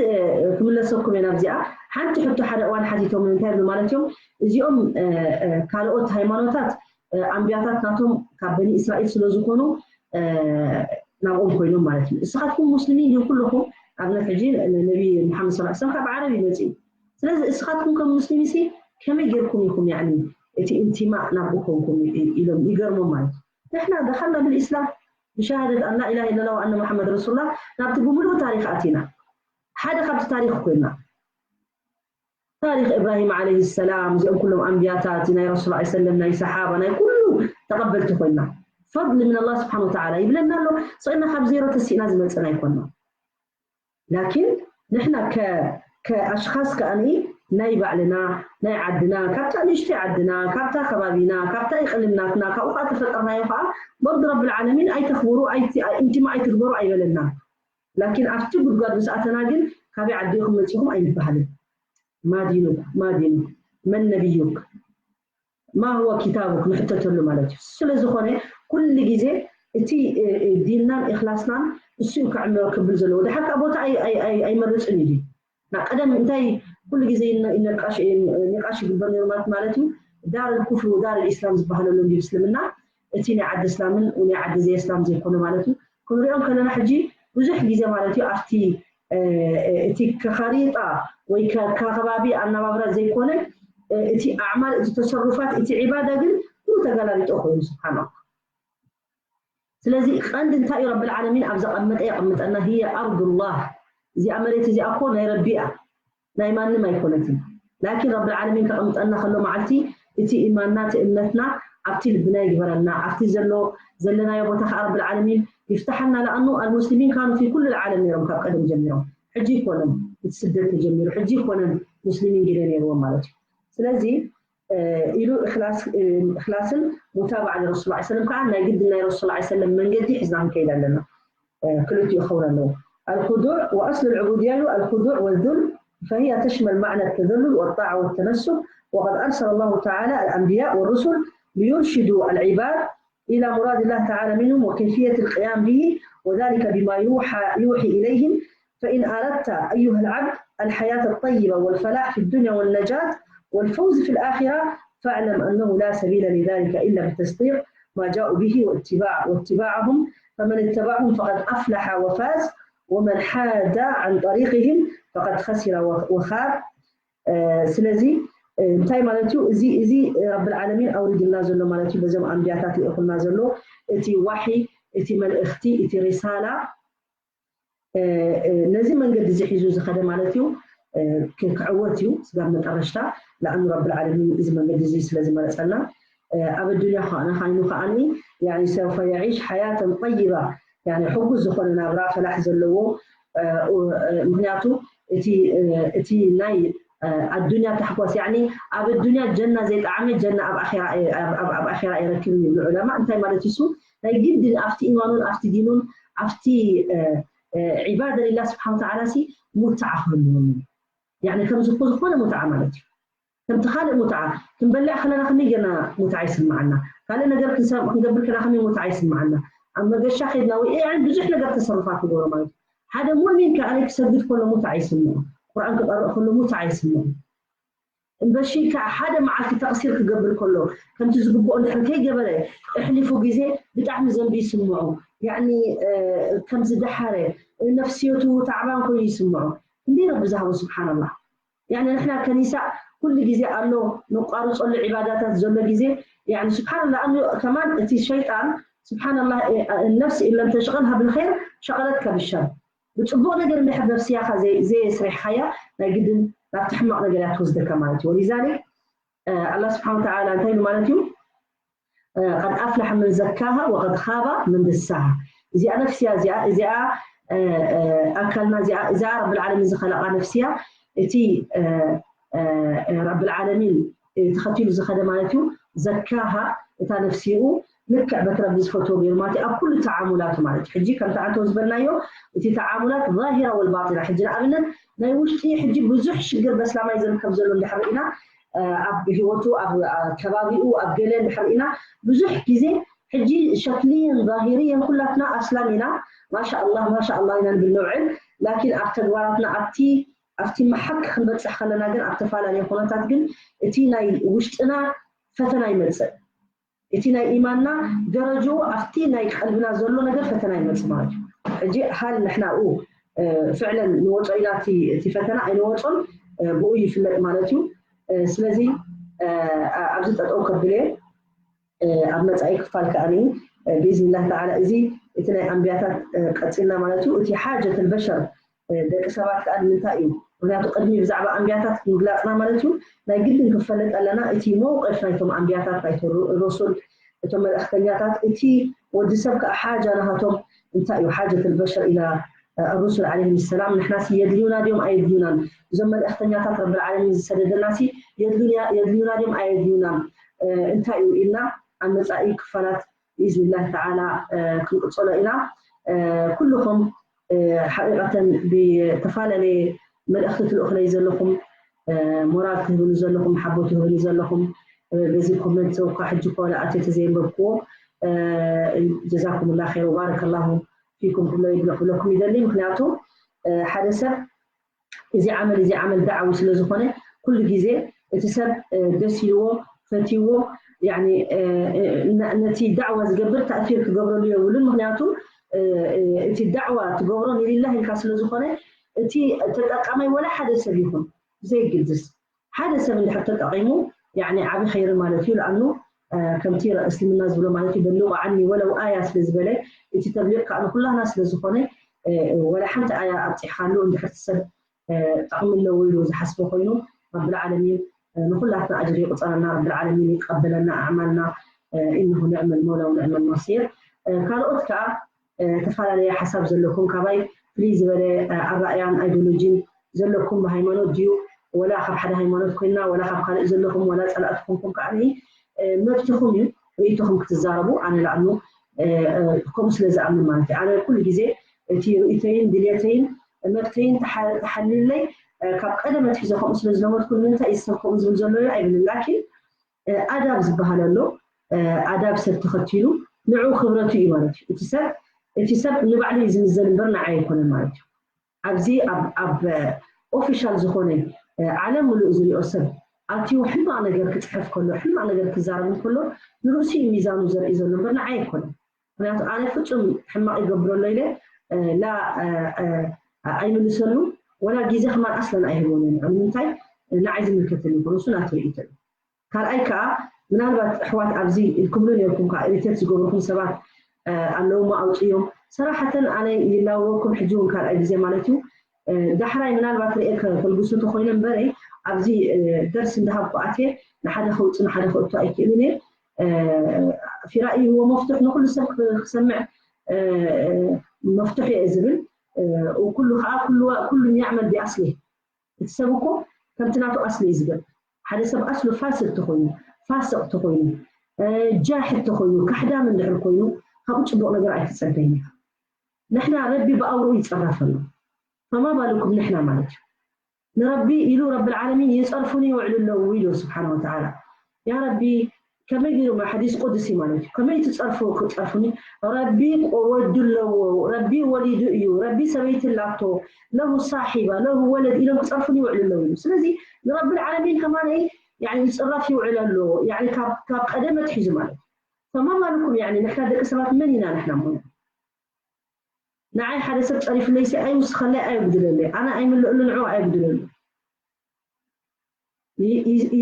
ክምለሰኩም እየ ናብዚኣ። ሓንቲ ሕቶ ሓደ እዋን ሓቲቶም እንታይ ይብሉ ማለት እዮም እዚኦም ካልኦት ሃይማኖታት ኣንብያታት ናቶም ካብ በኒ እስራኤል ስለ ዝኾኑ ናብኦም ኮይኖም ማለት እዩ። እስኻትኩም ሙስሊሚን ዲኹም ኩለኹም ኣብነት ሕጂ ነቢ ሙሓመድ ሰለላሁ ዐለይሂ ወሰለም ካብ ዓረብ ይመጽእ እዩ። ስለዚ እስኻትኩም ከም ሙስሊም ሲ ከመይ ጌርኩም ኢኹም ያኒ እቲ ኢንቲማእ ናብኡ ኮንኩም ኢሎም ይገርሞም ማለት እዩ። ንሕና ደኸልና ብልእስላም ብሸሃደት ኣን ላኢላሃ ኢለላህ ወኣነ ሙሓመድ ረሱሉላህ ናብቲ ብምሉእ ታሪኽ ኣቲና ሓደ ካብቲ ታሪኽ ኮይና ታሪኽ እብራሂም ዓለይሂ ሰላም እዚኦም ኩሎም ኣንብያታት ናይ ረሱል ዐለይሂ ሰለም ናይ ሰሓባ ናይ ኩሉ ተቐበልቲ ኮይና ፈድሊ ምን ኣላህ ስብሓን ወተዓላ ይብለና ኣሎ። ስቕና ካብ ዜሮ ተሲእና ዝመፅና ኣይኮና። ላኪን ንሕና ከኣሽኻስ ከኣኒ ናይ ባዕልና ናይ ዓድና ካብታ ንእሽተይ ዓድና ካብታ ከባቢና ካብታ ይቕልናትና ካብኡ ከዓ ተፈጠርናዮ ከዓ በርድ ረብል ዓለሚን ኣይተኽብሩ ኢንቲማ ኣይትግበሩ ኣይበለና። ላኪን ኣብቲ ጉድጓድ ምስ ኣተና ግን ካበይ ዓዲ ኢኹም መፂኹም ኣይንበሃልን። ማዲኑክ ማዲኑክ መን ነቢዩክ ማ ህወ ኪታቡክ ንሕተተሉ ማለት እዩ። ስለ ዝኾነ ኩሉ ግዜ እቲ ዲንናን እክላስናን እሱ እዩ ከዕምሮ ክብል ዘለዎ ድሓር ካብ ቦታ ኣይመርፅን እዩ። ና ቀደም እንታይ ኩሉ ግዜ ኒቃሽ ይግበር ነሩ ማለት ማለት እዩ። ዳር ኩፍር ዳር ኢስላም ዝበሃለሉ እንዲ እስልምና እቲ ናይ ዓዲ እስላምን ናይ ዓዲ ዘይ እስላም ዘይኮነ ማለት እዩ። ክንሪኦም ከለና ሕጂ ብዙሕ ግዜ ማለት እዩ ኣብቲ እቲ ከኸሪጣ ወይ ከከባቢ ኣናባብራ ዘይኮነ እቲ ኣዕማል እቲ ተሰሩፋት እቲ ዒባዳ ግን ኩሉ ተጋላቢጦ ኮይኑ ስብሓን። ስለዚ ቀንዲ እንታይ እዩ ረብል ዓለሚን ኣብ ዘቐመጠ የቐምጠና። ህየ ኣርዱላህ እዚኣ መሬት እዚኣ እኮ ናይ ረቢ እያ ናይ ማንም ኣይኮነትን። ላኪን ረብል ዓለሚን ከቐምጠና ከሎ መዓልቲ እቲ ኢማንና እቲ እምነትና ኣብቲ ልብና ይግበረና ኣብቲ ዘሎ ዘለናዮ ቦታ ከዓ ረብል ዓለሚን ይፍታሓልና። ለኣኑ ኣልሙስሊሚን ካኑ ፊ ኩሉ ልዓለም ነይሮም ካብ ቀደም ጀሚሮም ሕጂ ይኮነን እቲ ስደት ተጀሚሩ ሕጂ ይኮነን ሙስሊሚን ግደ ነይርዎም ማለት እዩ። ስለዚ ኢሉ እክላስን ሙታባዓ ንረሱል ላ ሰለም ከዓ ናይ ግድን ናይ ረሱል ላ ሰለም መንገዲ ሒዝና ክንከይድ ኣለና። ክልቲኡ ክኸውን ኣለዎ። الخضوع وأصل العبودية الخضوع والذل فهي تشمل معنى التذلل والطاعة والتنسك وقد أرسل الله تعالى الأنبياء والرسل ليرشدوا العباد إلى مراد الله تعالى منهم وكيفية القيام به وذلك بما يوحى يوحي إليهم فإن أردت أيها العبد الحياة الطيبة والفلاح في الدنيا والنجاة والفوز في الآخرة فاعلم أنه لا سبيل لذلك إلا بتصديق ما جاءوا به واتباع واتباعهم فمن اتبعهم فقد أفلح وفاز ومن حاد عن طريقهم فقد خسر وخاب. ስለዚ እንታይ ማለት እዩ እዚ እዚ ረብል ዓለሚን ኣውሪድልና ዘሎ ማለት እዩ። በዞም ኣንብያታት ልእኹልና ዘሎ እቲ ዋሒ እቲ መልእኽቲ እቲ ሪሳላ ነዚ መንገዲ እዚ ሒዙ ዝኸደ ማለት እዩ ክዕወት እዩ ስጋብ መጠረሽታ። ለኣኑ ረብል ዓለሚን እዚ መንገዲ እዚ ስለ ዝመረፀልና ኣብ ኣዱንያ ከዓና ካይኑ ከዓኒ ሰውፈ የዒሽ ሓያተን ጠይባ ሕጉስ ዝኾነ ናብራ ፈላሕ ዘለዎ ምክንያቱ እቲ ናይ ኣዱንያ ታሕጓስ ያኒ ኣብ ኣዱንያ ጀና ዘይጠዓመ ጀና ኣብ ኣኼራ የረክብን ይብሉ ዑለማ። እንታይ ማለት እሱ ናይ ግድን ኣብቲ ኢማኑን ኣብቲ ዲኑን ኣብቲ ዒባደ ሊላ ስብሓን ተዓላ ሲ ሙትዓ ክህልዎም እዩ። ከምዚ እኮ ዝኾነ ሙትዓ ማለት እዩ። ከምቲ ካልእ ሙትዓ ክንበልዕ ከለና ከመይ ጌርና ሙትዓ ይስምዓና? ካልእ ነገር ክንገብር ከለና ከመይ ሙትዓ ይስምዓና? ኣብ መገሻ ከይድና ወይ ብዙሕ ነገር ተሰሩፋት ንገብሮ ማለት እዩ። ሓደ ሙእሚን ከኣ ክሰግድ ከሎ ሙትዓ ይስምዑ፣ ቁርኣን ክቀርእ ከሎ ሙትዓ ይስምዑ። እምበሺ ከዓ ሓደ መዓልቲ ተቕሲር ክገብር ከሎ ከምቲ ዝግብኦ እንድሕር ከይገበረ እሕሊፉ ግዜ ብጣዕሚ ዘንቢ ይስምዑ። ያኒ ከም ዝደሓረ ነፍስየቱ ታዕባን ኮይኑ ይስምዑ። እንዲ ረቢ ዝሃቦ ስብሓንላህ። ያኒ ንሕና ከኒሳ ኩሉ ግዜ ኣሎ ነቋርፀሉ ዒባዳታት ዘሎ ግዜ ያኒ ስብሓንላህ ኣኑ ከማን እቲ ሸይጣን ስብሓንላህ ነፍሲ ኢለም ተሽቐል ሃብል ኸይር ሸቐለት ከብሸር ብፅቡቕ ነገር እንድሕር ነፍስያኻ ዘየስሪሕኻያ ናይ ግድን ናብቲ ሕማቕ ነገር እያ ትወስደካ ማለት እዩ። ወሊዛሊክ ኣላህ ስብሓን ወተዓላ እንታይ ኢሉ ማለት እዩ? ቀድ ኣፍላሐ መን ዘካሃ ወቀድ ኻባ መን ደሳሃ። እዚኣ ነፍስያ እዚኣ እዚኣ ኣካልና እዚኣ እዚኣ ረብል ዓለሚን ዝኸለቓ ነፍስያ እቲ ረብል ዓለሚን ተኸቲሉ ዝኸደ ማለት እዩ። ዘካሃ እታ ነፍሲኡ ልክዕ በቲ ረቢ ዝፈትዎ ገይሩ ማለት እዩ ኣብ ኩሉ ተዓሙላቱ ማለት እዩ። ሕጂ ከምቲ ኣንተ ዝበልናዮ እቲ ተዓሙላት ዛሂራ ወልባጢና ሕጂ ንኣብነት ናይ ውሽጢ ሕጂ ብዙሕ ሽግር በስላማይ ዝርከብ ዘሎ እንድሕር ኢና ኣብ ህይወቱ ኣብ ከባቢኡ ኣብ ገለ እንድሕር ኢና ብዙሕ ግዜ ሕጂ ሸክልየን ዛሂርየን ኩላትና ኣስላም ኢና። ማሻ ኣላህ ማሻ ኣላህ ኢና ንብል ነውዕል። ላኪን ኣብ ተግባራትና ኣብቲ ኣብቲ መሓክ ክንበፅሕ ከለና ግን ኣብ ተፈላለየ ኩነታት ግን እቲ ናይ ውሽጥና ፈተና ይመፅእ። እቲ ናይ ኢማንና ደረጅኡ ኣብቲ ናይ ቀልብና ዘሎ ነገር ፈተና ይመፅእ ማለት እዩ። ሕጂ ሃል ንሕና ኡ ፍዕለን ንወፆ ኢና እቲ ፈተና ኣይንወፆን ብኡ ይፍለጥ ማለት እዩ። ስለዚ ኣብዚ ጠጠው ከብለ ኣብ መፃኢ ክፋል ከዓኒ ብኢዝንላህ ተዓላ እዚ እቲ ናይ ኣንቢያታት ቀፂልና ማለት እዩ። እቲ ሓጀት ልበሸር ደቂ ሰባት ከዓ ንምንታይ እዩ? ምክንያቱ ቅድሚ ብዛዕባ ኣንቢያታት ምግላፅና ማለት እዩ ናይ ግድን ክፈለጥ ኣለና። እቲ መውቀፍ ናይቶም ኣንቢያታት ናይቶ ሩሱል እቶም መልእክተኛታት እቲ ወዲ ሰብ ከዓ ሓጃ ናሃቶም እንታይ እዩ ሓጀት ልበሸር ኢላ ሩሱል ዓለይሂም ሰላም ንሕናሲ የድልዩና ድዮም ኣየድልዩናን እዞም መልእክተኛታት ረብል ዓለሚን ዝሰደደናሲ የድልዩና ድዮም ኣየድልዩናን እንታይ እዩ ኢልና ኣብ መፃኢ ክፋላት ብኢዝንላህ ተዓላ ክንቅፅሎ ኢና። ኩልኹም ሓቂቀተን ብተፈላለየ መልእኽቲ ትልእኹለይ ዘለኹም ሞራል ትህብኒ ዘለኹም ሓቦ ትህብኒ ዘለኹም በዚ ኮመንት እኳ ሕጂ እኳ ኣትየ ተዘየንበብክዎ ጀዛኩም ላ ኸይር ወባረከ ላሁ ፊኩም ክብለኩም ይደሊ። ምክንያቱ ሓደ ሰብ እዚ ዓመል እዚ ዓመል ዳዕዊ ስለ ዝኾነ ኩሉ ግዜ እቲ ሰብ ደስ ኢልዎ ፈትይዎ ነቲ ዳዕዋ ዝገብር ተእሲር ክገብረሉ የብሉን። ምክንያቱ እቲ ዳዕዋ ትገብሮ ንሊላህ ኢልካ ስለ ዝኾነ እቲ ተጠቃማይ ወላ ሓደ ሰብ ይኹን ብዘይግድስ ሓደ ሰብ እንድሕር ተጠቂሙ ዓቢ ኸይሪ ማለት እዩ። ለኣኑ ከምቲ እስልምና ዝብሎ ማለት እዩ በልቁ ዓኒ ወለው ኣያ ስለ ዝበለ እቲ ተብሊቕ ከዓ ንኩላህና ስለ ዝኾነ ወላ ሓንቲ ኣያ ኣብፂሕካሉ እንድሕር ሰብ ጠቕሚ ኣለዎ ኢሉ ዝሓስቦ ኮይኑ ረብል ዓለሚን ንኩላትና ኣጅሪ ይቁፀረና ረብል ዓለሚን ይቀበለና ኣዕማልና ኢነሁ ንዕመል መውላ ወንዕመል ነሲር። ካልኦት ከዓ ተፈላለየ ሓሳብ ዘለኩም ካባይ ፍልይ ዝበለ ኣራእያን ኣይዲዮሎጂን ዘለኩም ብሃይማኖት ድዩ ወላ ካብ ሓደ ሃይማኖት ኮይንና ወላ ካብ ካልእ ዘለኹም ወላ ፀላእቲ ኮንኩም ከዓ መብትኹም እዩ ርእይቶኹም ክትዛረቡ ኣነ ለኣኑ ከምኡ ስለ ዝኣምን ማለት እዩ ኣነ ኩሉ ግዜ እቲ ርእይቶይን ድልየተይን መብተይን ተሓልዩለይ ካብ ቀደም ኣትሒዘ ከምኡ ስለ ዝለመድኩ ንምንታይ እዩ ሰብ ከምኡ ዝብል ዘሎ እዩ ኣይብልን ላኪን ኣዳብ ዝበሃል ኣሎ ኣዳብ ሰብ ተኸቲሉ ንዑ ክብረቱ እዩ ማለት እዩ እቲ ሰብ እቲ ሰብ ንባዕሉ እዩ ዝምዘን እምበር ንዓይ ኣይኮነን ማለት እዩ ኣብዚ ኣብ ኦፊሻል ዝኾነ ዓለም ምሉእ ዝሪኦ ሰብ ኣትዩ ሕማቕ ነገር ክፅሕፍ ከሎ ሕማቕ ነገር ክዛረብ እንከሎ ንርእሱ እዩ ሚዛኑ ዘርኢ ዘሎ እምበር ንዓይ ኣይኮነን ምክንያቱ ኣነ ፍፁም ሕማቕ ይገብረሎ ኢለ ላ ኣይምልሰሉ ወላ ግዜ ከማን ኣስለን ኣይህቦን እየ ንዑ ንምንታይ ንዓይ ዝምልከተኒ ይኮነ እሱ ናተይ እዩ ካልኣይ ከዓ ምናልባት ኣሕዋት ኣብዚ ኢልኩምሉ ነርኩም ከዓ ኢሪቴት ዝገብርኩም ሰባት ኣለውማ ኣውፅዮም ሰራሕተን ኣነ ይላወኩም ሕጂ እውን ካልኣይ ግዜ ማለት እዩ ዳሕራይ ምናልባት ርኤ ከልግሱ ተኮይነ እምበረይ ኣብዚ ደርሲ እንዳሃብኩ ኣትየ ንሓደ ከውፅእ ንሓደ ከእቱ ኣይክእልን እየ ፊራኢ ይህቦ መፍትሕ ንኩሉ ሰብ ክሰምዕ መፍትሕ እየ ዝብል ኩሉ ከዓ ኩሉ ያዕመል ቢኣስሊ እቲ ሰብ እኮ ከምቲ ናቱ ኣስሊ እዩ ዝገብር ሓደ ሰብ ኣስሉ ፋስድ ተኮይኑ ፋስቅ ተኮይኑ ጃሕድ ተኮይኑ ካሕዳም እንድሕር ኮይኑ ካብኡ ፅቡቅ ነገር ኣይትፀበይን ኢካ ንሕና ረቢ ብኣውርኡ ይፀረፈሉ ፈማ ባልኩም ንሕና ማለት እዩ ንረቢ ኢሉ ረቢ ልዓለሚን ይፀርፉኒ ይውዕሉ ኣለዉ ኢሉ ስብሓን ወተዓላ ያ ረቢ ከመይ ገይሮም ሓዲስ ቁድሲ ማለት እዩ ከመይ ትፀርፉ ክፀርፉኒ ረቢ ወዱ ኣለዎ ረቢ ወሊዱ እዩ ረቢ ሰበይቲ ላቶ ለሁ ሳሒባ ለሁ ወለድ ኢሎም ክፀርፉኒ ይውዕሉ ኣለዉ ኢሉ ስለዚ ንረቢ ልዓለሚን ከማነይ ይፅረፍ ይውዕል ኣሎ ካብ ቀደም ኣትሒዙ ማለት እዩ ፈማ ባልኩም ንሕና ደቂ ሰባት መን ኢና ንሕና ሞ ንዓይ ሓደ ሰብ ፀሪፍለይሲ ኣይውስኸለይ ኣየጉድለለይ ኣነ ኣይምልእሉ ንዑ ኣየጉድለሉ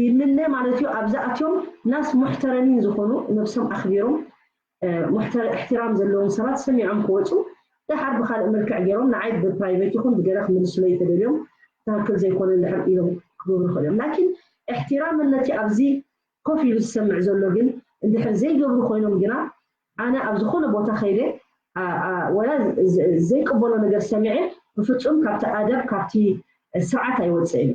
ይምነ ማለት እዩ ኣብዚ ኣትዮም ናስ ሙሕተረሚን ዝኾኑ ነብሶም ኣኽቢሮም እሕትራም ዘለዎም ሰባት ሰሚዖም ክወፁ ደሓር ብካልእ መልክዕ ገይሮም ንዓይ ብፕራይቬት ይኹን ብገለ ክምልስለይ ተደልዮም ትክክል ዘይኮነ እንድሕር ኢሎም ክገብሩ ይኽእሉ እዮም። ላኪን እሕትራመን ነቲ ኣብዚ ኮፍ ኢሉ ዝሰምዕ ዘሎ ግን እንድሕር ዘይገብሩ ኮይኖም ግና ኣነ ኣብ ዝኾነ ቦታ ከይደ ኣ- ኣ- ወላ ዝ- ዝ- ዘይቅበሎ ነገር ሰሚዐ ብፍጹም ካብቲ ኣደብ ካብቲ ስርዓት ኣይወፅእን እዩ።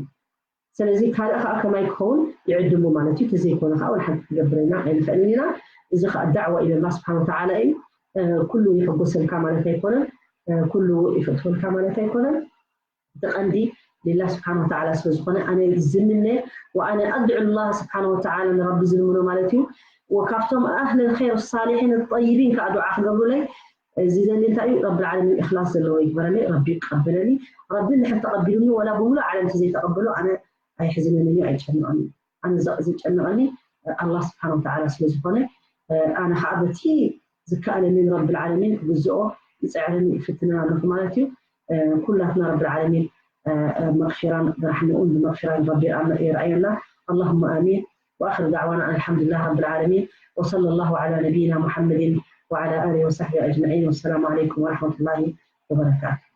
ስለዚ ካልእ ከዓ ከማይ ክኸውን ይዕድሙ ማለት እዩ። ተዘይኮነ ከዓ ወላ ሓንቲ ክገብረና ኣይንኽእልን ኢና። እዚ ከዓ ዳዕዋ ኢለ ኣላ ስብሓን ወተዓላ እዩ። እ፣ ኩሉ ይሕጎሰልካ ማለት ኣይኮነን፣ እ፣ ኩሉ ይፈትወልካ ማለት ኣይኮነን። እቲ ቀንዲ ሊላ ስብሓን ወተዓላ ስለ ዝኾነ ኣነ ዝምነ ወኣነ ኣድዑ ላህ ስብሓን ወተዓላ ንረቢ ዝልምኖ ማለት እዩ። ወካብቶም ኣህል ኸይር ሳሊሒን ጠይቢን ከዓ ዱዓ ክገብሩለይ እዚ ዘኒ እንታይ እዩ? ረቢ ዓለሚን እኽላስ ዘለዎ ይግበረኒ፣ ረቢ ይቀበለኒ። ረቢ እንድሕር ተቐቢሉኒ ወላ ብምሉእ ዓለም ተዘይተቐበሎ ኣነ ኣይሕዝነንን እዩ፣ ኣይጨንቐኒ። ኣነ ዘ- ዝጨንቐኒ ኣላህ ስብሓን ወተዓላ ስለ ዝኾነ ኣነ ከዓ በቲ ዝከኣለኒ ንረቢ ዓለሚን ክግዝኦ ይፅዕርን ይፍትንን ኣለኹ ማለት እዩ። ኩላትና ረቢ ዓለሚን መቕፊራን ብራሕምኡን ብመቕፊራን ረቢ ይርኣየና። اللهم آمين. وآخر دعوانا أن الحمد لله رب العالمين، وصلى الله على نبينا محمد وعلى آله وصحبه أجمعين، والسلام عليكم ورحمة الله وبركاته.